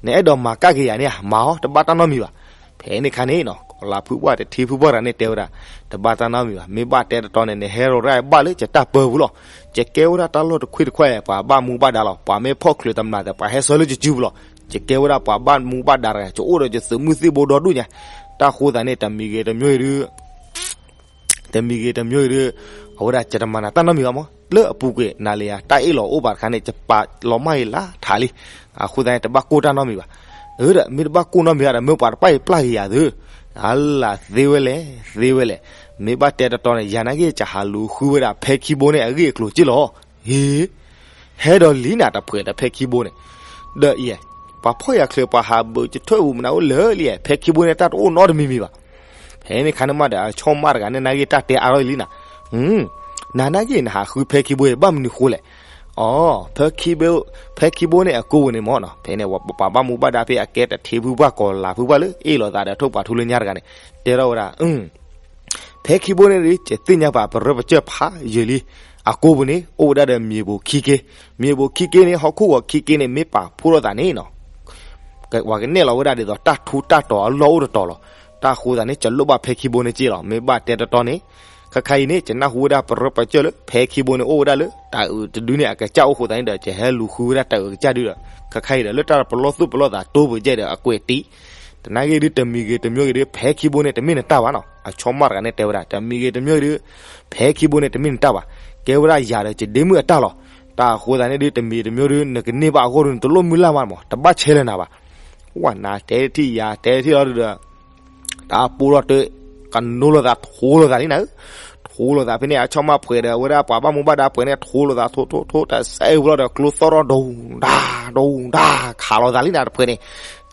နအဲၣ်ဒိးမၤကၣ်က့ၤယၤန့ၣ်ဧါ, မၤအီၤ တဘၣ်တၢ်နီတမံၤဘၣ်. ဖဲန့ၣ်ခါန့ၣ်နီၤ ကိးလၤဖုပှၢ်တထံဖုပှၢ်တဂၤန့ၣ်တဲဝဲဒၣ်, တဘၣ်တၢ်နီတမံၤဘၣ်, မ့ၢ်ဘၣ်တဲတတီန့ၣ် နဟဲရီၤရၣ်ဘၣ်လၢယတၢ်ပၢပူၤလီၤ. ယကဲဝဲဒၣ်တၢ်လီၢ်တခွ့တခွဲး ပှၤဘၣ်မူဘၣ်ဒါလီၤ, ပှၤမ့ၢ်ဖီၣ်ချုးတမျၢ်ဒီး ပှၤဟဲဆှၢလၢယစုပူၤလီၤ. ယကဲဝဲဒၣ်ပှၤဘၣ်မူဘၣ်ဒါတဂၤ ယအိၣ်ဒီးယသုးမုၢ်သံၣ်ဘိဒီဒူၣ်ညါ. တၢ်ဃိသးန့ၣ် တမံၤဂ့ၤတမံၤဂ့ၤဒီး တမံၤဂ့ၤတမံၤဂ့ၤဒီး အဝဲဒၣ်ယတမၤနၤတၢ်နီတမံၤဘၣ်မး, လၢအပူၤကွံာ်နၤလၢယၤ တၢ်အ့ၣ်လိာ်အိၣ်ဘၣ်တခါန့ၣ် ယပာ်လီၤမၢ်အံၤလၢထးလံ. အဃိသတးန့ၣ် တဘၣ်ကိၢ်တၢ်နီတမံၤဘၣ်. အၢ ဒီးမ့ၢ်တဘၣ်ကိၢ်နီတမံၤဘၣ်ဒီး မ့ၢ်ပှၤတပာ်အံၤပျၢ်က့ၤယၤသု, အလၢသ့ဝဲလဲၣ်, သ့ဝဲလဲၣ်. မ့ၢ်ဘၣ်တဲတတီန့ၣ် ယၤနာ်က့ ယဟးလူၤဃုဝဲဒၣ်ဖဲခံဘိန့ၣ်အဂ့ၢ်အကျိၤက့လီၤ. ဟ့ ဟဲဒီးလံနၤတဖှဲးဒီးဖဲခံဘိန့ၣ်, ဒီးအံၤ ပှၤဖီၣ်ယၤချုး ပှၤဟးဘၢးယထွဲပူၤ မနုၤအိၣ်လၢာ်လံ, ဖဲခံဘိန့ၣ် တၢ်တအိၣ်နီတမံၤမံၤဘၣ်. ဖဲန့ၣ်ခါန့ၣ်မးဒီး အဆီၣ်မၢ်တဂၤန့ၣ် နာ်က့ တၢ်တဲအါထီၣ်အံၤလံနၤ, နၤနာ်က့ နဟးဃုဖဲခံဘိအံၤ ဘၣ်မနုၤဃိလဲၣ်. အိ ဖဲခံဘိန့ၣ်အကိးပူၤန့ၣ်မးနီၤ, ဖဲန့ၣ် ပှၤဘၣ်မူဘၣ်ဒါဖဲအကဲတထံဖုပှၢ် ကိးလၤဖုပှၢ်လၢအ့ၣ်လိာ်သးဒီးထိၣ်ပှာ်ထူလၢညါတဂၤန့ၣ် တဲထီၣ်ဝဲဒၣ် ဖဲခံဘိန့ၣ်ဒီး ယသ့ၣ်ညါပာ်ပရၢပကၢၢ်ဖးယံာ်လံ. အကိးပူၤန့ၣ် အိၣ်ဝဲဒၣ်ဒီးမံၤဘိးခံက့, မံၤဘိးခံက့န့ၣ် ဟီၣ်ခိၣ်ဂီၤခံက့န့ၣ် မ့ၢ်ပာ်ဖှိၣ်ထီၣ်သးန့ၣ်နီၤ, ပှၤကနဲၣ်လီၤဝဲဒၣ်ဒ်သိးတၢ်ထူတၢ်တီၤအလီၢ်အိၣ်တတီၤလီၤ. တၢ်ဃိသးန့ၣ် ယလိၣ်ဘၣ်ဖဲခံဘိန့ၣ်က့လီၤ. မ့ၢ်ဘၣ်တဲတတီန့ၣ် ခဲခါအံၤန့ၣ် ယနၢ်ဟူဝဲဒၣ်ပရၢပကၢၢ်လၢ ဖဲခံဘိန့ၣ်အိၣ်ဝဲဒၣ်လၢ တၢ်အုးတဒုန့ၣ် အကစၢ်အိၣ်ဃိသးန့ၣ်ဒီး ယဟဲလူၤဃုဝဲဒၣ်တၢ်အုးကစၢ်ဒုဒီး ခဲခါအံၤဒီး လၢတၢ်ပလီၢ်သူၣ်ပလီၢ်သးတိၢ်ပူၤကဲဒီး အကွဲးတံၢ် တနာ်က့ဒု တမံၤဂ့ၤတမံၤဂ့ၤဒု ဖဲခံဘိန့ၣ် တမ့ၢ်နတၢ်ဘၣ်နီၤ. အဆီၣ်မၢ်တဂၤန့ၣ်တဲဝဲဒၣ် တမံၤဂ့ၤတမံၤဂ့ၤဒု ဖဲခံဘိန့ၣ် တမ့ၢ်နတၢ်ဘၣ်. ကဲဝဲဒၣ်ယၤဒီးယဒ့မုၣ်အတၢ်လီၤ. တၢ်အဃိသတးန့ၣ်ဒု တမံၤတမံၤဒု နကန့ၢ်ဘၣ်အဂီၢ်ဒု နတလိၣ်မုၢ်လၢ်မးမး တဘၣ်ဆဲးလၢနၤဘၣ်. ဝဲနၤတဲထံၣ်ယၤတဲထံၣ်လီၤဒုဒီး တၢ်ပိၢ်ထီၣ်တၢ် ကနိလိာ်သးထိလိာ်သးလံနၤဧၢ. ထိလိာ်သးဖဲန့ၣ် အဆီၣ်မၢ်ဖှဲးဒီး အဝဲဒၣ်ပှၤဘၣ်မူဘၣ်ဒါဖှဲးန့ၣ် ထိလိာ်သးထိထိထိ တၢ်စဲအံၤဘျီဒီး ကျိသီၣ်ထီၣ်ဒိၣ်ဒၣ်ဒိၣ်ဒၣ် ခးလိာ်သးလံနၤတဖှဲးန့ၣ်.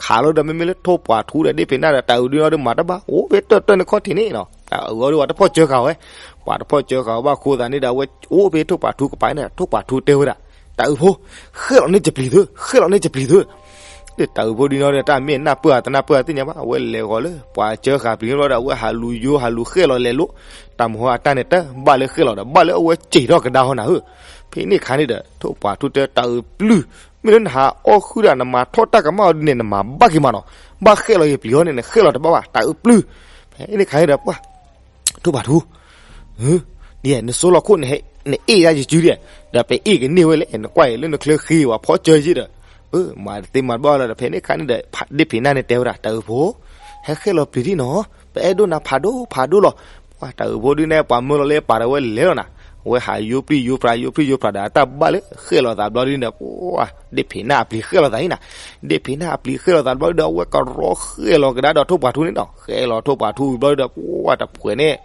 ခးလိာ်ဒီး မ့မ့ၢ်လၢထိၣ်ပှာ်ထူဒီး ဒ့ၣ်ဖံးနၢ်ဒီး တၢ်အုးဒုနီၤဒီး မၤတဘၣ် အိၣ်ဖဲတၢၢ်တၢၢ်န့ၣ်ခီၣ်ထံးန့ၣ်နီၤ. တၢ်အုးအီၤဒု ပှၤတဖီၣ်စၢဃာ်ဝဲ, ပှၤတဖီၣ်စၢဃာ်ဝဲဘၣ်အဃိသတးန့ၣ်ဒီး အဝဲအိၣ်ဖဲထိၣ်ပှာ်ထူကပၤန့ၣ် ထိၣ်ပှာ်ထူတဲဝဲဒၣ် တၢ်အုးဖိ, ဃဲၣ်လီၤန့ၢ်ယပျံၤသု, ဃဲၣ်လီၤန့ၢ်ယပျံၤသု. တၢ်အုးဖိဒုနီၤဒီး တၢ်မ့ၢ်နၢ်ပၢၢ်ဧါတနၢ်ပၢၢ်ဧါသ့ၣ်ညါဘၣ်, အဝဲလဲၤဃီၤလၢ ပှၤစၢဃာ်ပျံၤဘျီဒီး အဝဲဟးလူၤယိ ဟးလူၤဃဲၣ်လီၤလဲၤလိၤ, တၢ်မုၢ်ဟီအတၢ်န့ၣ် တဘၣ်လၢဃဲၣ်လီၤဒီး ဘၣ်လၢအဝဲစံးထီၣ်ကဒါဟီနၤဧၢ. ဖဲန့ၣ်ခါန့ၣ်ဒီး ထိၣ်ပှာ်ထူတဲတၢ်အုးပျုၢ်, မ့ၢ်လၢနဟးအီၣ်ဃုာ်ဒီး နမၤထီၣ်တၢ်ကမၣ်အီၤဒ်န့ၣ် နမၤဘၣ်က့ၤမးနီၤ. ဘၣ်ဃဲၣ်လီၤယပျံၤအီၤန့ၣ် နဃဲၣ်လီၤတဘၣ်ဘၣ် တၢ်အုးပျုၢ်. ဖဲန့ၣ်ခါန့ၣ်ဒီး ပှၤ ထိၣ်ပှာ်ထူ ဒ်နစိလီၤခိၣ် နအ့ၣ်ဒၣ်ယစုဒ်, ဒီးပအ့ၣ်ကန့ၢ်ဝဲလဲၣ်, နကွၢ်အံၤလၢနချၢဃံ ပှၤဖီၣ်စၢယ့ဒီး, မၤတသ့မၤတဘၣ်လၢၤဒီး ဖဲန့ၣ်ခါန့ၣ်ဒီး ဒ့ၣ်ဖံးနၢ်န့ၣ်တဲဝဲဒၣ် တၢ်အုးဖိ, ဟဲဃဲၣ်လီၤပျံၤဒ်နီၤ, ပအဲၣ်ဒိးနၤဖးဒိၣ်ဖးဒိၣ်လီၤ. ပှၤတၢ်အုးဖိဒ်န့ၣ် ပှၤမၢလီၤလၢပာ်ဒီးဝဲလဲၤလီၤနၤ, အဝဲဟးယိပျံၤယိပြး ယိပျံၤယိပြးဒီး အတၢ်ဘၣ်လၢဃဲၣ်လီၤသးဘျီဒ်န့ၣ် ပှၤ ဒ့ၣ်ဖံးနၢ်အပျံၤဃဲၣ်လီၤသးလံနၤ, ဒ့ၣ်ဖံးနၢ်အပျံၤဃဲၣ်လီၤသးဘျီဒီး အဝဲကရီဃဲၣ်လီၤကဒါဒီးထိၣ်ပှာ်ထူန့ၣ်နီၤ, ဃဲၣ်လီၤထိၣ်ပှာ်ထူဝံၤဘျီဒီး ပှၤတဖှဲးန့ၣ်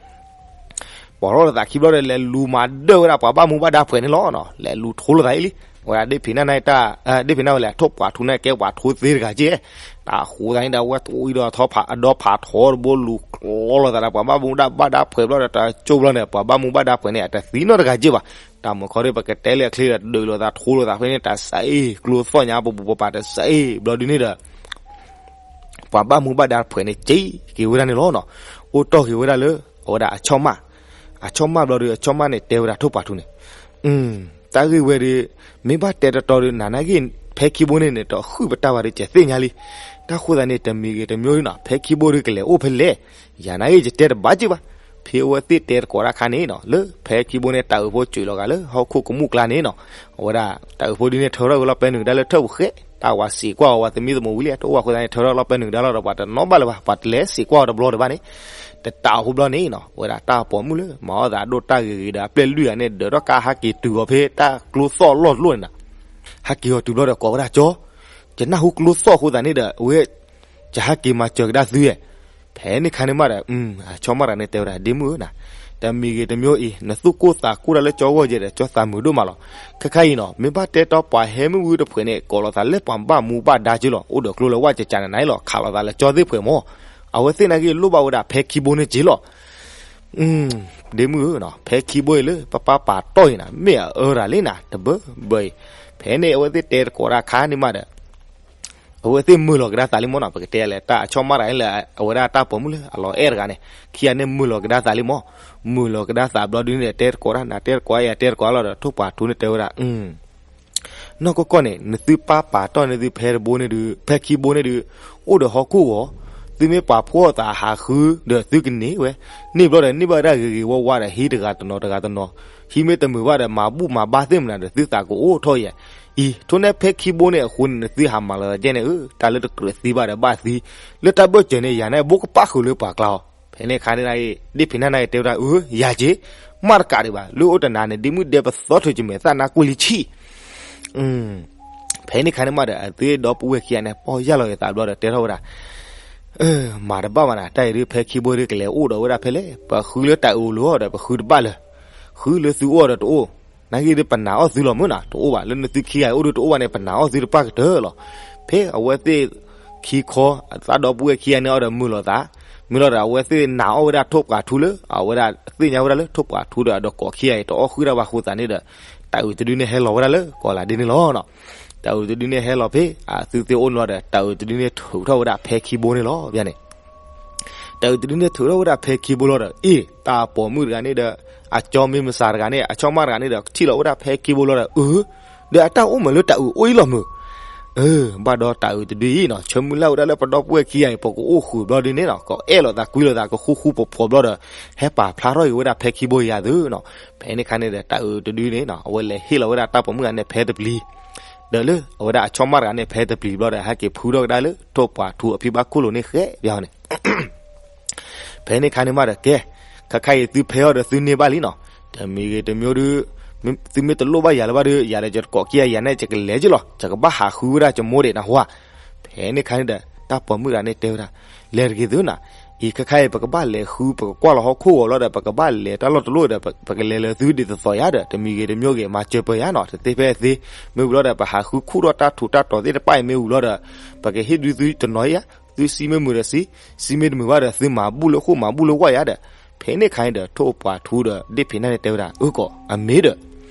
ပီၢ်ထီၣ်လီၤသးခံဘျီဒီး လဲၤလူၤမၤဒၢၣ်ဝဲဒၣ်ပှၤဘၣ်မူဘၣ်ဒါဖှဲးန့ၣ်လီၤနီၤ, လဲၤလူၤထိလိာ်သးအံၤလံ. ဝဲဒၣ်ဒ့ၣ်ဖံးနၢ်န့ၣ်တၢ်, ဒ့ၣ်ဖံးနၢ်ဝဲလဲၣ် ထိၣ်ပှာ်ထူန့ၣ် ကဲပှၤထိသ့တဂၤက့ၢ်, တၢ်ဃိသတးန့ၣ်ဒီး အဝဲထိအံၤဒီးထီဖး အဒီဖးထီတဘိ လူၤကျီလိာ်သးဒီးပှၤဘၣ်မူဘၣ်ဒါဖှဲးဘျီဒီး တၢ်ကၠိဘျီန့ၣ် ပှၤဘၣ်မူဘၣ်ဒါဖှဲးန့ၣ် အတသံနီတဂၤက့ၢ်ဘၣ်. တၢ်မုၢ်ခီဒီး ပကတဲလၢအချ့ဒီး ဒုးလိာ်သးထိလိာ်သးဖဲန့ၣ် တၢ်စးအ့ၣ် ကျိသီၣ်ညါ ပပူၤပပာ်တစးအ့ၣ်ဘျီဒ်န့ၣ်ဒီး ပှၤဘၣ်မူဘၣ်ဒါဖှဲးန့ၣ် စံးက့ၤဝဲဒၣ်န့ၣ်လီၤနီၤ, အိၣ်တီၢ်က့ၤဝဲဒၣ်လၢ အဝဲဒၣ်အဆီၣ်မၢ်, အဆီၣ်မၢ်ဘျီဒီး အဆီၣ်မၢ်န့ၣ်တဲဝဲဒၣ်ထိၣ်ပှာ်ထူန့ၣ်, တၢ်ဂ့ၢ်ဝဲဒီး မ့ၢ်ဘၣ်တဲတတီဒီး နၤနာ်က့ ဖဲခံဘိန့ၣ်န့ၣ် တဃုာ်ပတၢ်ဘၣ်ဒီး ယသ့ၣ်ညါလံ. တၢ်ဃိသတးန့ၣ် တမံၤဂ့ၤတမံၤဂ့ၤနီၤ ဖဲခံဘိဒီးကလဲၤအိၣ်ဖဲလဲၣ်, ယၤနာ်က့ ယတဲတဘၣ်က့ၢ်ဘၣ်. ဖဲအဝဲသ့ၣ်တဲသကိးတၢ်ခါန့ၣ်နီၤ လၢဖဲခံဘိန့ၣ် တၢ်အုးဖိစၢၤလီၤဂာ်လၢဟီၣ်ခိၣ်ကမူၣ်ကျါန့ၣ်နီၤ, အဝဲဒၣ် တၢ်အုးဖိဒ်န့ၣ် ထၢထီၣ်ဝဲလီၤပဲနုာ်ကဒါလၢထၢၣ်ပူၤဃဲ, တၢ်ဝဲစံးကွၢ်အီၤ ဝဲသမံသမိးဝံၤလံ တအိၣ်ဘၣ်အဃိသတးန့ၣ် ထၢထီၣ်လီၤပဲနုာ်ကဒါလီၤဒီး ပှၤတနီၤဘၣ်လၢၤဘၣ် ပှၤတလဲၤစံးကွၢ်အီၤတဘျီတဘၣ်န့ၣ်, တတၢ်အိၣ်ဖိဘျီန့ၣ်နီၤ အဝဲဒၣ်တၢ်ပိာ်မုၣ်လၢ မၤအီၣ်သးဒိၣ်တၢ်ဂ့ၤဂ့ၤဒီးအပျဲၢ်လွံၢ်ဂၤန့ၣ် ဒၢးထီၣ်ကါဟးက့ၤတုၤအီၤဖဲ တၢ်ကျိသီၣ်လီၢ်တလိၣ်န့ၣ်နီၤ, ဟးက့ၤအီၤတုၤဘျီဒီးကိးဝဲဒၣ်ကၠီ, ယနၢ်ဟူကျိသီၣ်အဃိသတးန့ၣ်ဒီး အဝဲ ယဟးက့ၤမၤစၢၤကဒါသုဧါ. ဖဲန့ၣ်ခါန့ၣ်မးဒီး အဆီၣ်မၢ်တဂၤန့ၣ်တဲဝဲဒၣ် ဒ့မုၣ်ဧၢနၤ, တမံၤဂ့ၤတမံၤအံၤ နသူၣ်ကိၢ်သးကိၢ်တၢ်လၢကၠီဂီၢ်ယဲဒီး ကၠီသးမုာ်ဒိၣ်မးလီၤ. ခဲခါအံၤနီၤ မ့ၢ်ဘၣ်တဲတီပှၤဟဲမုၢ်ဝံတဖှဲးန့ၣ် ကိးလိာ်သးလၢပှၤဘၣ်မူဘၣ်ဒါက့ၢ်လီၤ အိၣ်ဒီးကျိလၢဝဲကကးနၤနၤအံၤလီၤ ခးလိာ်သးလၢကၠီသ့ၣ်ဖှဲးမး, အဝဲသ့ၣ်နာ်က့လိၣ်ဘၣ်ဝဲဒၣ်ဖဲခံဘိန့ၣ်က့ၢ်လီၤ. ဒ့မုၣ်ဧၢ, ဖဲခံဘိအံၤလၢပပၢ်ပာ်တီၢ်အံၤနၤ မ့ၢ်အအၢရၤလံနၤ တဘၢဘၢအံၤ, ဖဲန့ၣ်အဝဲသ့ၣ်တဲသကိးတၢ်ခါန့ၣ်မးဒီး အဝဲသ့ၣ်မုာ်လီၤကဒါသးလံမ့ၢ်နီၤ, ပကတဲလဲၣ် တၢ်အဆီၣ်မၣ်တဂၤန့ၣ်လၢ အဝဲဒၣ်တၢ်ပိာ်မုၣ်လၢအလီၤအဲၣ်တဂၤန့ၣ် ခံဂၤန့ၣ်မုာ်လီၤကဒါသးလံမ့ၢ်, မုာ်လီၤကဒါသးဘျီဒုန့ၣ်ဒီး တဲတကိးတၢ်နၤ တဲတကိးယၤတဲတကိးလီၤဒီး ထိၣ်ပှာ်ထူန့ၣ်တဲဝဲဒၣ် နီၢ်ကီၢ်ကီၢ်န့ၣ် နသုပာ်ပာ်တီၢ်န့ၢ်သုဖဲတဘိန့ၣ်ဒုး ဖဲခံဘိန့ၣ်ဒုး အိၣ်ဒီးဟီၣ်ခိၣ်ဂီၤ, သုမ့ၢ်ပာ်ဖှိၣ်အသးဟးဃုဒီးသုကန့ၢ်ဝဲ, န့ၢ်ဘျီဒီးန့ၢ်ဘၣ်ဝဲဒၣ်ဂ့ၤဂ့ၤဝါဝါဒီး ဟံးတဂၤတနီၤတဂၤတနီၤ, ဟံးမ့ၢ်တမုာ်ဘၣ်ဒီး မၤဘူၣ်မၤဘါသ့ၣ်မနၤဒီး သုသးကအိၣ်ထီၣ်ယဲၢ်, အံၤ ထိၣ်န့ၣ်ဖဲခံဘိန့ၣ်အဃိန့ၣ် နသုဟးမၤလီၤယဲၢ်န့ၣ်ဧၢ, တၢ်လၢတကြၢးသံဘၣ်ဒီးဘၣ်သံ, လၢတၢ်ဘၢၣ်စၢၤန့ၣ် ယၤန့ၣ်ဘိကပၣ်ဃုာ်လၢပှၤကျါအီၤ, ဖဲန့ၣ်ခါန့ၣ် ဒ့ၣ်ဖံးနၢ်န့ၣ်တဲဝဲဒၣ် အၢ ယၤက့ၤ မၣ်တကးဒံးဘၣ် လၢအိၣ်တနၤန့ၣ်ဒ့မုၣ်ဒဲပသီထုးကမဲာ်သၣ်နါကွၢ်လံဆံၣ် ဖဲန့ၣ်ခါန့ၣ်မးဒီး အသုဒီပုၢ်ဝဲၢ်ခံဂၤန့ၣ် ပီၢ်ယၢ်လီၤက့ၤသးဘျီဒီးတဲထီၣ်ဝဲဒၣ်, မၤတဘၣ်ဘၣ်နၤ တၢ်အံၤဒုး ဖဲခံဘိဒုးကလဲၤအိၣ်ဒီးဝဲဒၣ်ဖဲလဲၣ်, ပဃုလၢတၢ်အုးလိၤအီၤဒီး ပဃုတဘၣ်လၢၤ, ဃုလၢသုအိၣ်အီၤဒီးတအိၣ်, နာ်က့ဒုးပနာ်အီၣ်သုလီၤမုၢ်နီၤ, တအိၣ်ဘၣ် လၢနသုခံဂၤအံၤအိၣ်ဒုးတအိၣ်ဘၣ်န့ၣ် ပနာ်အီၣ်သုတပၣ်ကတၢၢ်လီၤ. ဖဲအဝဲသ့ၣ်ခံခီ အသးဒီပုၢ်ဝဲၢ်ခံဂၤန့ၣ်အီၤဒီးမုာ်လိာ်သး, မုာ်လီၤဒီး အဝဲသ့ၣ်နာ်အီၣ်ဝဲဒၣ်ထိၣ်ပှာ်ထူလၢ အဝဲဒၣ်သ့ၣ်ညါဝဲဒၣ်လၢထိၣ်ပှာ်ထူဒီးအဒီးကိးခံဂၤအံၤ တအီၣ်ဃုာ်တၢ်ဘၣ်အဃိသတးန့ၣ်ဒီး တၢ်အုးတဒုန့ၣ်ဟဲလီၤဝဲဒၣ်လၢကီးလးဒ့န့ၣ်လီၤ. တၢ်အုးတဒုန့ၣ်ဟဲလီၤဖဲ အသုသ့ၣ်အိၣ်န့ၣ်လီၤဒီး တၢ်အုးတဒုန့ၣ်ထုးထီၣ်ဝဲဒၣ်ဖဲခံဘိန့ၣ်လီၤ ဘၣ်န့ၣ် တၢ်အုးတဒုန့ၣ်ထုးထီၣ်ဝဲဒၣ်ဖဲခံဘိလီၤဒီး အ့ၣ် တၢ်ပိာ်မုၣ်တဂၤန့ၣ်ဒီး အကၠီမ့ၢ်မဆါတဂၤန့ၣ် အဆီၣ်မၣ်တဂၤန့ၣ်ဒီး ထံၣ်လီၤဝဲဒၣ်ဖဲခံဘိလီၤဒီး အၢ ဒီးအတၢ်အိၣ်မးလၢတၢ်အုးအိၣ်အံၤလီၤမုၢ်, အၢ ဘၣ်ဒီးတၢ်အုးတဒုအံၤနီၤ ဆၢမုၢ်လၢ်ဝဲဒၣ်လၢပဒီပုၢ်ဝဲၢ်ခံဂၤအံၤ ပကအိၣ်ဃုာ်ဘျီဒုန့ၣ်နီၤ ကအဲၣ်လိာ်သးကွံလိာ်သး ကဃူဃူဖိးဖိးဘျီဒီး ဟဲပာ်ဖျါထီၣ်က့ၤဝဲဒၣ်ဖဲခံဘိယၤသုနီၤ. ဖဲန့ၣ်ခါန့ၣ်ဒီး တၢ်အုးတဒုန့ၣ်နီၤ အဝဲလဲၤဟ့ၣ်လီၤဝဲဒၣ်တၢ်ပိာ်မုၣ်တဂၤန့ၣ်ဖဲတပျံၤ ဒီးလၢအဝဲဒၣ်အဆီၣ်မၣ်တဂၤန့ၣ် ဖဲတပျံၤဘျီဒီး ဟဲက့ၤဖုထီၣ်ကဒါလၢထိၣ်ပှာ်ထူအဖံဘၣ်ခိၣ်လိၤန့ၣ်ဃဲပၠီန့ၣ် ဖဲန့ၣ်ခါန့ၣ်မးဒီးကဲ, ခဲခါအံၤသုဖဲအီၤဒီးသုန့ၢ်ဘၣ်လံနီၤ, တမံၤဂ့ၤတမံၤဒုး, သုမ့ၢ်တလိၣ်ဘၣ်ယၤလၢၤဘၣ်ဒီး ယၤဒီးယတကိးခံဂၤယၤန့ၣ် ယကလဲၤက့ၤလီၤ ယကဘၣ်ဟးဃုဝဲဒၣ်ယမိၢ်ဒံးနဟူဧါ. ဖဲန့ၣ်ခါန့ၣ်ဒီး တၢ်ပိာ်မုၣ်တဂၤန့ၣ်တဲဝဲဒၣ်, လဲၤတဂ့ၤသုနီၤ, အံၤခဲခါအံၤ ပကဘၣ်လဲၤဃု ပကကွၢ်လီၤဟီၣ်ခိၣ်ဂီၤလီၤဒီး ပကဘၣ်လဲၤတၢ်လီၢ်တလီၢ်ဒီး ပကလဲၤလၢသုဒ်သိးသိးယၤဒီး တမံၤဂ့ၤတမံၤဂ့ၤ မၤစၢၤပၢၤယၤနီၤ တသ့ဖဲအသ့, မ့ၢ်ဝံၤလီၤဒီး ပဟးဃုခူၣ်ထီၣ်တၢ်ထူးတၢ်တီၤသ့ၣ်တဖၣ်အံၤမ့ၢ်ဝံၤလီၤဒီး ပကဟ့ၣ်ဒုးသုတနီၤယၤ, သုစံမ့ၢ်မုာ်ဒီးစံ, စံမ့ၢ်တမုာ်ဘၣ်ဒီး သုမၤဘူၣ်လၢဃိၣ်မၤဘူၣ်လၢဝၣ်ယၤဒီး, ဖဲန့ၣ်ခါန့ၣ်ဒီး ထိၣ်ပှာ်ထူဒီး ဒ့ၣ်ဖံးနၢ်န့ၣ်တဲဝဲဒၣ် အၢၣ်ကီး အမ့ၢ်ဒီး,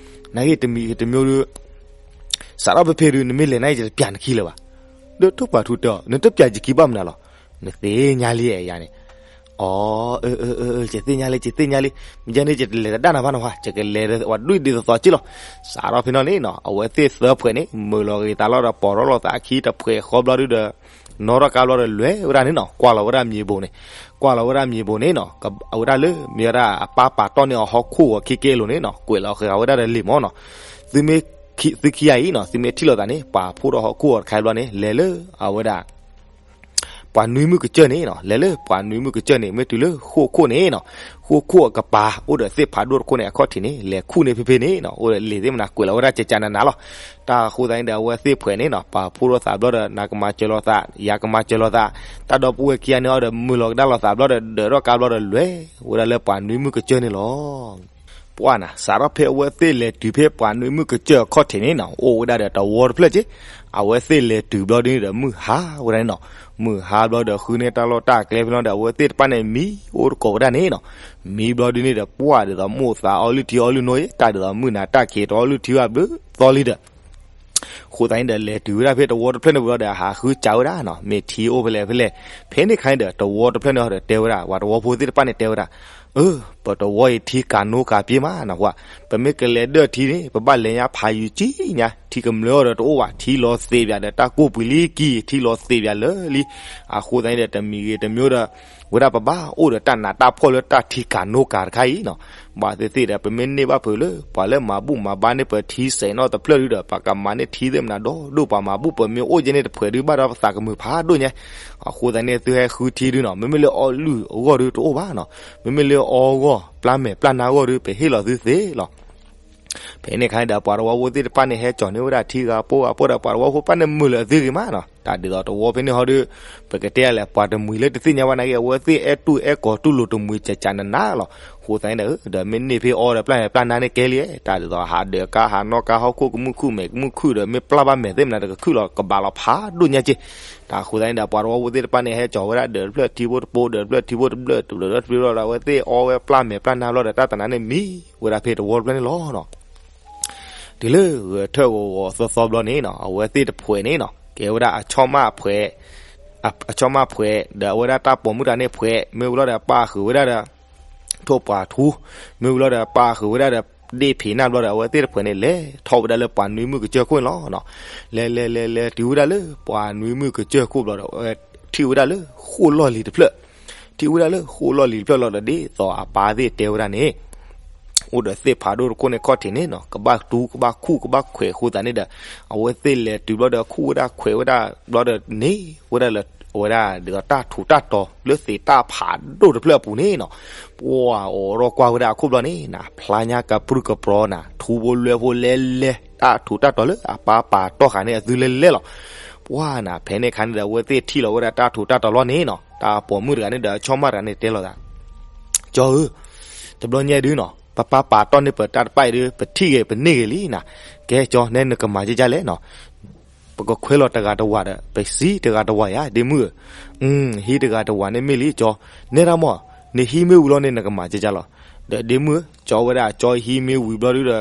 နာ်က့တမံၤတမံၤဒုး စးထီၣ်ဖဲဖဲဒုး နမ့ၢ်လဲၤန့ၣ် ယတပျၢ်နခံလၢၤဘၣ်. ဒီးထိၣ်ပှာ်ထူတဲအီၤ နတပျၢ်ယခံဘၣ်မနုၤလီၤ, နသ့ၣ်ညါလံယၤန့ၣ်, အၢ ယသ့ၣ်ညါလံ ယသ့ၣ်ညါလံ, ယဲန့ၣ် ယတလဲၤတဒၣ်နၤဘၣ်နဝၤ ယကလဲၤဝဲဒွံၣ်ဒ်သိးသိးက့လီၤ. စးထီၣ်ဖဲနီၤန့ၣ်နီၤ အဝဲသ့ၣ်သၢဖှဲးန့ၣ် မုာ်လီၤဂ့ၤသးလီၤဒီး ပိာ်ထီၣ်လိာ်သးအခံတဖှဲးဃီဘျီဒုးဒီး နီၣ်ထီၣ်ကါဘျီဒီးလွဲၢ်ဝဲဒၣ်န့ၣ်နီၤ ကွၢ်လီၤဝဲဒၣ်မံၤဘိန့ၣ်, ကွၢ်လီၤဝဲဒၣ်မံၤဘိန့ၣ်နီၤ အဝဲဒၣ်လၢမ့ၢ်ဝဲဒၣ်အပၢ်ပာ်တီၢ်န့ၢ်အီၤဟီၣ်ခိၣ်ဂီၤခံက့လိၤန့ၣ်နီၤ ကွဲးလီၤဃာ်ဝဲဒၣ်ဒီးလံာ်မီၢ်နီၤ, သုမ့ၢ် သုခံဂၤအံၤနီၤ သုမ့ၢ်ထံၣ်လိာ်သးန့ၣ် ပာ်ဖှိၣ်ထီၣ်ဟီၣ်ခိၣ်ဂီၤတခါဘျီန့ၣ် လဲၤလၢအဝဲဒၣ် ပှၤနွံမုၢ်ကစၢၢ်န့ၣ်နီၤ လဲၤလၢပှၤနွံမုၢ်ကစၢၢ်န့ၣ် မ့ၢ်တုၤလၢဃိၣ်ခိၣ်န့ၣ်နီၤ, ဃိၣ်ခိၣ်အကပၤ အိၣ်ဒီးသ့ၣ်ဖးဒိၣ်တခိၣ်န့ၣ် အခီၣ်ထံးန့ၣ် လဲၤခူၣ်န့ၢ်ဖဲဖဲန့ၣ်နီၤ အိၣ်ဒီးလံာ်သ့ၣ်မနၤကွဲးလီၤဝဲဒၣ်ကကနနၤလီၤ. တၢ်အဃိသတးန့ၣ်ဒီး အဝဲသ့ၣ်ဖှဲးန့ၣ်နီၤ ပာ်ဖှိၣ်ထီၣ်သးဘျီဒီး နၤကမၤစၢၤလိာ်သး ယၤကမၤစၢၤလိာ်သး, တၢ်ဒီပုၢ်ဝဲၢ်ခံဂၤန့ၣ်အီၤဒီး မုာ်လီၤကဒါလိာ်သးဘျီဒီး ဒၢးထီၣ်ကါဘျီဒီးလွဲၢ်ဝဲဒၣ်လၢပှၤနွံမုၢ်ကစၢၢ်န့ၣ်လီၤ. ပှၢ်နၤ စးထီၣ်ဖဲအဝဲသ့ၣ်လဲၤတုၤဖဲပှၤနွံမုၢ်ကစၢၢ်အခီၣ်ထံးန့ၣ်နီၤ အိၣ်ဝဲဒၣ်ဒီးတဝီတဖျၢၣ်က့, အဝဲသ့ၣ်လဲၤတုၤဘျီဒုန့ၣ်ဒီး မုၢ်ဟါဝဲဒၣ်န့ၣ်နီၤ, မုၢ်ဟါဘျီဒီး ဃုန့ၢ်တၢ်လီၢ်တၢ်ကျဲဖဲလီၤဒီး အဝဲသ့ၣ်တဖၣ်န့ၣ် မံအိၣ်တကိးဝဲဒၣ်န့ၣ်နီၤ, မံဘျီဒုန့ၣ်ဒီး ပှၢ်ဒ်သိးမိၢ်သးအီလုၢ်ထံအီလုၢ်နိ, တၢ်ဒ်သိးမုၢ်နၤတၢ်ခံးတအီလုၢ်ထံဘၣ်ဘျုးသီလံဒီး အဃိသတးန့ၣ်ဒီး လဲၤတုၤဝဲဒၣ်ဖဲတဝီတဖျၢၣ်န့ၣ်ဝံၤလီၤဒီး ဟးဃုစးဝဲဒၣ်နီၤ မ့ၢ်ထံအိၣ်ဖဲလဲၣ်ဖဲလဲၣ်, ဖဲန့ၣ်ခါန့ၣ်ဒီး တဝီတဖျၢၣ်န့ၣ်ဒီးတဲဝဲဒၣ် ပှၤတဝီဖိသ့ၣ်တဖၣ်န့ၣ်တဲဝဲဒၣ်, အၢ ပတဝီအံၤထံကၤနိကၤပ့မးနီၤ, ပမ့ၢ်ကလဲၤဒၢၣ်ထံန့ၣ် ပဘၣ်လဲၤညါဖးယံၤကံညါ, ထံကမျၢၢ်အီၤဒီးတအိၣ်ဘၣ်, ထံလီၤသ့ၣ်ဘၣ်ဒီးတၢ်ကိၢ်ပှံၤလံကံ ထံလီၤသ့ၣ်ဘၣ်လၢာ်လံ, အဃိသတးန့ၣ်ဒီး တမံၤဂ့ၤတမံၤဒီး ဝဲဒၣ်ပဘၣ်အိၣ်ဒီးတၢ်နးတၢ်ဖှီၣ်လၢတၢ်ထံကၤနိကၤတခါအံၤနီၤ, ဘၣ်သ့ၣ်သ့ၣ်ဒီး ပမ့ၢ်န့ၢ်ဘၣ်ဖုးလၢ ပှၤလၢမၤဘူၣ်မၤဘါန့ၢ်ပထံစဲးနီၣ်တဖျၢၣ်ဒုဒီး ပကမၤန့ၢ်ထံသ့ၣ်မနၤဒီးဒိၣ်ပှၤမၤဘူၣ်ပမ့ၢ်အိၣ်ကဲန့ၣ်တဖှဲးဒုဘၣ်ဒီးပသးကမုာ်ဖးဒိၣ်ညါ, အဃိသတးန့ၣ် သုဟဲဃုထံဒုနီၤ မ့မ့ၢ်လၢအီလုၢ်အဂီၢ်ဒုတအိၣ်ဘၣ်နီၤ, မ့မ့ၢ်လၢအီဂီၢ် ပျၢ်မဲာ်ပျၢ်နါဂီၢ်ဒု ပဟ့ၣ်လီၤသုသ့လီၤ. ဖဲန့ၣ်ခါန့ၣ်ဒီး ပှၤတဝီဖိသ့ၣ်တဖၣ်န့ၣ် ဟဲကၠီၤန့ၢ်ဝဲဒၣ်ထံဂၤပိၢ်ဂၤပိၢ်ဒီး ပှၤတဝီဖိတဖၣ်န့ၣ်မုာ်လၢအသ့ဂ့ၤမးနီၤ, တၢ်ဒ်သိးတဝီဖဲန့ၣ်ဟီဒု ပကတဲလဲၣ် ပှၤတမှံၤလၢတသ့ၣ်ညါဘၣ်နာ်က့ အဝဲသ့ၣ်အဲၣ်တူၢ်အဲၣ်ကီၤတူၢ်လိာ်တမှံၤကကနနၤလီၤ. အဃိသတးန့ၣ်ဒီး ဒီးမ့ၢ်န့ၢ်ဖဲအီဒီးပျၢ်မဲာ်ပျၢ်နါန့ၣ်ကဲလံ, တၢ်ဒ်သိးဟးဒၢးကါဟးနီၣ်ကါဟီၣ်ခိၣ်ကမုၣ်ခုၣ်မဲာ်ကမုၣ်ခုၣ်ဒီး မ့ၢ်ပျၢ်ဘၣ်မဲာ်သ့ၣ်မနၤဒီး ကခုၣ်လီၤကဘၣ်လီၤဖးဒိၣ်ညါက့, တၢ်အဃိသတးန့ၣ်ဒီး ပှၤတဝီဖိသ့ၣ်တဖၣ်န့ၣ် ဟဲကၠီၤဝဲဒၣ်ဒၢးတဖျၢၣ်ထံဖိတပိၤ ဒၢးတဖျၢၣ်ထံဖိတဖျၢၣ် တဖျၢၣ်တဖျၢၣ်ဒီး အဝဲသ့ၣ်အီဝဲပျၢ်မဲာ်ပျၢ်နါဘျီဒီး တၢ်တနါန့ၣ်မံဝဲဒၣ်ဖဲတဝီတဖျၢၣ်န့ၣ်လီၤနီၤ. တုၤလၢဂဲၤထၢၣ်ဂီၤဂီၤသီသီဘျီန့ၣ်နီၤ အဝဲသ့ၣ်တဖှဲးန့ၣ်နီၤ ကဲဝဲဒၣ်အဆီၣ်မၣ်ဖှဲး, အဆီၣ်မၣ်ဖှဲး ဒီးအဝဲဒၣ်တၢ်ပိာ်မုၣ်တဂၤန့ၣ်ဖှဲး မ့ၢ်ဝံၤလီၤဒီးပာ်ဃုာ်ဝဲဒၣ်ဒီး ထိၣ်ပှာ်ထူ, မ့ၢ်ဝံၤလီၤဒီးပာ်ဃုာ်ဝဲဒၣ်ဒီး ဒ့ၣ်ဖံးနၢ်ဘျီဒီး အဝဲသ့ၣ်တဖှဲးန့ၣ် လဲၤထီၣ်ဝဲဒၣ်လၢပှၤနွံမုၣ်ကစၢၢ်ခိၣ်န့ၣ်လီၤ. လဲၤလဲၤလဲၤလဲၤတုၤဝဲဒၣ်လၢပှၤနွံမုၣ်ကစၢၢ်ခိၣ်ဘျီဒီး အဝဲထံၣ်ဝဲဒၣ်လၢဃိၣ်လီၢ်လံၤတဖျၢၣ်, ထံၣ်ဝဲဒၣ်လၢဃိၣ်လီၢ်လံၤတဖျၢၣ်လီၤဒီး ဒ်သိးအပၢ်သ့ၣ်တဲဝဲဒၣ်န့ၣ် အိၣ်ဒီးသ့ၣ်ဖးဒိၣ်တခိၣ်န့ၣ်ခီၣ်ထံးန့ၣ်နီၤ ကဘၣ်တူကဘၣ်ခူၣ်ကဘၣ်ခွဲးအဃိသတးန့ၣ်ဒီး အဝဲသ့ၣ်လဲၤတုၤဘျီဒီး ခူၣ်ဝဲဒၣ်ခွဲးဝဲဒၣ်ဘျီဒီးန့ၣ် ဝဲဒၣ်လၢအဝဲဒၣ်ဒ်သိးတၢ်ထူးတၢ်တီၤလၢသ့ၣ်တၢ်ဖးဒိၣ်တဖျၢၣ်အပူၤန့ၣ်နီၤ, ပှၤအိးထီၣ်ကွၢ်ဝဲဒၣ်အခိၣ်ဘျီန့ၣ်နီၤ ဖျါညါကပြုၢ်ကပြီၤနီၤ ထူဖိလွဲဖိလဲလဲ တၢ်ထူးတၢ်တီၤလၢအပၢ်ပာ်တီၢ်ဃာ်န့ၣ်အသုလဲလဲလီၤ. ပှၤနီၤ ဖဲန့ၣ်အခါန့ၣ်ဒီး အဝဲသ့ၣ်ထံၣ်လီၤဝဲဒၣ်တၢ်ထူးတၢ်တီၤလီၤန့ၣ်နီၤ တၢ်ပိာ်မုၣ်တဂၤန့ၣ်ဒီး အဆီၣ်မၣ်တဂၤန့ၣ်တဲလီၤသး ကၠီဧၢ, တဘျီညါဒုနီၤ ပပၢ်ပာ်တီၢ်န့ၢ်ပတၢ်တဖၣ်အံၤဒု ပထံၣ်ဂ့ၤပန့ၢ်ဂ့ၤလံနီၤ, ကဲကၠီ နဲနကမၤကဲကဲလဲၣ်နီၤ, ပကခွဲးလီၤတဂၤတဝာ်ဒီး ပဟံးတဂၤတဝာ်ယၤ ဒ့မုၣ်ဧၢ, ဟံးတဂၤတဝာ်န့ၣ်မ့ၢ်လံကၠီ, နဲဒၣ်မ့ၢ် နဟံးမ့ၢ်ဝံၤလီၤန့ၣ် နကမၤကဲကဲလီၤ, ဒီးဒ့မုၣ်ဧၢ ကၠီဝဲဒၣ်ကၠီဟံးမ့ၢ်ဝံၤဘျီဒုဒီး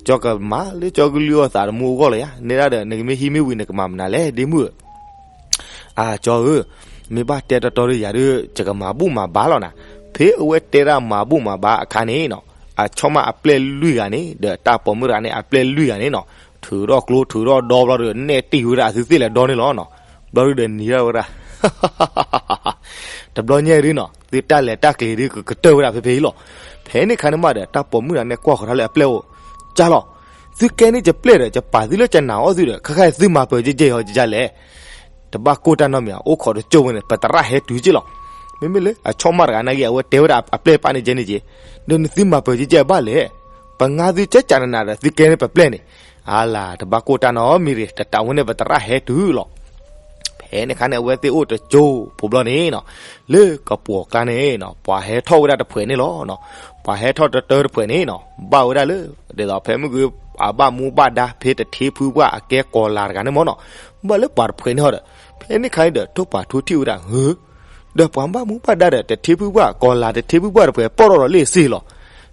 ကၠီကမၤလၢကၠီကလုၢ်အီၣ်သးတမူအဂီၢ်လီၤယၤ, နဲဒၣ်ဒီး နကမ့ၢ်ဟံးမ့ၢ်ဝံၤ နကမၤမနုၤလဲၣ် ဒ့မုၣ်ဧၢ အၢ ကၠီဧၢ, မ့ၢ်ဘၣ်တဲတီတီဒီးယၤဒီး ယကမၤဘူၣ်မၤဘါလီၤနၤ, ဖဲအဝဲတဲဒၣ်မၤဘူၣ်မၤဘါအခါန့ၣ်နီၤ, အဆီၣ်မၣ်အပျဲၢ်လွံၢ်ဂၤန့ၣ် ဒီးတၢ်ပိာ်မုၣ်တဂၤန့ၣ် အပျဲၢ်လွံၢ်ဂၤန့ၣ်နီၤ, ထုးထီၣ်ကျိထုးထီၣ်ဒီဘျီဒီး နဲၣ်တံၢ်ဝဲဒၣ်အသုသ့ၣ်လဲၤဒီန့ၣ်လီၤနီၤ, ဘျီဒုဒီးနံၤထီၣ်ဝဲဒၣ် တဘျီညါဒုနီၤ သုတၢ်လဲၤတၢ်ကျဲၤဒုကကတၢၢ်ဝဲဒၣ်ဖဲဖဲအံၤလီၤ, ဖဲန့ၣ်အခါန့ၣ်မးဒီး တၢ်ပိာ်မုၣ်တဂၤန့ၣ်ကွၢ်ဃီၤထီၣ်လၢအပျဲၢ်အိၣ်, ကၠီလီၤ သုကဲန့ၣ်ယပျဲၢ်ဒီး ယပာ်သုလၢယနၢ်အီၣ်သုဒီး ခဲခါအံၤသုမၤပၢၤကဲကဲအီၤကဲကဲလဲၣ်, တဘၣ်ကိၢ်တၢ်နီတမံၤ အိၣ်ခိးတကၠိၢ်ဝဲန့ၣ် ပသရၣ်ဟဲတုၤက့လီၤ, မ့မ့ၢ်လၢအဆီၣ်မၣ်တဂၤနာ်က့ အဝဲတဲဝဲဒၣ်အပျဲၢ်ပာ်န့ၣ်ကဲန့ၣ်က့, ဒီးနသုမၤပၢၤကဲကဲဘၣ်လဲၣ်, ပငါသုကဲကးနနၤဒီး သုကဲန့ၣ်ပပျဲၢ်န့ၣ်, အါလၢ တဘၣ်ကိၢ်တၢ်နီတမံၤရ့ၣ် တတးဝဲန့ၣ်ပသရၣ်ဟဲတုၤလီၤ ဖဲန့ၣ်အခါန့ၣ် အဝဲသ့ၣ်အိၣ်တကၠိဖိဘျီန့ၣ်နီၤ, လၢကပိာ်ကျါန့ၣ်နီၤ ပှၤဟဲထီၣ်ဝဲဒၣ်တဖှဲးန့ၣ်လီၤ. ပှၤဟဲထီၣ်တတၢတဖှဲးန့ၣ်နီၤ ဘၣ်ဝဲဒၣ်လၢ ဒ်သိးဖဲမုၢ်ဂ့ၤ အဘၣ်မူဘၣ်ဒါဖဲတထ့ဖုပှၢ်အကဲကီၤလၤတဂၤန့ၣ်မ့ၢ်နီၤ, ဘၣ်လၢပှၤတဖှဲးန့ၣ်ဟီဒီး ဖဲန့ၣ်အခါန့ၣ်ဒီး ထိၣ်ပှၤထူထံၣ်ဝဲဒၣ်ဧၢ ဒီးပှၤဘၣ်မူဘၣ်ဒါဒီး တထ့ဖုပှၢ် ကီၤလၤတထ့ဖုပှၢ်တဖှဲး ပီၢ်ထီၣ်ဒီးလ့ၣ်စ့ၢ်လီၤ.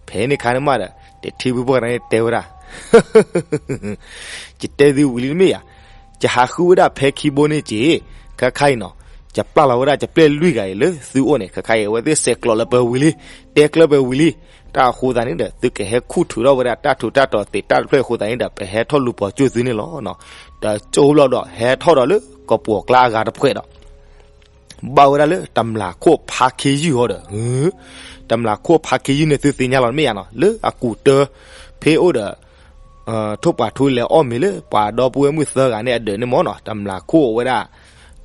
ဖဲန့ၣ်အခါန့ၣ်မးဒီး တထ့ဖုပှၢ်တဂၤန့ၣ်တဲဝဲဒၣ် ယတဲသုဝံၤလံတမ့ၢ်ဧါ, ယဟးဃုဝဲဒၣ်ဖဲခံဘိန့ၣ်က့ၤ, ခဲခါအံၤနီၤ, ယပျၢ်လီၤဝဲဒၣ် ယပျဲၢ်လွံၢ်ဂၤအံၤလၢသုအိၣ်န့ၣ် ခဲခါအံၤ အဝဲသ့ၣ်ဆဲးကျိးလၢပဝံၤလံ, တဲကျၢပဝံၤလံ, တၢ်အဃိသတးန့ၣ်ဒီး သုကဟဲခူၣ်ထုးထီၣ်ဝဲဒၣ်တၢ်ထူးတၢ်တီၤသ့ၣ်တၢ်တဖျၢၣ်အဃိသတးန့ၣ်ဒီး ပဟဲထီၣ်လူၤပိာ်ကၠိၣ်သုန့ၣ်လီၤ. တကၠိၣ်ဘျီဒီး ဟဲထီၣ်ဒီးလၢကပိာ်ကျါအဂၤတဖှဲးဒီး ဘၣ်ဝဲဒၣ်လၢတမျၢ်ခိၣ်ဖါခ့ယုၢ်ဟီဒီး, တမျၢ်ခိၣ်ဖါခ့ယုၢ်န့ၣ်သုသ့ၣ်ညါလီၤတမ့ၢ်ဧါနီၤ, လၢအကူးတၢ ဖဲအိၣ်ဒီး ထိၣ်ပှၤထူလဲၤအီၣ်မ့ၤလၢ ပှၤဒီပုၢ်ဝဲၢ်မုၣ်သၢဂၤန့ၣ်အဒၢးန့ၣ်မ့ၢ်နီၤ, တမျၢ်ခိၣ်ဝဲဒၣ်,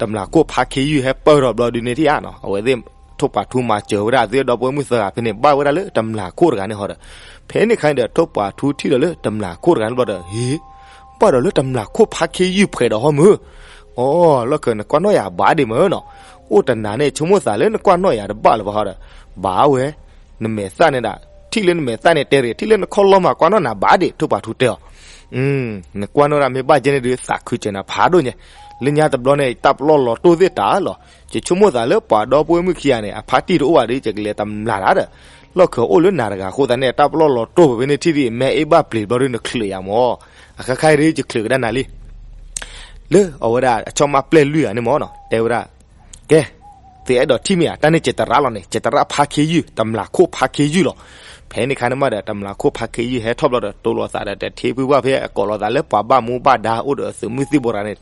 တမျၢ်ခိၣ်ဖါခ့ယုၢ်ဟဲပၢၢ်ထီၣ်ဘျီဒုန့ၣ်ထံၣ်ဧါနီၤ, အဝဲသ့ၣ် ထိၣ်ပှၤထူမၤစၢၤဝဲဒၣ်အသုဒီပုၢ်ဝဲၢ်မုၣ်သၢဂၤဖဲန့ၣ် ဘၣ်ဝဲဒၣ်လၢတမျၢ်ခိၣ်တဂၤန့ၣ်ဟီဒီး, ဖဲန့ၣ်အခါန့ၣ်ဒီး ထိၣ်ပှၤထူထံၣ်ဒီးလၢတမျၢ်ခိၣ်တဂၤန့ၣ်ဘျီဒီး ဟ့ၣ် ဘၣ်ဒီးလၢတမျၢ်ခိၣ်ဖါခ့ယုၢ်ဖှဲးဒီးဟီမုၢ်, အိ လီၢ်ခၢၣ် နကွၢ်နီၣ်ယၤဘၣ်ဒံးမ့ၢ်နီၤ, အိၣ်တနၤန့ၣ် ဆိကမိၣ်သးလၢနကွၢ်နီၣ်ယၤတဘၣ်လၢၤဘၣ်ဟီဒီး, ဘၣ်ဝဲ, နမဲာ်သၣ်န့ၣ်ဒၣ်, ထံၣ်လၢနမဲာ်သၣ်န့ၣ်တဲရ့ၣ် ထံၣ်လၢနခီၣ်လီၢ်မးကွၢ်နီၣ်နၤဘၣ်ဒံး ထိၣ်ပှၤထူတဲအီၤ နကွၢ်နီၣ်ဒၣ်မ့ၢ်ဘၣ်ကဲန့ၣ်ဒုး သးခုစၢၤနၤဖးဒိၣ်ညါ, လၢညါတဘျီန့ၣ် တၢ်ပလီၢ်လီၤတိၢ်သ့ၣ်တၢ်လီၤ, ယဆိကမိၣ်သးလၢပှၤဒီပုၢ်ဝဲၢ်မုၣ်ခံဂၤန့ၣ် အဖါတံၢ်တအိၣ်ဘၣ်ဒီး ယကလဲၤတမျၢ်တၢ်ဒီး, လီၢ်ခၢၣ်အိၣ်လၢနၤတဂၤအဃိသတးန့ၣ် တၢ်ပလီၢ်လီၤတိၢ်ဖဲန့ၣ်ထံၣ်ဒ် မဲအ့ၣ်ဘၣ်ပျ့ၤဘျီဒုးနချုးယၤမး, အခဲခါအံၤဒုး ယချုးကဒါနၤလံ လၢအဝဲဒၣ်အဆီၣ်မၣ်ပျဲၢ်လွံၢ်ဂၤန့ၣ်မ့ၢ်နီၤ တဲဝဲဒၣ်, ကဲ, သုအဲၣ်ဒိးထံၣ်မ့ၢ်ဧါ, တၢ်န့ၣ်ကစတရၣ်လီၤန့ၣ် ကစတရၣ်ဖါခ့ယုၢ် တမျၢ်ခိၣ်ဖါခ့ယုၢ်လီၤ. ဖဲန့ၣ်အခါန့ၣ်မးဒီး တမျၢ်ခိၣ်ဖါခ့ယုၢ်ဟဲထီၣ်ဘျီဒီး တိလိာ်သးဒီးတထ့ဖုပှၢ်ဖဲအကိးလိာ်သးလၢပှၤဘၣ်မူဘၣ်ဒါအိၣ်ဒီးသုးမုၢ်သံၣ်ဘိတဂၤန့ၣ်,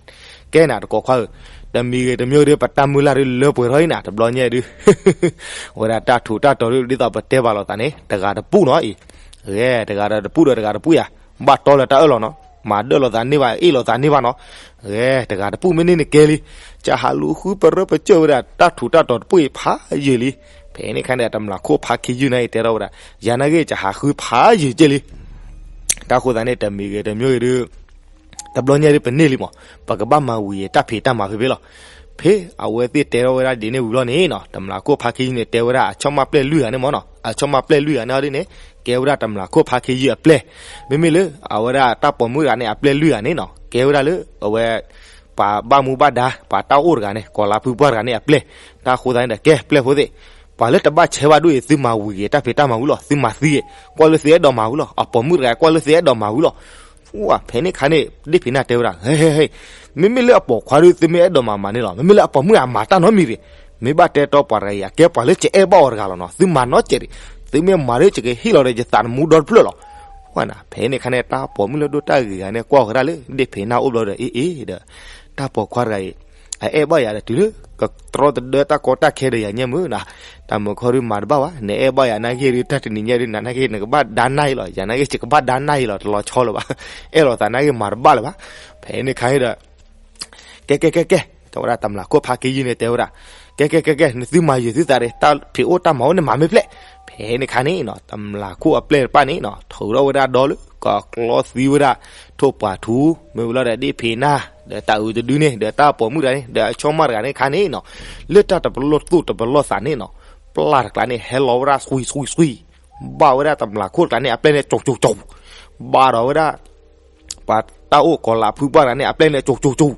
ကဲနၤတကိးခွါဧၢ, တမံၤဂ့ၤတမံၤဂ့ၤဒီး ပတၢ်မုၢ်လၢ်ဒုးလၢပှဲၤထီၣ်အံၤနၤ တဘျီညါဒုး ဝဲဒၣ်တၢ်ထူးတၢ်တီၤဒုး ဒ်သိးပတဲဘၣ်လိာ်သးန့ၣ် တဂၤတပူၣ်နီၤအံၤ, ဂဲၤ တဂၤဒီးတပူၣ်ဒီးတဂၤတပူၣ်ယၤ, ဘၣ်တီလၢတၢ်အၢၣ်လီၤနီၤ, မၤဒၢၣ်လိာ်သးန့ၢ်ဘၣ် အ့ၣ်လိာ်သးန့ၢ်ဘၣ်နီၤ, ဂဲၤ တဂၤတပူၣ်မ့ၢ်န့ၢ်နကဲလံ, ကဟးလူၤဃုပရၢပစၢၢ်ဝဲဒၣ်တၢ်ထူးတၢ်တီၤတပူၣ်အံၤဖးယံာ်လံ, ဖဲန့ၣ်အခါန့ၣ် တမျၢ်ခိၣ်ဖါခ့ယုၢ်န့ၣ်အံၤတဲထီၣ်ဝဲဒၣ်, ယၤနာ်က့ ယဟးဃုဖးယံာ်ကဲလံ တၢ်ဃိသတးန့ၣ် တမံၤဂ့ၤတမံၤဂ့ၤဒုး တဘျီညါဒုးပန့ၢ်လံမး, ပကဘၣ်မၤဝံၤတၢ်ဖံးတၢ်မၤဖဲဖဲလီၤ. ဖဲအဝဲသ့ၣ်တဲထီၣ်ဝဲဒၣ်ဒ်န့ၣ်ဝံၤလီၤန့ၣ်နီၤ တမျၢ်ခိၣ်ဖါခ့ယုၢ်န့ၣ် တဲဝဲဒၣ်အဆီၣ်မၣ်ပျဲၢ်လွံၢ်ဂၤန့ၣ်မ့ၢ်နီၤ အဆီၣ်မၣ်ပျဲၢ်လွံၢ်ဂၤန့ၣ်ဟီဒ်န့ၣ် ကဲဝဲဒၣ်တမျၢ်ခိၣ်ဖါခ့ယုၢ်အပျဲၢ်, မ့မ့ၢ်လၢ အဝဲဒၣ်တၢ်ပိာ်မုၣ်တဂၤန့ၣ် အပျဲၢ်လွံၢ်ဂၤန့ၣ်နီၤ ကဲဝဲဒၣ်လၢ အဝဲ ပှၤဘၣ်မူဘၣ်ဒါ ပှၤတၢ်အိၣ်တဂၤန့ၣ် ကီၤလါဖုပှၢ်တဂၤန့ၣ်အပျဲၢ်, တၢ်ဃိသတးန့ၣ်ဒီး ကဲပျဲၢ်ဖိသ့ၣ်, ပှၤလၢတဘၣ်ဆဲးဘၣ်ဒိၣ်အံၤ သုမၤဝံၤက့ၤတၢ်ဖံးတၢ်မၤဝံၤလီၤ သုမၤသံက့ၤ, ကွၢ်လၢသုအဲၣ်ဒိးမၤဝံၤလီၤ အပိာ်မုၣ်တဂၤကွၢ်လၢသုအဲၣ်ဒိးမၤဝံၤလီၤ ဝဲဖဲန့ၣ်ခါန့ၣ် ဒ့ၣ်ဖံးနၢ်တဲဝဲဒၣ်, ဟဲဟဲဟဲ, မ့မ့ၢ်လၢအပိာ်ခွါဒီး သုမ့ၢ်အဲၣ်ဒိးမၤမၤန့ၣ်လီၤ. မ့မ့ၢ်လၢအပိာ်မုၣ်အမၤတၢ်နီတမံၤရ့ၣ်, မ့ၢ်ဘၣ်တဲတီပှၤတဂၤအံၤ အကဲပှၤလၢကအဲၣ်ဘၣ်အီၤတဂၤလီၤနီၤ. သုမၤနီတစဲးရ့ၣ်, သုမ့ၢ်မၤဒီး ယကဟ့ၣ်လီၤဒီးယသးသမူဒီတဖျၢၣ်လီၤ. ဝဲနၤ ဖဲန့ၣ်ခါန့ၣ် တၢ်ပိာ်မုၣ်လၢဒိၣ်တၢ်ဂ့ၤဂၤန့ၣ် ကွၢ်ဃီဒၣ်လၢ ဒ့ၣ်ဖံးနၢ်အိၣ်ဘျီဒီး အ့အ့ဒီး တၢ်ပိာ်ခွါတဂၤအံၤ အအဲၣ်ဘၣ်ယၤဒီးတုၤလၢ ကတြီတဒၢတၢ်ကီတၢ်ခဲဒီးယၤညါမုၢ်နၤ, တၢ်မုၢ်ခီဒုးမၤတဘၣ်ဘၣ်, နအဲၣ်ဘၣ်ယၤနာ်က့ဒီး တၢ်တနံၤညါဒုး နနာ်က့ နကဘၣ်ဒါနၢ်အံၤလီၤ. ယၤနာ်က့ ယကဘၣ်ဒါနၢ်အံၤလီၤ, တလီၤဆီလၢၤဘၣ်, အဲၣ်လိာ်သးနာ်က့ မၤတဘၣ်လၢၤဘၣ်. ဖဲန့ၣ်ခါဒီး ကဲကဲကဲကဲ, တဲဝဲဒၣ်တမျၢ်ခိၣ်ဖါခ့ယုၢ်န့ၣ် တဲဝဲဒၣ်, ကဲကဲကဲကဲ, နသုမၤယုာ်သုသးဒီး တၢ်ဖံးအိၣ်တၢ်မၤအိၣ်န့ၣ် မၤမ့ၢ်ဖျဲး. ဖဲန့ၣ်ခါန့ၣ်နီၤ တမျၢ်ခိၣ်အပျဲၢ်တဖၣ်န့ၣ်နီၤ ထုးထီၣ်ဝဲဒၣ်ဒီလၢ ကကျီသံဝဲဒၣ် ထိၣ်ပှာ်ထူ မ့ၢ်ဝံၤလီၤဒီး ဒ့ၣ်ဖံးနၢ် ဒီးတၢ်အုးတဒုန့ၣ် ဒီးတၢ်ပိာ်မုၣ်တဂၤန့ၣ် ဒီးအဆီၣ်မၢ်တဂၤန့ၣ်ခါန့ၣ်နီၤ, လၢတၢ်တပလီၢ်သူၣ်တပလီၢ်သးန့ၣ်နီၤ, ပျၢ်တကျါန့ၣ် ဟဲလီၤဝဲဒၣ် ဆွံဆွံဆွံ ဘၣ်ဝဲဒၣ်တမျၢ်ခိၣ်တကျါန့ၣ် အပျဲၢ်န့ၣ် ကၠူကၠူကၠူ, ဘၣ်ဒီးဝဲဒၣ် ပှၤတၢ်အိၣ်ကီၤလၤဖုပှၢ်တဂၤန့ၣ် အပျဲၢ်န့ၣ် ကၠူကၠူကၠူ,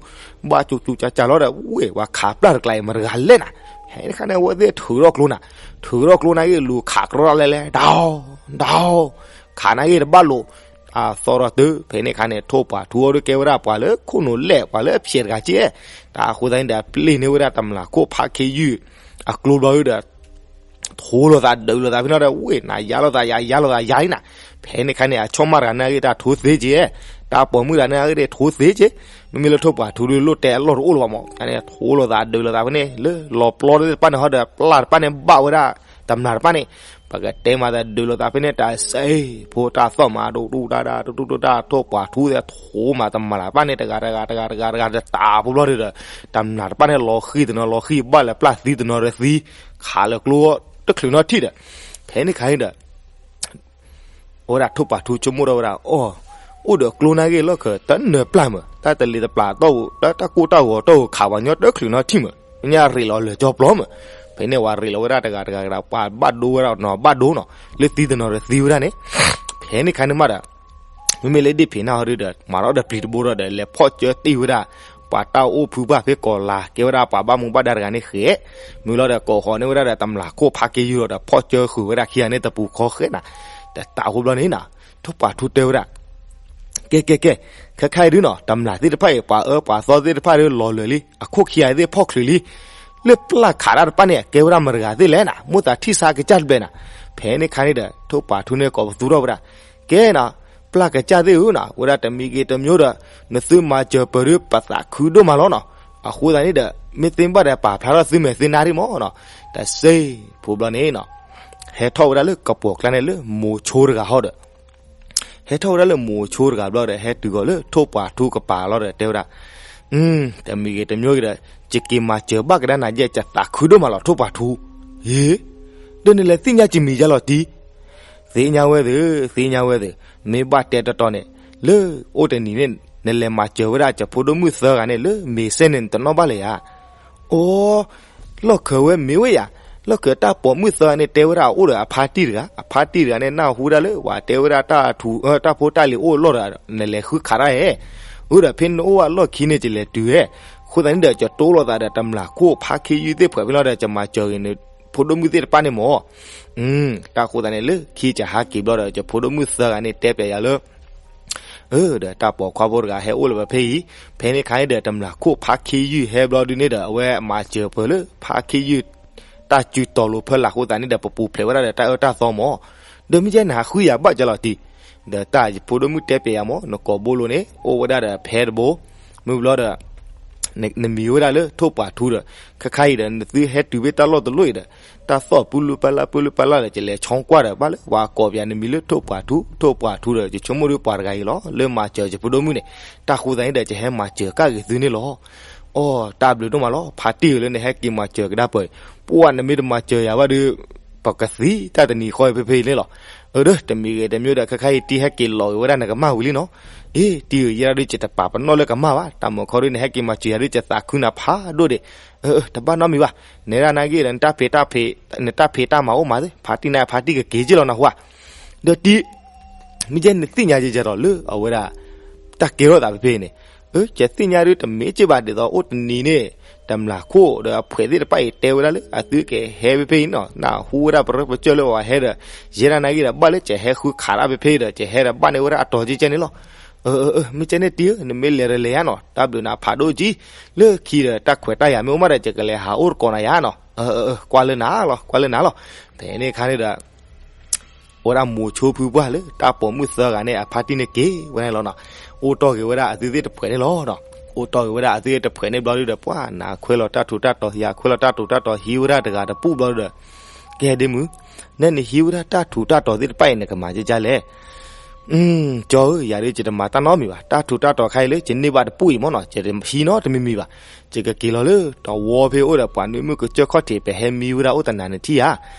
ဘၣ်ကၠူကၠူကၠူကၠူလီၤဒီး ဝဲ ပှၤခးပျၢ်တကျါအံၤ မတၤတဂၤလဲၣ်နၤ. ဖဲန့ၣ်ခါန့ၣ် အဝဲသ့ၣ်ထုးထီၣ်ကျိနၤ, ထုးထီၣ်ကျိနာ်က့ လူၤခးကြီဒၣ်လဲၣ်လဲၣ် ဒီ ဒီ ခးနာ်က့တဘၣ်လိာ် အသီဒီးတုၤ ဖဲန့ၣ်ခါန့ၣ် ထိၣ်ပှာ်ထူအီၤဒုးကဲဝဲဒၣ်ပှၤလၢခိၣ်နူာ်လဲၣ် ပှၤလၢအဖျဲးတဂၤက့, တၢ်အဃိသတးန့ၣ်ဒီး ပျ့ၤန့ၢ်ဝဲဒၣ်တမျၢ်ခိၣ်ဖါခ့ယုၢ် အကျိဘျီဒုးဒီး ထိလိာ်သးဒုးလိာ်သးဖဲန့ၣ်ဒီး ဝဲ နၤယါလိာ်သးယါ ယါလိာ်သးယါအံၤနၤ. ဖဲန့ၣ်ခါန့ၣ် အဆီၣ်မၢ်တဂၤနာ်က့ တၢ်ထိသ့က့, တၢ်ပိာ်မုၣ်တဂၤနာ်က့ ထိသ့က့, မ့မ့ၢ်လၢထိၣ်ပှာ်ထူဒုးလိၣ်တဲအလီၢ်တအိၣ်လၢၤဘၣ်မး, န့ၣ် ထိလိာ်သးဒုးလိာ်သးဖဲန့ၣ် လၢလီၤပျီသ့ၣ်တဖၣ်န့ၣ်ဟီဒီး ပျၢ်တဖၣ်န့ၣ် ဘၣ်ဝဲဒၣ် တမျၢ်တဖၣ်န့ၣ်, ပကတဲမးသးဒုးလိာ်သးဖဲန့ၣ် တၢ်စဲးဖိတၢ်သီၣ်မး ဒူၣ်ဒူၣ်ဒါဒါ ဒူၣ်ဒူၣ်ဒါ ထိၣ်ပှာ်ထူသ့ၣ် ထိမးတမျၢ်တဖၣ်န့ၣ် တဂၤတဂၤတဂၤတဂၤတဂၤ တတးဖိဘျီဒုးဒီး တမျၢ်တဖၣ်န့ၣ် လီၤဃံၤတနီၤလီၤဃံၤ ဘၣ်လၢပျၢ်သံတနီၤဒီးသံ, ခးလၢကျိတချုးနီထံၣ်ဒီး, ဖဲန့ၣ်ခါန့ၣ်ဒီး အဝဲဒၣ်ထိၣ်ပှာ်ထူဆိကမိၣ်ထီၣ်ဝဲဒၣ် အီ, အိၣ်ဒီးကျိနာ်က့လီၢ်ခံ တနၢၤပျၢ်မး, တၢ်တလ့ၤတပျၢ်တီၢ်ဧိၤ တၢ်ကိၢ်တၢ်ဂီၤတီၢ်ဧိၤ ခးပှၤညီတချုးနီထံၣ်မး, ညၣ်ရ့းလီၤလၢာ်ကၠီပျီမး, ဖဲန့ၣ်ဝဲရ့းလီၤဝဲဒၣ်တဂၤတဂၤတဂၤ ပှၤဘၣ်ဒိဝဲဒၣ်နီၤ ဘၣ်ဒိနီၤ လၢသံတနီၤဒီးသံဝဲဒၣ်န့ၣ်, ဖဲန့ၣ်ခါန့ၣ်မးဒီး မ့မ့ၢ်လၢဒ့ၣ်ဖံးနၢ်ဟီဒုးဒီး မၤထီၣ်ဒီးပျံၤတဘိဒီး လဲၤဖီၣ်ကၢတ့ၢ်ဝဲဒၣ် ပှၤတၢ်အိၣ်ဖုဘၣ်ဖဲကီၤလၤ ကဲဝဲဒၣ်ပှၤဘၣ်မူဘၣ်ဒါတဂၤန့ၣ်ဃဲ, မ့ၢ်လီၤဒီးကိးဃီၤန့ၢ်ဝဲဒၣ်ဒီးတမျၢ်ခိၣ်ဖါခ့ယုၢ်လီၤဒီး ဖီၣ်ကၢဃုာ်ဝဲဒၣ်ခံဂၤန့ၣ်တပူၤခီဃဲနၤ, တတးဖိဘျီန့ၣ်နီၤ, ထိၣ်ပှာ်ထူတဲဝဲဒၣ် ကဲကဲကဲ, ခဲခါအံၤဒုးနီၤ တမျၢ်သ့ၣ်တဖၣ်အံၤ ပှၤအၢပှၤသီသ့ၣ်တဖၣ်ဒုးလီၤလၢာ်လံ အခိၣ်ခံဂၤသ့ၣ်ဖီၣ်ချုးလံ, လၢပျၢ်ခးတၢ်တဖၣ်န့ၣ် ကဲဝဲဒၣ်မတၤတဂၤသ့ၣ်လဲၣ်နၤ မိၣ်သးထံၣ်ဆါကစၢ်တဘျဲၣ်နၤ, ဖဲန့ၣ်ခါန့ၣ်ဒီး ထိၣ်ပှာ်ထူန့ၣ်ကိးပသူထီၣ်ဝဲဒၣ်, ကဲနၤ, ပျၢ်ကစၢ်သ့ၣ်ဧၢနၤ ဝဲဒၣ်တမံၤဂ့ၤတမံၤဒီး နသုမၤစၢၤပၢၤဒုးပသးခုဒိၣ်မးလီၤနီၤ, အဃိသတးန့ၣ်ဒီး မ့ၢ်သ့ၣ်ဘၣ်ဒီးပာ်ဖျါထီၣ်သုမဲာ်သုနါဒံးမးနီၤ, တစဲးဖိဘျီန့ၣ်နီၤ, ဟဲထီၣ်ဝဲဒၣ်လၢကပိာ်ကျါန့ၣ်လၢမိၤဆိတဂၤဟီဒီး ဟဲထီၣ်ဝဲဒၣ်လၢမိၤဆိတဂၤဘျီဒီး ဟဲတုၤဂီၤလၢထိၣ်ပှာ်ထူကပၤလီၤဒီးတဲဝဲဒၣ်, တမံၤဂ့ၤတမံၤဂ့ၤဒီး ယက့ၤမၤစၢၤဘၣ်ကဒါနၤယဲ ယသးခုဒိၣ်မးလီၤထိၣ်ပှာ်ထူ, ဟ့, ဒီးနလဲၤသ့ၣ်ညါကမံၤယါလီၤတံၢ်, သ့ၣ်ညါဝဲသ့ၣ် သ့ၣ်ညါဝဲသ့ၣ်, မ့ၢ်ဘၣ်တဲတီတီန့ၣ်, လၢအိၣ်တနံၤန့ၣ် နလဲၤမၤစၢၤဝဲဒၣ်ကဖိဒိၣ်မုၣ်သၢဂၤန့ၣ် လၢမ့ၤစဲန့ၣ် နတနီၣ်ဘၣ်လၢၤဧါ အိ, လီၢ်ခၢးဝဲမ့ၢ်ဝဲယၤ, လီၢ်ခၢးတၢ်ပိာ်မုၣ်သၢဂၤန့ၣ် တဲဝဲဒၣ်အအိၣ်ဒီးအဖါတံၢ်တဂၤ, အဖါတံၢ်တဂၤန့ၣ် နၢ်ဟူဒၣ်လၢ ပှၤတဲဝဲဒၣ်တၢ်ထူ တၢ်ဖိတၢ်လံၤအိၣ်လီၢ်ဒီး နလဲၤဃုခးတၢ်ဧဲ, အၢဒီးဖဲနအိၣ်ဝဲလီၢ်ခံန့ၣ် ယလဲၤတုၤဧဲ, အဃိသတးန့ၣ်ဒီး ယတိၢ်လိာ်သးဒီးတမျၢ်ခိၣ်ဖါခ့ယုၢ်သ့ၣ်ဖှဲးဖဲလီၤဒီး ယမၤစၢၤဂ့ၤနဖိဒိၣ်မုၣ်သ့ၣ်တဖၣ်န့ၣ်မး တၢ်ဃိသတးန့ၣ် လၢခံကဟးက့ၤဘျီဒီး ယဖိဒိၣ်မုၣ်သၢဂၤန့ၣ် တဲပျဲယၤလၢ အၢ ဒီးတၢ်ပိာ်ခွါဖိတဂၤဟဲအိၣ်လၢၤဝဲဖဲအံၤ, ဖဲန့ၣ်ခါန့ၣ်ဒီးတမျၢ်ခိၣ်ဖါခ့ယုၢ်ဟဲဘျီဒုန့ၣ်ဒီး အဝဲမၤစၢၤပၢၤလၢဖါခ့ယုၢ် တၢ်စုတီၤလိာ်ဖၢလၢ်အဃိသတးန့ၣ်ဒီး ပပူၤဖျဲးဝဲဒၣ်ဒီးတၢ်အၢတၢ်သီမး, ဒီးမ့ၢ်ကဲနဟးဃုယၤဘၣ်ကလီၤတံၢ်, ဒီးတၢ်ယဖိဒိၣ်မုၣ်တဲပျဲယၤမး နကိာ်ဘိလိၤန့ၣ် အိၣ်ဝဲဒၣ်ဒီးဖဲတဘိ, မ့ၢ်ဘျီဒီး နမံၤဝဲဒၣ်လၢထိၣ်ပှာ်ထူဒီး ခဲခါအံၤဒီး နသုဟဲတုၤဖဲတၢ်လီၢ်တလီၢ်အံၤဒီး တၢ်သီၣ်ပူၤလုၢ်ပၢ်လၢ်ပူၤလုၢ်ပၢ်လၢ်ဒီး ယလဲၤဆီကွၢ်ဒီးဘၣ်လၢပှၤကိးပယၤနမံၤလၢထိၣ်ပှာ်ထူ ထိၣ်ပှာ်ထူဒီး ယဆိကမိၣ်ဒုးပှၤတဂၤအံၤလီၤ လၢမၤစၢၤယဖိဒိၣ်မုၣ်န့ၣ်, တၢ်ဃိသတးန့ၣ်ဒီး ယဟဲမၤစၢၤကၣ်ဂ့ၤသုန့ၣ်လီၤ. အိ, တၢ်ဘျုးဒိၣ်မးလီၤ ဖါတံၢ်ဧၢ လၢနဟဲက့ၤမၤစၢၤကဒါပၢၤ, ပှၤနမ့ၢ်တမၤစၢၤယၤဘၣ်ဒီး ပကသံတၢ်တနံၤဃီအံၤဖဲဖဲအံၤန့ၣ်လီၤ. အၢ ဒီးတမံၤဂ့ၤတမံၤဒီး ခဲခါအံၤတံၢ်ဟဲက့ၤလီၤဂ့ၤဝဲဒၣ်နကမၢ်ဝံၤလံနီၤ, အ့ တံၢ်ဧၢ ယဲဒၣ်ဒုး ယတပာ်ပနီၣ်လၢကမၢ်ဘၣ်, တၢ်မုၢ်ခီဒုး နဟဲက့ၤမၤစၢၤယၤဒုး ယသးခုနၤဖးဒိၣ်ဒံး, အၢ တဘၣ်နီတမံၤဘၣ်, နဲဒၣ်နာ်က့ဒီး နတၢ်ဖံးတၢ်မၤအိၣ်မးသ့ ဖါတံၢ်န့ၣ် ဖါတံၢ်ကက့ၤက့ၤလီၤနဟူဧါ, ဒီးတံၢ် မ့ၢ်ကဲနသ့ၣ်ညါယဲယဲဒီးလၢအဝဲဒၣ် တၢ်ကဲထီၣ်သးဖဲဖဲအံၤန့ၣ်, အၢ ယသ့ၣ်ညါဒုးတမ့ၢ်က့ၤဘၣ်ဒ်သိးအိၣ်တနံၤန့ၣ်, တမျၢ်ခိၣ်ဒီးအဖှဲးသ့ၣ်တဖၣ်အံၤတဲဝဲဒၣ်လၢ အသုကဟဲဖဲဖဲအံၤနီၤ, နၢ်ဟူဝဲဒၣ်ပရၢပကၠီၢ်လၢပှၤဟဲဒီး, ယဲဒၣ်နာ်က့ဒီး ဘၣ်လၢကဟဲဃုခးတၢ်ဖဲဖဲဒီး ကဟဲဒီးဘၣ်န့ၢ်ဝဲဒၣ်အတီၤကဲကဲန့ၣ်လီၤ. မ့ၢ်ကဲန့ၣ်တံၢ်ဧၢ, နမ့ၢ်လဲၤဒီးလဲၤယါနီၤ, တၢ်ဘျုးနၤဖးဒိၣ်ကံ, လၢခံဒီးတၢ်ခွဲးတၢ်ယာ်မ့ၢ်အိၣ်မးဒီး ယကလဲၤဟးအိၣ်တကိးနၤယါနီၤ, ကွၢ်လၢနၤလီၤ, ကွၢ်လၢနၤလီၤ. ဖဲန့ၣ်အခါန့ၣ်ဒီး ဝဲဒၣ်မိၤဆိဖုပှၢ်လၢတၢ်ပိာ်မုၣ်သၢဂၤန့ၣ် အဖါတံၢ်န့ၣ်က့ၤဝဲန့ၣ်လီၤနီၤ, အိၣ်တီၢ်က့ၤဝဲဒၣ်အသုသ့ၣ်တဖှဲးန့ၣ်လီၤနီၤ. အိၣ်တီၢ်က့ၤဝဲဒၣ်အသုသ့ၣ်တဖှဲးန့ၣ်ဘျီဒုဒီး ပှၤနၤခွဲးလီၤတၢ်ထူးတၢ်တီၤ, ယၤခွဲးလီၤတၢ်ထူးတၢ်တီၤ, ဟံးဝဲဒၣ်တဂၤတပူၣ်ဘျီဒုဒီး, ကဲဒ့မုၣ်, နဲနဟံးဝဲဒၣ်တၢ်ထူးတၢ်တီၤသ့ၣ်တဖၣ်အံၤ နကမၤကကလဲၣ်. ကၠီဧၢ, ယၤဒုးယတမၤတၢ်နီတမံၤဘၣ်, တၢ်ထူးတၢ်တီၤခါအံၤလၢယန့ၢ်ဘၣ်တပူၣ်အံၤမ့ၢ်နီၤ, ယတဟံးနီတမံၤမံၤဘၣ်. ယကက့ၤလီၤလၢတဝီဖဲအိၣ်ဒီးပှၤနွံမုၣ်ကစၢၢ်ခီၣ်ထံး ပဟဲမံဝဲဒၣ်အိၣ်တနၤန့ၣ်ထံၣ်ဧါ.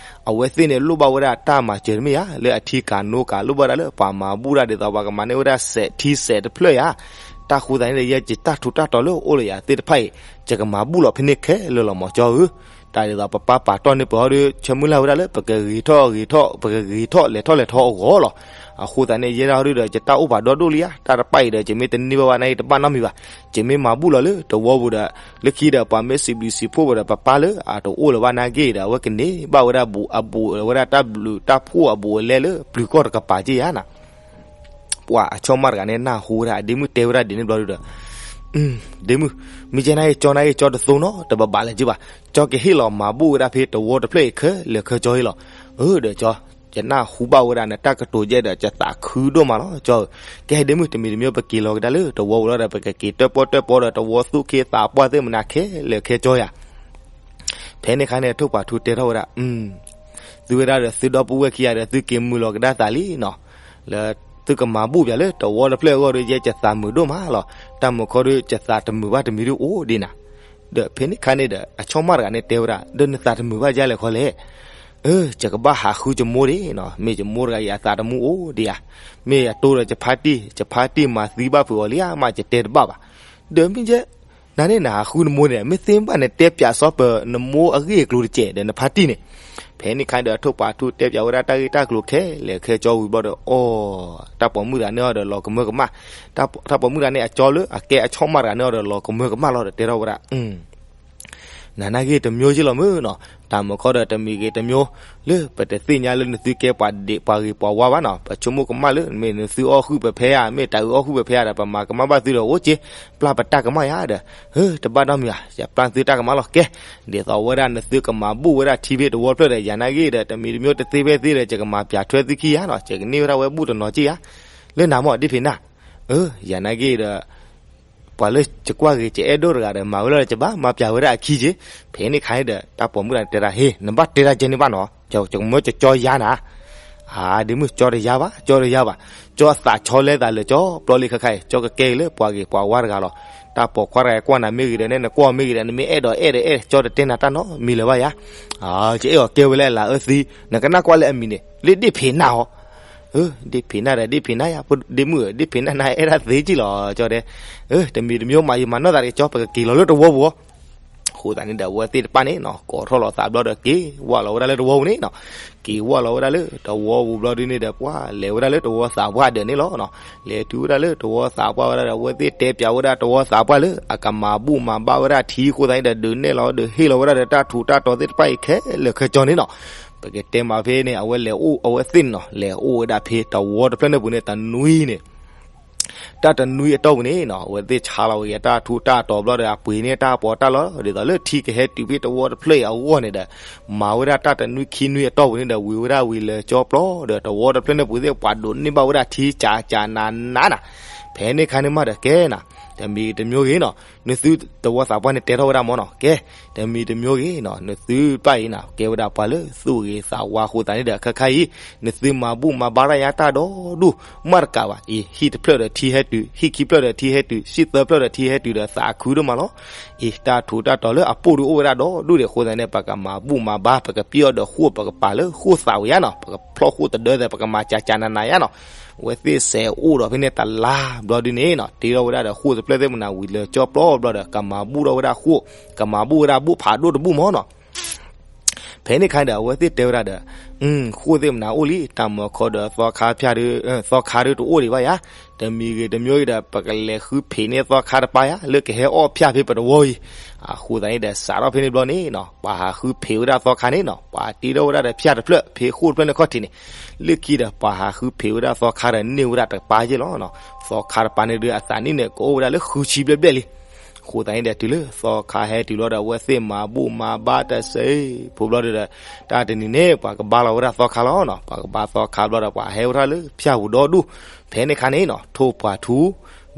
အဝဲသ့ၣ်န့ၣ်လိၣ်ဘၣ်ဝဲဒၣ်တၢ်မၤစၢၤတမ့ၢ်ဧါ, လၢအထံကၤနိကၤလိၣ်ဘၣ်ဒၣ်လၢပှၤမၤဘူၣ်ဒၣ်ဒ်သိးပှၤကမၤန့ၢ်ဝဲဒၣ်စဲးထံစဲးတဖျၢၣ်ဧါ. တၢ်ဃိသတးန့ၣ်ဒီး ယဲယတၢ်ထူးတၢ်တီၤလၢအိၣ်လၢယၤသ့ၣ်တဖၣ်အံၤ ယကမၤဘူၣ်လီၤဖဲန့ၣ်ခဲလၢာ်လီၤမၢ်ကၠီဧၢ. တၢ်ဒ်သိးပပၢ်ပာ်တီၢ်န့ၢ်ပှၤဟီဒုး ဆၢမုၢ်လၢ်ဝဲဒၣ်လၢပကဂ့ၤထီၣ်ဂ့ၤထီၣ် ပကဂ့ၤထီၣ်လဲၤထီၣ်လဲၤထီအဂီၢ်လီၤ. အဃိသတးန့ၣ် ယဲဒၣ်ဟီဒုးဒီး ယတၢ်အိၣ်ဖးဒီဒိၣ်လံဧါ, တၢ်တပၣ်အံၤဒီး ယမ့ၢ်တန့ၢ်ဘၣ်ဘၣ်နာ်က့ တဘၣ်နီတမံၤဘၣ်. ယမ့ၢ်မၤဘူၣ်လီၤလၢတဝီပူၤဒီး လၢခံဒီးပှၤမ့ၢ်စံးဘျုးစံးဖှိၣ်ပှၤဒီး ပပၢ်လၢအတအိၣ်လၢၤဘၣ်နာ်က့ဒီး အဝဲကန့ၢ်ဘၣ်ဝဲဒၣ်အဘူးအဘူးဝဲဒၣ်တၢ်ဘျုးတၢ်ဖှိၣ်အဘူးအလဲလၢပျုၤကီၢ်တကပၤက့ဧါနၤ. ပှၤအဆီၣ်မၢ်တဂၤန့ၣ် နၢ်ဟူဝဲဒၣ်အဒ့မုၣ်တဲဝဲဒၣ်ဒ်န့ၣ်ဘျီဒုဒီး, ဒ့မုၣ်, မ့ၢ်ကဲနာ်က့ ကၠီနာ်က့ ကၠီတသိနီတဘၣ်ဘၣ်လၢၤက့ဘၣ်. ကၠီကဟ့ၣ်လီၤမၤဘူၣ်ဝဲဒၣ်ဖဲတဝီတဖျၢၣ်အံၤခဲလၢာ်ခဲဆ့လီၤ. အၢ ဒီးကၠီ, ယနၢ်ဟူဘၣ်ဝဲဒၣ်နတၢ်ကတိၤယဲဒီး ယသးခုဒိၣ်မးလီၤ ကၠီဧၢ. ကဲဒ့မုၣ် တမံၤတမံၤ ပက့ၤလီၤကဒါလၢတဝီပူၤလီၤဒီး ပကက့ၤတၢၣ်ပီၣ်တၢၣ်ပီဒီးတဝီသူၣ်က့သးပှၢ်သ့ၣ်မနၤခဲလၢာ်ခဲဆ့ယၤ ဖဲန့ၣ်အခါန့ၣ် ထိၣ်ပှၤထူတဲထီၣ်ဝဲဒၣ်, သုဝဲဒၣ်ဒီးသုဒီပုၢ်ဝဲၢ်ခံဂၤဒီး သုက့ၤမုာ်လီၤကဒါသးလံနီၤ. လၢသုကမၤဘူၣ်ပၠးလၢတဝီတဖျၢၣ်အဂီၢ်ဒီး ယဲယသးမုာ်ဒိၣ်မးလီၤ. တၢ်မုာ်ခီဒီး ယသးတမုာ်ဘၣ်တမံၤဒုအိၣ်ဒံးနၤ. ဒီးဖဲန့ၣ်အခါန့ၣ်ဒီး အဆီၣ်မၢ်တဂၤန့ၣ်တဲဝဲဒၣ်, ဒီးနသးတမုာ်ဘၣ်ဒ်လဲၣ်ခီလဲၣ်. အၢ ယကဘၣ်ဟးဃုယမိၢ်ဒံးနီၤ, မ့ၢ်ယမိၢ်တဂၤအံၤအသးတမူအိၣ်ဒံးဧါ. မ့ၢ်ယတိဒီးယဖါတံၢ်, ယဖါတံၢ်မၤသံဘၣ်ဖုးအီၤလံဧါမး ယတဲတဘၣ်ဘၣ်. ဒီးမ့ၢ်ယဲ နၤန့ၣ်နဟးဃုနမိၢ်န့ၣ် မ့ၢ်သ့မ့ၢ်ဘၣ်နတဲပၠးစီပၢၤနမိၢ်အဂ့ၢ်အကျိၤတကဲးဒီးနဖါတံၢ်န့ၣ်. ဖဲန့ၣ်အခါဒီး ထိၣ်ပှၤထူတဲပၠးဝဲဒၣ်တၢ်ဂ့ၢ်တၢ်ကျိၤခဲလၢာ်ခဲဆ့ဝံၤဘျီဒီး အီ, တၢ်ပိာ်မုၣ်တဂၤန့ၣ်အီၤဒီးလီၤကမၢကမၣ်, တၢ်ပိာ်မုၣ်တဂၤန့ၣ် အကၠီလၢအကဲအဆီၣ်မၢ်တဂၤန့ၣ်အီၤဒီးလီၤကမၢကမၣ်လီၤဒီးတဲထီၣ်ဝဲဒၣ် နၤနာ်ဂ့ၢ်တမျိုးယ့ၢ်လီၤမုၢ်နီၤ, တၢ်မုာ်ခီဒီးတမံၤဂ့ၤတမျိုး, လၢပတသ့ၣ်ညါလၢနသုကဲပှၤဒ့ပှၤဂ့ၤပှၤဝါဘၣ်နီၤ, ပဆိကမိၣ်ကမၣ်လၢ မ့ၢ်နသုအီၣ်ဃုာ်ပဖဲဧါ, မ့ၢ်တၢ်အုၣ်အီၣ်ဃုာ်ပဖဲဧါဒီး ပမၤကမၣ်ဘၣ်သုဒီးအိၣ်က့, ပျၢ်ပတၢ်ကမၣ်ယၤဒီး, ဟၢ တဘၣ်နီတမံၤဧါ, ယပျၢ်သုတၢ်ကမၣ်လီၤကဲ, ဒ်သိးဝဲဒၣ်နသုကမၤဘူၣ်ဝဲဒၣ်ထံဖဲတဝီတဖျၢၣ်ဒီး ယၤနာ်ဂ့ၢ်ဒီးတမံၤတမျိုးတသ့ဖဲသ့ဒီး ယကမၤပၠးထွဲသုခံယၤနီၤ, ယကန့ၢ်ဝဲဒၣ်ဝဲဘူၣ်တနီၤက့ယၤ, လၢနၤမ့ၢ်ဒ့ဖံးနၢ်, အၢ ယၤနာ်ဂ့ၢ်ဒီး ပှၤလၢယကွၢ်ဂ့ၤယအဲၣ်ဒိၣ်တဂၤဒီး မၤဝဲလီၤဒီး ယဘၣ်မၤပၠးဝဲဒၣ်အခံက့, ဖဲန့ၣ်ခါန့ၣ်ဒီး တၢ်ပိာ်မုၣ်တဂၤန့ၣ်တဲဒၣ် ဟ့ၣ် နဘၣ်တဲဒၣ်ကဲန့ၣ်ဘၣ်နီၤ, ယကမၢကၠီယါနၤ, အါ ဒ့မုၣ် ကၠီတယါဘၣ် ကၠီတယါဘၣ်, ကၠီအသးဆီလဲသးလၢကၠီပျီလံခါခါအံၤ, ကၠီကကဲက့ၤလၢပှၤဂ့ၤပှၤဝါတဂၤလီၤ, တၢ်ပိာ်ခွါတဂၤကွၢ်နၤမ့ၢ်ဂ့ၤဒီး နဲနကွၢ်မ့ၢ်ဂ့ၤဒီး နမ့ၢ်အဲၣ်ဒိးအဲၣ်ဒီးအဲၣ် ကၠီတတဲနၤတၢ်နီတမံၤလၢၤဘၣ်ယါ, အါ ယအဲၣ်အီၤကဲဝဲလၢအလၤအၢသံ, နကနၣ်ကွၢ်လၢအမံၤန့ၣ် လၢဒ့ၣ်ဖံးနၢ်အီၤ အၢ ဒ့ၣ်ဖံးနၢ်ဒီး ဒ့ၣ်ဖံးနၢ်ယါ, ဒ့မုၣ်ဧၢ ဒ့ၣ်ဖံးနၢ်နအဲၣ်ဒၣ်သ့ကံလီၤ ကၠီတဲ, အၢ တမံၤတမံၤမး ယမၤနီၢ်သးတက့ၢ် ကၠီ ပကက့ၤလီၤလၢတဝီပူၤ, အဃိသတးန့ၣ်ဒီး အဝဲသ့ၣ်တဖၣ်န့ၣ်နီၤ ကိးထီၣ်လီၤသးဘျီဒီး က့ၤဝဲလီၤဝဲဒၣ်လၢတဝီပူၤန့ၣ်နီၤ, က့ၤဝဲလီၤဝဲဒၣ်လၢတဝီပူၤဘျီဒုန့ၣ်ဒီး ပှၤလဲၤဝဲဒၣ်လၢတဝီသးပှၢ်ဒၢးန့ၣ်လီၤနီၤ, လဲၤတုၤဝဲဒၣ်လၢတဝီသးပှၢ်ဝဲဒၣ်ဒီး အဝဲသ့ၣ်တဲပၠးဝဲဒၣ်တဝီသးပှၢ်လၢ အကမၤဘူၣ်မၤဘါဝဲဒၣ်ထံအဃိသတးန့ၣ်ဒီး ဒုးနဲၣ်လီၤဒီးဟ့ၣ်လီၤဝဲဒၣ်ဒီးတၢ်ထူးတၢ်တီၤသ့ၣ်တဖၣ်အံၤခဲလၢာ်ခဲဆ့န့ၣ်နီၤ, ပကတဲမးဖဲန့ၣ် အဝဲလဲၤအိၣ် အဝဲသ့ၣ်န့ၣ်နီၤ လဲၤအိၣ်ဝဲဒၣ်ဖဲတဝီတဖျၢၣ်န့ၣ်ပူၤန့ၣ် တနွံန့ၣ် တၢ်တနွံအတီၢ်ပူၤန့ၣ်နီၤ အဝဲသ့ၣ်ဆါလီၤဝဲတၢ်ထူးတၢ်တီၤဘျီဒီး အပှ့ၤန့ၢ်တၢ်ပီးတၢ်လီ ဒ်သိးလၢထံကဟဲတုၤဖဲတဝီတဖျၢၣ်အံၤအဂီၢ်န့ၣ်ဒီး မၤဝဲဒၣ်တၢ်တနွံခံနွံအတီၢ်ပူၤန့ၣ်ဒီး ဝံၤဝဲဒၣ်ဝံၤလၢာ်ကၠီပျီဒီး တဝီတဖျၢၣ်န့ၣ်ပူၤသ့ၣ် ပှၤဒိးန့ၢ်ဘၣ်ဝဲဒၣ်ထံကၠးကၠးနးနးနၤ, ဖဲန့ၣ်ခါန့ၣ်မးဒီးကဲနၤ, တမံၤတမံၤဂ့ၤနီၤ နသုတဝီသးပှၢ်န့ၣ်တဲထီၣ်ဝဲဒၣ်မ့ၢ်နီၤ ကဲ တမံၤတမံၤဂ့ၤနီၤ နသုပၢ်အံၤနီၤ ကဲဝဲဒၣ်ပှၤလၢသူၣ်ဂ့ၤသးဝါအဃိသတးန့ၣ်ဒီး ခဲခါအံၤ နသုမၤဘူၣ်မၤဘါတၢ်ညါတၢ်ဒီဒူၣ် မးတကးဘၣ် အံၤ ဟံၣ်တဖျၢၣ်ဒီးထံဟဲတုၤ ဟံၣ်ခံဖျၢၣ်ဒီးထံဟဲတုၤ ဟံၣ်သၢဖျၢၣ်ဒီးထံဟဲတုၤဒီးသးခုဒိၣ်မးလီၤ. အံၤ တၢ်ထူးတၢ်တီၤလၢအပိၢ်ဒုးအိၣ်ဝဲဒၣ်ဒီဒူၣ်ဒံးအဃိသတးန့ၣ် ပကမၤဘူၣ်မၤဘါ ပကပျံၤအီၤဒီးဃိၣ် ပကပာ်လၢဃိၣ်သးဝဲယါနီၤ ပကဖျီၣ်ဃိၣ်တဒၢသဲး ပကမၤကၠးကၠးနးနးယါနီၤ အဝဲသ့ၣ်စဲးအိၣ်ဒီးဖဲန့ၣ်တလါဘျီဒုန့ၣ်နီၤ တ့ထီၣ်ဝဲဒၣ်ဒီးဃိၣ်တဖျၢၣ်သ့ၣ်မနၤဝံၤလၢာ်ကၠီပျီဘျီဒီး ကမၤဘူၣ်ထီၣ်ဝဲဒၣ်ဃိၣ် ကမၤဘူၣ်ဝဲဒၣ်ဘူၣ်ဖးဒိၣ်တဘူၣ်မ့ၢ်နီၤ ဖဲန့ၣ်ခါဒီး အဝဲသ့ၣ်တဲဝဲဒၣ်ဒီး ဃိၣ်သ့ၣ်မနၤအိၣ်လံ တၢ်မၤခီဒီး သီခါဖၠၣ်ဒု သီခါဒုတအိၣ်ဒံးဘၣ်ယါ တမံၤဂ့ၤတမံၤဂ့ၤဒီး ပကလဲၤဃုဖံးန့ၢ်သီခါတပၤယါ လၢကဟဲအီၣ်ဖၠၣ်ဖဲပတဝီအံၤ. အဃိသတးန့ၣ်ဒီး စးထီၣ်ဖဲန့ၣ်ဘျီန့ၣ်နီၤ ပှၤဟးဃုဖံးဝဲဒၣ်သီခါန့ၣ်နီၤ ပှၤတ့ထီၣ်ဝဲဒၣ်ဒီးဖၠၣ်တဖျၢၣ် ဖဲဃိၣ်တဖျၢၣ်န့ၣ်ခီၣ်ထံးန့ၣ်, လၢခံဒီးပှၤဟးဃုဖံးဝဲဒၣ်သီခါဒီးန့ၢ်ဝဲဒၣ်တကပၤက့လီၤနီၤ. သီခါတပၤန့ၣ်ဒုးအသးနံၣ်န့ၣ် ကအိၣ်ဝဲဒၣ်လၢဃုဆံဘျဲၣ်ဘျဲၣ်လံ. အဃိသတးန့ၣ်ဒီး တုၤလၢသီခါဟဲတုၤလီၤဒီး အဝဲသ့ၣ်မၤဘူၣ်မၤဘါတစဲးဖိဘျီဒီး တၢ်တနံၤန့ၣ် ပှၤကဘါလီၤဝဲဒၣ်သီခါလီၤနီၤ. ပှၤကဘါသီခါဘျီဒီး ပှၤဟဲဝဲဒၣ်လၢဖၠၣ်ပူၤဒီဒူၣ်. ဖဲန့ၣ်ခါန့ၣ်နီၤ ထိၣ်ပှာ်ထူ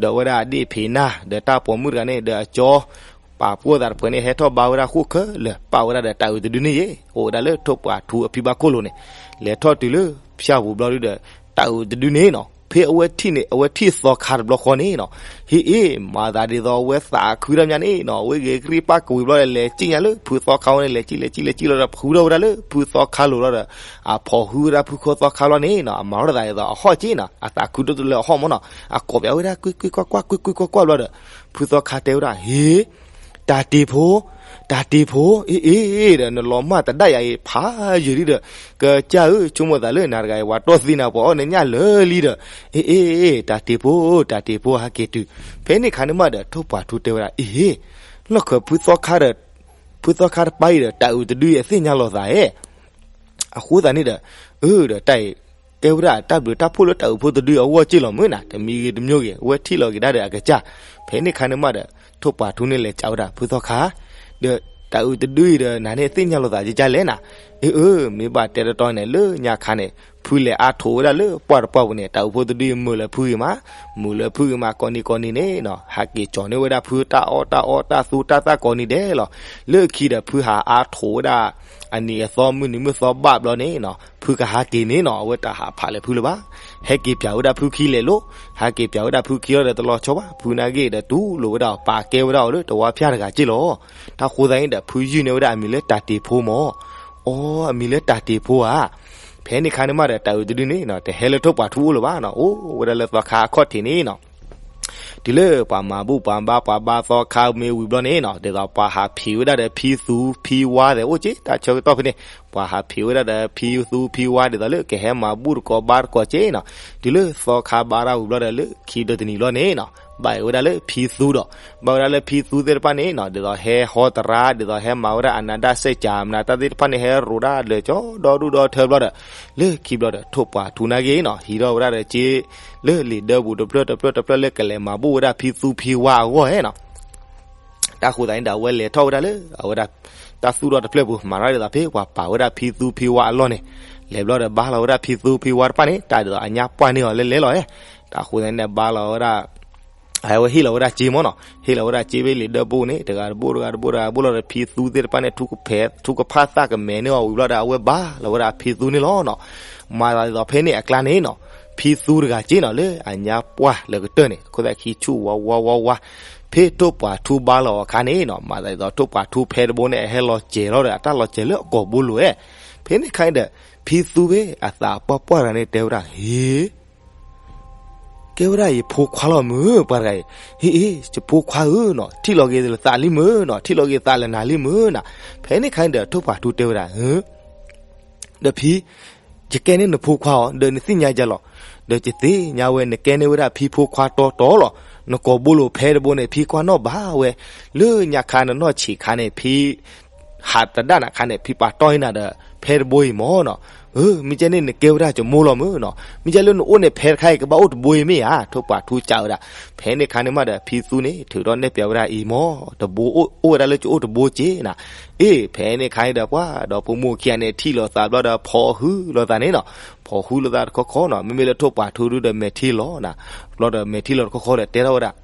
ဒီးဝဲဒၣ်အဒ့ၣ်ဖံးနၢ် ဒီးတၢ်ပိာ်မုၣ်တဂၤန့ၣ် ဒီးအကၠီ ပာ်ဖှိၣ်သးတဖုန့ၣ် ဟဲထီၣ်ဘါဝဲဒၣ်ဃိၣ်ခဲလၢာ် ပာ်ဝဲဒၣ်ဒီးတၢ်အုးတဒုန့ၣ်ယဲ အိၣ်ဝဲဒၣ်လၢထိၣ်ပှာ်ထူအဖံဘၣ်ခိၣ်လိၤန့ၣ်, လဲၤထီၣ်တုၤလၢဖၠၣ်ပူၤဘျီဒုဒီး တၢ်အုးတဒုန့ၣ်နီၤ ဖဲအဝဲထံၣ်န့ၣ် အဝဲထံၣ်သီခါတဘျီဃီန့ၣ်နီၤ, ဟ့ၣ်အ့ၣ် မၤသးဒ်သိးအဝဲသးခုတၢ်မးန့ၣ်နီၤ အဝဲဂဲၤကရံၣ်ပၢ်ကဝံၤဘျီဒီး လဲၤစံၣ်ညါလၢဖုသီခါဝဲန့ၣ် လဲၤစံၣ်လဲၤစံၣ်လဲၤစံၣ်လီၤဒီး ဖုထီၣ်ဝဲဒၣ်လၢဖုသီခါလိၤလီၤဒီး အဖီၣ်ဟုဝဲဒၣ်ဖုခိၣ်သီခါလီၤန့ၣ်နီၤ အမၤထီၣ်သးဒ်သိးအဟီၣ်က့နီၤ အသးခုဒိၣ်တလၢအဟီၣ်မးနီၤ အကိးပၠးဝဲဒၣ် ကွ့ၢ်ကွ့ၢ်ကွၢ်ကွၢ် ကွ့ၢ်ကွ့ၢ်ကွၢ်ကွၢ်ဘျီဒီး ဖုသီခါတဲဝဲဒၣ် ဟ့ၣ် တၢ်တ့ၢ်ဖိ, တၢ်တ့ၢ်ဖိ, အ့ၣ်အ့ၣ်ဒီး နလီၤမၢ်တဒၣ်ယၤအံၤဖးယံာ်ဒံးဒီး ကစၢ်ဧၢ ဆိကမိၣ်သးလၢနၤတဂၤအံၤ ပှၤတီၢ်သံနၤ ပှၤအီၣ်နညၣ်လၢာ်လံဒီး အ့ၣ်အ့ၣ် တၢ်တ့ၢ်ဖိ တၢ်တ့ၢ်ဖိ ဟဲက့ၤတုၤ. ဖဲန့ၣ်ခါန့ၣ်မးဒီး ထိၣ်ပှာ်ထူတဲဝဲဒၣ် အ့ၣ် လီၢ်ခၢၣ်ဖုသီခါဒီး ဖုသီခါတပၤအံၤဒီး တၢ်အုးတဒုအံၤ အသ့ၣ်ညါလီၤသးဧါ အဃိသတးန့ၣ်ဒီး အၢ ဒီးတၢ်အံၤ ကဲဝဲဒၣ်တၢ်ဘျုးတၢ်ဖှိၣ်လၢတၢ်အုးဖိတဒုအဂီၢ်က့လီၤမ့ၢ်နၤ တမံၤဂ့ၤတမံၤဂ့ၤ အဝဲထံၣ်လီၤက့ၤဒၣ်ဒီးအကစၢ်. ဖဲန့ၣ်ခါန့ၣ်မးဒီး ထိၣ်ပှာ်ထူန့ၣ်လဲၤကးဝဲဒၣ်ဖုသီခါ ဒီးတၢ်အုးတဒုအံၤဒီး နၤန့ၣ်သ့ၣ်ညါလီၤသးကကလဲၣ်နၤ. အ့ၣ်အၢ မ့ၢ်ဘၣ်တဲတတီန့ၣ် လၢညါခါန့ၣ် ဖုလဲၤအါထိးဝဲဒၣ်လၢပှၢ်တပှၢ်ပူၤန့ၣ် တၢ်အုးဖိတဒုအံၤမုာ်လၢဖုဂ့ၤမး, မုာ်လၢဖုဂ့ၤမး ကိးနံၤကိးနံၤန့ၣ်နီၤ ဟးက့ၤကၠီၤန့ၢ်ဝဲဒၣ်ဖုတၢ်အီၣ်တၢ်အီ တၢ်သူတၢ်သၣ်ကိးနံၤဒဲးလီၤ. လၢခံဒီးဖုဟးအါထိးဝဲဒၣ် အနံၤအသီမုၢ်နံၤမုၢ်သီဘၣ်ဘျီန့ၣ်နီၤ ဖုကဟးက့ၤန့ၣ်နီၤ အဝဲတဟးဖးလၢဖုလၢၤဘၣ်. ဟဲက့ၤပၠးဝဲဒၣ်ဖုခံလဲၤလိၤ, ဟဲက့ၤပၠးဝဲဒၣ်ဖုခံလီၤဒီးတလီၤဆီဘၣ် ဖုနာ်က့ၤဒီးတူၢ်လိာ်ဝဲဒၣ်အီၤ ပာ်ကဲဝဲဒၣ်အီၤလၢတဝါဖၠၣ်တဂၤက့လီၤ. တၢ်ဃိသတးန့ၣ်ဒီး ဖုယုၢ်န့ၢ်ဝဲဒၣ်အမံၤလၢတၢ်တ့ၢ်ဖိမး. အိ အမံၤလၢတၢ်တ့ၢ်ဖိဧါ. ဖဲန့ၣ်ခါန့ၣ်မးဒီး တၢ်အုးတဒုန့ၣ်နီၤ တဟဲလၢထိၣ်ပှာ်ထူအိၣ်လၢၤဘၣ်နီၤ အိၣ်ဝဲဒၣ်လၢသီခါအခီၣ်ထံးန့ၣ်နီၤ တုၤလၢပှၤမၤဘူၣ်ပှၤဘါပှၤဘါသီခါမ့ၢ်ဝံၤဘျီန့ၣ်နီၤ ဒ်သိးပှၤဟးဖံးဝဲဒၣ်ဒီးဖံသူဖံဝါသဲးအိၣ်က့ တၢ်ဆၢကတီၢ်ဖဲန့ၣ် ပှၤဟးဖံးဝဲဒၣ်ဒီးဖံသူဖံဝါဒ်သိးလၢကဟဲမၤဘူၣ်တကိးဘါတကိးက့နီၤ. တုၤလၢသီခါဘါတၢ်ဝံၤဘျီဒီးလၢခံဒီတနံၤဘျီန့ၣ်နီၤ ဘၣ်ဝဲဒၣ်လၢဖံသူဒီး ဘၣ်ဝဲဒၣ်လၢဖံသူသ့ၣ်တဖၣ်န့ၣ်နီၤ ဒ်သိးဟဲဟီတရါ ဒ်သိးဟဲမၤဝဲဒၣ်အနၢ်ဒၣ်စဲၣ်ကၠၤမနၤတၢ်သ့ၣ်တဖၣ်န့ၣ် ဟဲရိၤဒၣ်လၢာ်ကၠီဒီဒူၣ်ဒီထၢဘျီဒီး လၢခံဘျီဒီး ထိၣ်ပှာ်ထူနာ်က့နီၤ ဟံးထီၣ်ဝဲဒၣ်ဒီးက့ လၢလံာ်ဒၢပူၤတဖျၢၣ်တဖျၢၣ်တဖျၢၣ်လၢကလဲၤမၤဘူၣ်ဝဲဒၣ်ဖံသူဖံဝါအဂီၢ်နီၤ. တၢ်ဃိသတးန့ၣ်ဒီး အဝဲလဲၤထီၣ်ဝဲဒၣ်လၢ အဝဲဒၣ် တၢ်သူၣ်ထီၣ်တဖျၢၣ်ပူၤ မၤထီၣ်ဒ်သိးဖဲပှၤပာ်ဝဲဒၣ်ဖံသူဖံဝါအလီၢ်န့ၣ်, လဲၤဘျီဒီးဘါလီၤဝဲဒၣ်ဖံသူဖံဝါတဖၣ်န့ၣ် တၢ်ဒ်သိးအညါပှၢ်န့ၢ်အီၤလဲၤလဲၤလီၤ. တၢ်ဃိသတးန့ၣ်ဒီး ဘါလီၤဝဲဒၣ် အဝဲဟ့ၣ်လီၤဝဲဒၣ်စ့မ့ၢ်နီၤ, ဟ့ၣ်လီၤဝဲဒၣ်စ့ဖဲလံာ်ဒၢပူၤန့ၣ် တဂၤတဘိတဂၤတဘိတဂၤဘိလီၤဒီး ဖံသူသ့ၣ်တဖၣ်န့ၣ် ထူကဖးသၣ်ကမဲာ်န့ၢ်အီၤဝံၤဘျီဒီး အဝဲဘါလီၤဝဲဒၣ်ဖံသူန့ၣ်လီၤနီၤ. မၤသးဒ်သိးဖဲန့ၣ်အကျါန့ၣ်နီၤ, ဖံသူတဂၤစ့နီၤ လၢအညါပှၢ်လၢကတၢၢ်န့ၣ် အခိၣ်သးခံဆူၣ်ဝါဝါဝါဝါ, ဖဲထိၣ်ပှာ်ထူဘါလီၤအခါန့ၣ်နီၤ, မၤသးဒ်သိးထိၣ်ပှာ်ထူဖဲတဘိန့ၣ် အဟဲလီၤစဲၤလီၤဒီး အတၢ်လီၤစဲၤလၢအကိာ်ဘိလိၤဧဲ. ဖဲန့ၣ်ခါန့ၣ်ဒီး ဖံသူဖဲအသးပှၢ်ပှၢ်တဂၤန့ၣ် တဲဝဲဒၣ် ဟ့ ကဲဝဲဒၣ်ယဖိခွါလီၤမုၢ် ပှၤတဂၤအံၤ, ဟ့ၣ်အ့ၣ် ယဖိခွါဧၢနီၤ, ထံၣ်လီၤက့ၤသးလံမုၢ်နီၤ, ထံၣ်လီၤက့ၤသးလၢနၤလံမုၢ်နီၤ. ဖဲန့ၣ်ခါန့ၣ်ဒီး ထိၣ်ပှာ်ထူတဲဝဲဒၣ် ဒီးဖံ, ယကဲန့ၣ်နဖိခွါဧါ, ဒီးနသ့ၣ်ညါယၤလီၤ. ဒီးယသ့ၣ်ညါဝဲ နကဲန့ၢ်ဝဲဒၣ်ဖံဖိခွါတီတီလီၤ. နကိာ်ဘိလိၤဖဲတဘိန့ၣ် ဖံကွၢ်နီၣ်ဘၣ်ဝဲ, လၢညါခါနနီၢ်ဆံးခါန့ၣ် ဖံ ဟးတဒၣ်နၤခါန့ၣ် ဖံပာ်တီၢ်ဟံးနၤဒီး ဖဲတဘိအံၤမ့ၢ်နီၤ. အၢ မ့ၢ်ကဲန့ၣ် နကဲဝဲဒၣ်ယမိၢ်လီၤမုၢ်နီၤ. မ့ၢ်ကဲလၢနအိၣ်န့ၣ် ဖဲတခါအံၤ ကဘၣ်အိၣ်တဘိအံၤမ့ၢ်ဧါ. ထိၣ်ပှာ်ထူကးဝဲဒၣ်. ဖဲန့ၣ်ခါန့ၣ်မးဒီး ဖံသူန့ၣ် ထုးထီၣ်နဲၣ်ပၠးဝဲဒၣ်အံၤမ့ၢ် တဘိအိၣ် အိၣ်ဝဲဒၣ်လၢကအိၣ်တဘိက့နီၤ. အ့ ဖဲန့ၣ်ခါန့ၣ်ဒီး ပှၤဒီဖိမိၢ်ခံဂၤန့ၣ် ထံၣ်လိာ်သးဘျီဒီး ဖီၣ်ဟုလိာ်သးန့ၣ်နီၤ. ဖီၣ်ဟုလိာ်သးတခီခီနီၤ. မ့မ့ၢ်လၢထိၣ်ပှာ်ထူဒုဒီး မဲာ်ထံလီၤနီၤ. ဘျီဒီးမဲာ်ထံလီၤတခီခီဒီး တဲထီၣ်ဝဲဒၣ်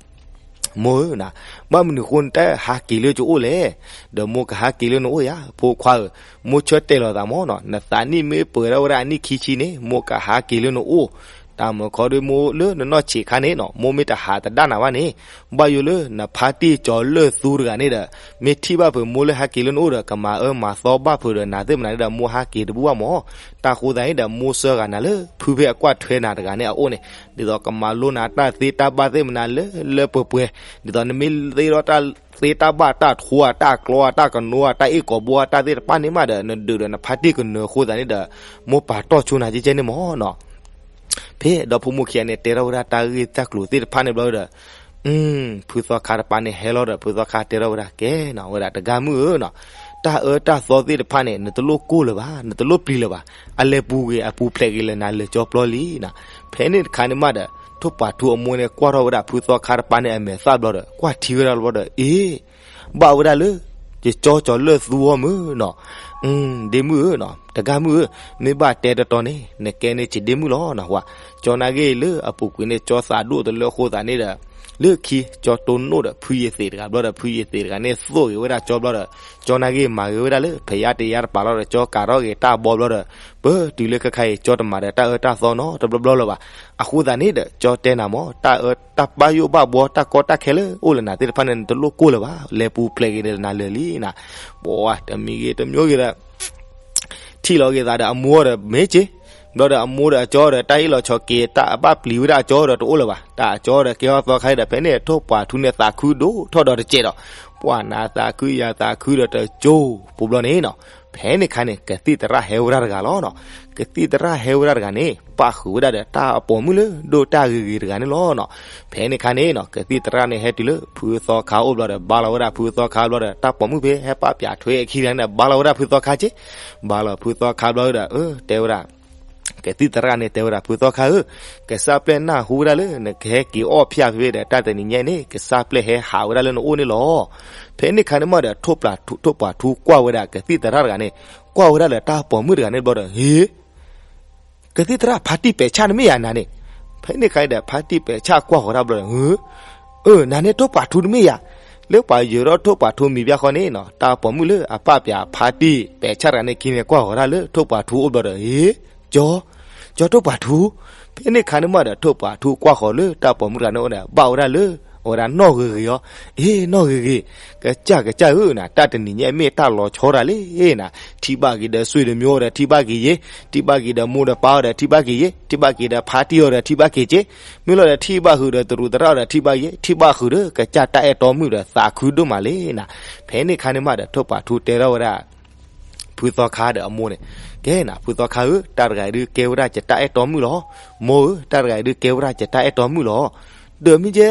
မိၢ်ဧၢနီၤ, ဘၣ်မနုၤဃိနတဟးက့ၤလၢကအိၣ်လဲၣ်. ဒီးမိၢ်ကဟးက့ၤလၢနအိၣ်ယၤ ဖိခွါဧၢ. မိၢ်ဆၢတဲာ်လီၤသးမ့ၢ်နီၤ, နသးနံၣ်မ့ၢ်ပှဲၤထီၣ်ဝဲဒၣ်အနံၣ်ခံဆံန့ၣ် မိၢ်ကဟးက့ၤလၢနအိၣ်. တၢ်မုာ်ခီဒုးမိၢ်လၢနနီၢ်ဆံးခါန့ၣ်နီၤ မိၢ်မ့ၢ်တဟးတဒၣ်နၤဘၣ်န့ၣ် ဘၣ်ယိၣ်လၢနဖါတံၢ်ကၠီၤလၢၢ်သူတဂၤန့ၣ်ဒီး မ့ၢ်ထံၣ်ဘၣ်ဖုးမိၢ်လၢဟးက့ၤလၢနအိၣ်ဒီး ကမၤအၢမၤသီဘၣ်ဖုးဒီးနၤသ့ၣ်မနၤန့ၣ်ဒီး မိၢ်ဟးက့ၤတဘူၣ်ဘၣ်မ့ၢ်. တၢ်ဃိသတးန့ၣ်ဒီး မိၢ်စၢဃာ်နၤလၢ ဖုဖဲအကွၢ်ထွဲနၤတဂၤန့ၣ်အအိၣ်န့ၣ် ဒ်သိးကမၤလိနၤတၢ်သ့တၢ်ဘၣ်သ့ၣ်မနၤလၢလၢပှဲၤပှဲၤ, ဒ်သိးနမ့ၢ်သ့ဒီးတၢ်သ့တၢ်ဘၣ်တၢ်ထိအတၢ်ကျီအတၢ်ကနိအတၢ်အ့ၣ်ကိာ်ဘိအတၢ်သ့ၣ်တဖၣ်န့ၣ်မးဒီး နဒုးဒီးနဖါတံၢ်ကနၢၤအဃိသတးန့ၣ်ဒီး မိၢ်ပာ်တီၢ်ဆိနၤကဲကဲန့ၣ်မ့ၢ်နီၤ. ဖဲဒီဖိမိၢ်ခံဂၤန့ၣ် တဲထီၣ်ဝဲဒၣ်တၢ်ဂ့ၢ်တၢ်ကျိၤသ့ၣ်တဖၣ်န့ၣ်ဘျီဒီး ဖုသီခါတပၤန့ၣ်ဟဲလီၤဒီး ဖုသီခါတဲထီၣ်ဝဲဒၣ် ကဲနီၤ ဝဲဒၣ်တဂၤမုၣ်ဧၢနီၤ, တၢ်အၢတၢ်သီသ့ၣ်တဖၣ်န့ၣ် နတလိၣ်ကိၢ်လၢၤဘၣ်, နတလိၣ်ပျံၤလၢၤဘၣ်, အလဲၤပူၤဂ့ၤအပူၤဖျဲးဂ့ၤလၢနၤလၢာ်ကၠီပျီလံနီၤ. ဖဲန့ၣ်တခါန့ၣ်မးဒီး ထိၣ်ပှာ်ထူအမိၢ်န့ၣ် ကွၢ်ထီၣ်ဝဲဒၣ်ဖုသီခါတပၤန့ၣ်အမဲာ်သၣ်ဘျီဒီး ကွၢ်ထံဝဲဒၣ်ဘျီဒီး အ့ ဘၣ်ဝဲဒၣ်လၢ ယကၠီကၠီလၢၢ်သူအီၤမုၢ်နီၤ. ဒ့မုၣ်ဧၢနီၤ, တဂၤမုၣ်ဧၢ, မ့ၢ်ဘၣ်တဲတတီၤန့ၣ် နကဲန့ၣ်က့ၤဒ့မုၣ်လီၤနီၤ. ဝဲ ကၠီနာ်ဂ့ၢ်လၢအပူၤကွံာ်န့ၣ် ကၠီသးဒိၣ်တလၢအဃိသတးန့ၣ်ဒီး လၢခံ ကၠီတိၢ်နီၣ်ဒီးဖုယသ့းတဂၤဘျီဒီး ဖုယသ့းတဂၤန့ၣ်သိၣ်ဂ့ၤဝဲဒၣ်ကၠီဘျီဒီး ကၠီနာ်ဂ့ၢ်မၤဂ့ၤဝဲဒၣ်လၢ ဖဲယါတယါတပာ်လီၤဒီး ကၠီကၤထီၣ်ဂ့ၤတၢ်ဘီဘျီဒီး ပတုၤလၢခဲခါအံၤ ကၠီတမၤဒီးတၢ်အၢတၢ်သီနီတဘျီဘျီလၢၤဘၣ်. အဃိသတးန့ၣ်ဒီး ကၠီတဲနၤမ့ၢ် တၢ်အၢတၢ်ဘၣ်ယိၣ်ဘၣ်ဘှီ တၢ်ကီတၢ်ခဲလၢအိၣ်လၢနၤသ့ၣ်တဖၣ်န့ၣ် နတလိၣ်ကိၢ်လၢၤဘၣ်, လဲၤပူၤဖျဲးဂ့ၤဒီးနၤလၢာ်လံနီၤ. ပှၤတမံၤဂ့ၤတမံၤဂ့ၤဒီး ထံၣ်လီၤက့ၤသးဒီးအမိၢ်ဒီးမ့ၢ်က့ၤ, ဘျီဒီးအမိၢ်ဒီးအကၠီဒီး တၢ်အ့ၣ်လိာ်ဆိးက့ၤ တၢ်အဘၣ်ပျံၤဝဲဒၣ်အကၠီဒီးတအိၣ်လၢၤဘၣ်. တၢ်အကၠီဒီးကဲထီၣ်သီခါဒီး ဖဲန့ၣ် ထိၣ်ပှာ်ထူန့ၣ်သးခုဒိၣ်ထီၣ်ဒီးတစဲးဒီး ပှၤနၤသးခုယၤသးခုဒီးတကၠိပူၤဘျီန့ၣ်နီၤ. ဖဲန့ၣ်ခါန့ၣ် ကသံၣ်သရၣ်ဟဲဝဲဒၣ်တဂၤလီၤနီၤ. ကသံၣ်သရၣ်ဟဲဝဲဒၣ်တဂၤန့ၣ် ပၣ်ဃုာ်ဝဲဒၣ်ဒီးတၢ်ပိာ်မုၣ်လၢဒိၣ်တၢ်ဂ့ၤဂ့ၤတဂၤန့ၣ်လီၤနီၤ. ဖဲန့ၣ်ခါန့ၣ်နီၤ ကသံၣ်သရၣ်န့ၣ်ဟဲတုၤလၢဖုသီခါအိၣ်ဘျီဒီး ဘါလီၤဝဲဒၣ်ဖုသီခါဘျီဒီး တၢ်ပိာ်မုၣ်ဖဲဟဲပာ်ပၠးထွဲအခံန့ၣ် ဘါလီၤဝဲဒၣ်ဖုသီခါက့ၤ, ဘါလီၤဖုသီခါဘျီဒီး အၢ တဲဝဲဒၣ် ကသံၣ်သရၣ်န့ၣ်တဲဝဲဒၣ် ဖုသီခါဧၢ, ကစၢ်ပျဲၢ်နၢ်ဟူဝဲဒၣ်လၢ နကဟဲက့ၤအီၣ်ဖၠၣ်ဖဲဒီး တၢ်တနံၤညါန့ၣ် ကစၢ်ပျဲၢ်ဟဲဟးဝဲဒၣ်လၢနအိၣ်န့ၣ်လီၤ. ဖဲန့ၣ်ခါန့ၣ်မးဒီး ထိၣ်ပှာ်ထူ ထိၣ်ပှာ်ထူကွၢ်ဝဲဒၣ် ကသံၣ်သရၣ်တဂၤန့ၣ် ကွၢ်ဝဲဒၣ်လၢတၢ်ပိာ်မုၣ်တဂၤန့ၣ်ဘျီဒီး ဟ့ ကသံၣ်သရၣ် ဖါတံၢ်ပဲာ်ဆၣ်န့ၣ်မ့ၢ်ယၤနၤန့ၣ်. ဖဲန့ၣ်ခါဒီး ဖါတံၢ်ပဲာ်ဆၣ်ကွၢ်ဃီၤတၢ်ဘျီဒီး အၢ နၤန့ၣ်ထိၣ်ပှာ်ထူတမ့ၢ်ယၤ. လၢပှၤယၢၤထီၣ်ထိၣ်ပှာ်ထူမံၤဘၣ်ဃီန့ၣ်နီၤ တၢ်ပိာ်မုၣ်လၢအပာ်ပၠးဖါတံၢ်ပဲာ်ဆၣ်တဂၤန့ၣ်ခံန့ၣ် ကွၢ်ဃီၤတၢ်လၢထိၣ်ပှာ်ထူအိၣ်ဘျီဒီး အ့ ကၠီ ကၠီထိၣ်ပှာ်ထူ. ဖဲန့ၣ်ခါန့ၣ်မးဒီး ထိၣ်ပှာ်ထူကွၢ်ဃီၤလၢတၢ်ပိာ်မုၣ်တဂၤန့ၣ်အိၣ်န့ၣ် ဘၣ်ဝဲဒၣ်လၢ အဝဲဒၣ်နီၣ်ဂ့ၤဂ့ၤအီၤ, အ့ နီၣ်ဂ့ၤဂ့ၤ, ကစၢ်ကစၢ်ဧၢနၤ တၢ်တနံၤညါမ့ၢ်တၢ်လီၤဆီဒၣ်လံနၤ, ထံၣ်ဘၣ်က့ၤဒီး ဆွေမျိုး ဒီးထံၣ်ဘၣ်က့ၤယ့, ထံၣ်ဘၣ်က့ၤဒီး မိၢ်ဒီးပၢ်ဒီးထံၣ်ဘၣ်က့ၤယ့, ထံၣ်ဘၣ်က့ၤဒီး ဖါတံၢ်အီၤဒီးထံၣ်ဘၣ်က့ၤက့, မ့ၢ်လီၤဒီးထံၣ်ဘၣ်ဃုာ်ဒီး တရူးသရၣ်ဒီးထံၣ်ဘၣ်ယ့, ထံၣ်ဘၣ်ဃုာ်ဒီးကစၢ်တၢ်အဲၣ်တီမုၣ်ဒီးသးခုဒိၣ်မးလံနၤ. ဖဲန့ၣ်ခါန့ၣ်မးဒီး ထိၣ်ပှာ်ထူတဲထီၣ်ဝဲဒၣ် ဖုသီခါဒီးအမိၢ်န့ၣ်, ကဲနၤ ဖုသီခါဧၢ, တၢ်တဂၤအံၤဒုးကဲဝဲဒၣ်ယတၢ်အဲၣ်တီမုၣ်လီၤ. မိၢ်ဧၢ, တၢ်တဂၤအံၤဒုးကဲဝဲဒၣ်ယတၢ်အဲၣ်တီမုၣ်လီၤ. ဒီးမ့ၢ်ကဲ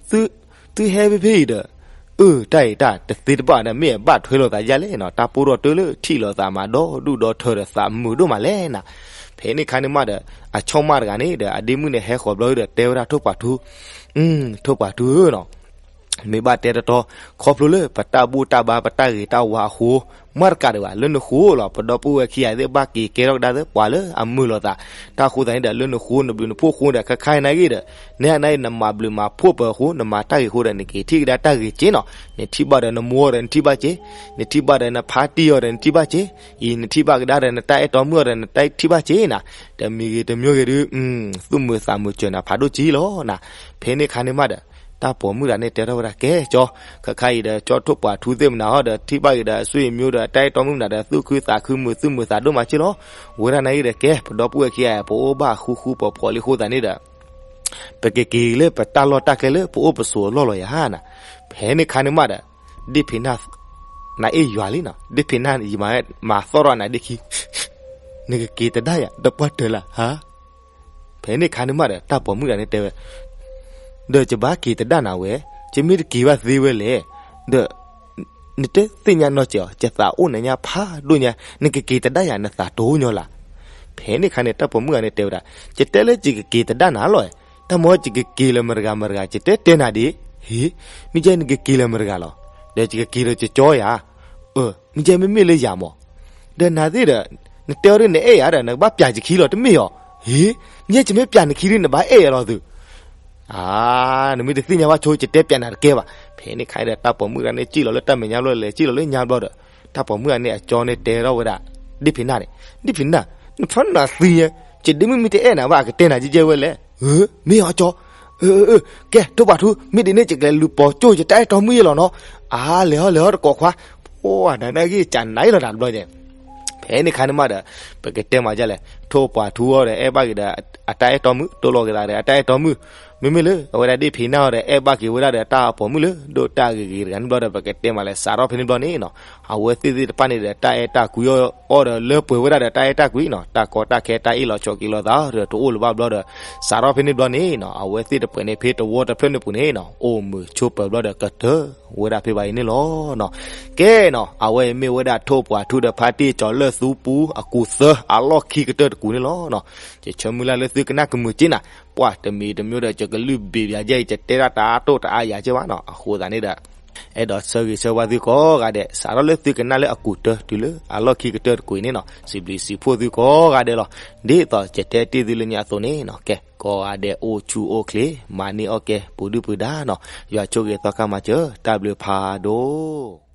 သုဟဲဖဲဖဲအံၤဒီး အၢ တၢ်အံၤတၢ်တသ့တဘၣ်ဒီး မ့ၢ်အဘၣ်ထွဲလိာ်သးယါလဲၣ်နီၤ, တၢ်ပိၢ်ထီၣ်တၢလၢထံၣ်လိာ်သးမးဒီးဒူၣ်ဒီထၢဒီးသးမုာ်ဒိၣ်မးလဲၣ်နၤ. ဖဲန့ၣ်ခါန့ၣ်မးဒီး အဆီၣ်မၢ်တဂၤန့ၣ်ဒီး အဒ့မုၣ်န့ၣ်ဟဲဃီၤဘျီဒီး တဲဝဲဒၣ်ထိၣ်ပှာ်ထူ, ထိၣ်ပှာ်ထူဧၢနီၤ မ့ၢ်ဘၣ်တဲတတီၤ ခီဖျိလၢပတၢ်ဘူၣ်တၢ်ဘါပတၢ်ဂ့ၤတၢ်ဝါအဃိ မ့ၢ်တကးဒံးဘၣ် လၢနဃိလီၤ ပဒီပုၢ်ဝဲၢ်ခံဂၤသ့ၣ်ဘၣ်က့ၤကဲထီၣ်ကဒါသ့ၣ်ပှၤလၢအမုာ်လိာ်သး, တၢ်ဃိသတးန့ၣ်ဒီး လၢနဃိနဘျုးနဖှိၣ်ဃိဒီး ခဲခါအံၤနာ်ဂ့ၤဒီး နဲအနအံၤ နမၤဘျုးမၤဖှိၣ်ပၢၤအဃိ နမၤတၢ်ဂ့ၤဃိဒီး နက့ၤထံၣ်ကဒါတၢ်ဂ့ၤက့နီၤ, နထံၣ်ဘၣ်ဒီးနမိၢ်ဒီးနထံၣ်ဘၣ်က့, နထံၣ်ဘၣ်ဒီးနဖါတံၢ်အီၤဒီး နထံၣ်ဘၣ်က့, အံၤနထံၣ်ဘၣ်ကဒါဒီး နတၢ်အဲၣ်တီမုၣ်အီၤဒီး နတၢ်ထံၣ်ဘၣ်က့နၤ, တမံၤဂ့ၤတမံၤဂ့ၤဒုး သူၣ်မုာ်သးမုာ်စၢၤနၤဖးဒိၣ်ကံလီၤနၤ. ဖဲန့ၣ်ခါန့ၣ်မးဒီး တၢ်ပိာ်မုၣ်တဂၤန့ၣ်တဲထီၣ်ဝဲဒၣ် ကဲကၠီ, ခဲခါအံၤဒီး ကၠီထိၣ်ပှာ်ထူသ့ၣ်မနၤဟီဒီး ထံၣ်ဘၣ်က့ၤဒီးအဆွေမျိုးဒီး တၢ်အဲၣ်တီမုၣ်မနၤဒီး သူၣ်ခုသးခုမုာ်သူၣ်မုာ်သးဒိၣ်မးက့လီၤ. ဝဲဒၣ်နာ်ဂ့ၤဒီး ကဲ ပဒီပုၢ်ဝဲၢ်ခံဂၤ ပအိၣ်ဘၣ်ဃူဃူဖိးဖိးလံအဃိသတးန့ၣ်ဒီး ပကက့ၤလၢပတၢ်လီၢ်တၢ်ကျဲလၢပအိၣ်ပဆိးအလီၢ်လီၤယၤနၤ. ဖဲန့ၣ်ခါန့ၣ်မးဒီး ဒ့ၣ်ဖံးနၢ် နအ့ၣ်ယွၤလံနီၤ, ဒ့ၣ်ဖံးနၢ်ယမၤသီၣ်ထီၣ်နၤဒ့ၣ်ခံ, နကက့ၤတဒၣ်ယၤ တပှၢ်တၢၢ်လၢဟါ. ဖဲန့ၣ်ခါန့ၣ်မးဒီး တၢ်ပိာ်မုၣ်တဂၤန့ၣ်တဲဝဲ, ဒီးယဘၣ်က့ၤတဒၣ်နၤဝဲ, ယမ့ၢ်တက့ၤဘၣ်သ့ဝဲလဲၣ်, ဒီး နတသ့ၣ်ညါနီၢ်ကီၢ်အီၤ ယသးအိၣ်နညါဖးဒိၣ်ညါ, နကက့ၤတဒၣ်ယၤ နသးတိၢ်ညီလၢ်. ဖဲန့ၣ်ခါန့ၣ် တၢ်ပိာ်မုၣ်တဂၤန့ၣ်တဲဝဲဒၣ်, ယတဲလၢယကက့ၤတဒၣ်နၤလီၤ, တၢ်မ့ၢ်ယကက့ၤလၢမတၤတဂၤမတၤတဂၤ ယတဲတဲနၤဒ်, ဟ့, မ့ၢ်ယဲနကက့ၤလၢမတၤတဂၤလီၤ, ဒီးယကက့ၤဒီးယကၠီယၤ မ့ၢ်ယဲမ့မ့ၢ်လၢယၤမး, ဒီးနၤသ့ၣ်ဒီး နတဲအီၤဒ်နအဲၣ်ယၤဒီး နကဘၣ်ပျးယခံလီၤတမ့ၢ်ဧါ, ဟ့, မ့ၢ်ယဲယမ့ၢ်ပျးနခံဒ်နဘၣ်အဲၣ်ယၤလီၤသုး, အါ, နမ့ၢ်တသ့ၣ်ညါဘၣ်ဆိ ယတဲပျးနၤတကဲဘၣ်. ဖဲန့ၣ်ခါဒီး တၢ်ပိာ်မုၣ်တဂၤန့ၣ် စံၣ်လီၤလၢတၢ်မဲာ်ညါဘျီလဲၤစံၣ်လီၤလၢညါဘျီဒီး တၢ်ပိာ်မုၣ်တဂၤန့ၣ် အကၠီန့ၣ်တဲထီၣ်ဝဲဒၣ် ဒ့ၣ်ဖံးနၢ်န့ၣ်, ဒ့ၣ်ဖံးနၢ်, နဖးနၤသံညါ, ယဒ့မုၣ်မ့ၢ်တအဲၣ်နၤဘၣ် အကတဲနၤကဲကဲဝဲလဲၣ်, မ့ၢ်အီၤကၠီ, ကဲ ထိၣ်ပှာ်ထူ မ့ၢ်ဒ်န့ၣ် ယကလဲၤလူၤပိာ်ကၠိ ယတၢ်အဲၣ်တီမုၣ်ယဲလီၤနီၤ, အါ လဲၤဟီလဲၤဟီတကိးခွါ, ပှၤနၤနာ်ဂ့ၢ်ကနၤအံၤလီၤတဘျီညါ ဖဲန့ၣ်ခါန့ၣ်မးဒီး ပကတဲမၤဒ်လဲၣ်, ထိၣ်ပှာ်ထူအီၤဒီး အဲၣ်ဘၣ်က့ၤဒီးအတၢ်အဲၣ်တီမုၣ်, တိၢ်လီၤက့ၤသးဒီးအတၢ်အဲၣ်တီမုၣ်, မ့မ့ၢ်လၢအဝဲဒၣ်ဒ့ၣ်ဖံးနၢ်အီၤဒီး အဲၣ်ဘၣ်က့ၤဝဲဒၣ်ဒီးတၢ်ပိာ်မုၣ်လၢ ဒိၣ်တၢ်ဂ့ၤဂ့ၤတဂၤန့ၣ်ဘျီဒီး ပကတဲမးလၢ စးထီၣ်ဖဲန့ၣ်ဘျီန့ၣ်နီၤ, အဝဲသ့ၣ်သ့ၣ်တဖၣ်န့ၣ်ဒီး တၢ်အဲၣ်တၢ်ကွံအီၤဒီး လၢပှဲၤဝဲဒၣ်ဒီးတၢ်အဲၣ်တၢ်ကွံနီၤ, တၢ်ကီတၢ်ခဲ တၢ်အ့ၣ်လိာ်ဆိးက့လိာ်သးဒီး တအိၣ်လၢၤဘၣ်ဘျီဒီး စးထီၣ်ဖဲန့ၣ်ဘျီန့ၣ်နီၤ, အဝဲသ့ၣ်တပှဲၤန့ၣ် ဖဲတဝီတဖျၢၣ်န့ၣ်ပူၤန့ၣ်နီၤ, အိၣ်မုာ်ဆိးပၢၤဘျီဒီး ကတၢၢ်ဝဲဒၣ်ဖဲဘၣ်အံၤန့ၣ်လီၤနီၤ. ကဲနီၤ, အဝဲအံၤမ့ၢ်ဝဲဒၣ်ထိၣ်ပှာ်ထူဒီးဖါတံၢ်ကၠီၤလၢၢ်သူပူၤ အကူၣ်သၢအလီၢ်ခံကတၢၢ်တကူၣ်န့ၣ်လီၤနီၤ. ယဆၢမုၢ်လၢ်လၢသုကနၣ်ကမုာ်က့နၤ, ပှၤတမံၤတမံၤဒီး ယကလုၢ်ဘ့ၣ်ဘၣ်ယဲအံၤ ယတဲတၢ်တအါတိၣ်တအါယၤက့ဘၣ်နီၤ, အဃိသတးန့ၣ်ဒီး အဲၣ်ဒိးဆၢဂ့ၤဆၢဝါသုကိးဂၤဒဲး, စးထီၣ်လၢသုကနၣ်လၢအကူၣ်တၢၢ်တုၤလၢအလီၢ်ခံကတၢၢ်တကူၣ်အံၤန့ၣ်နီၤ, စံးဘျုးစံးဖှိၣ်သုကိးဂၤဒဲးလီၤ. ဒ်သိးယတဲတ့ၢ်သုလၢညါအသိးန့ၣ်နီၤ, ကဲ ကိးဂၤဒဲးအိၣ်ဆူၣ်အိၣ်ချ့, မၤန့ၢ်အီၣ်ကဲ ပူၤဒုၣ်ပူၤဒါနီၤ, ယွၤဆိၣ်ဂ့ၤသီခါမၤစၢၤ, တၢ်ဘျုးဖးဒိၣ်.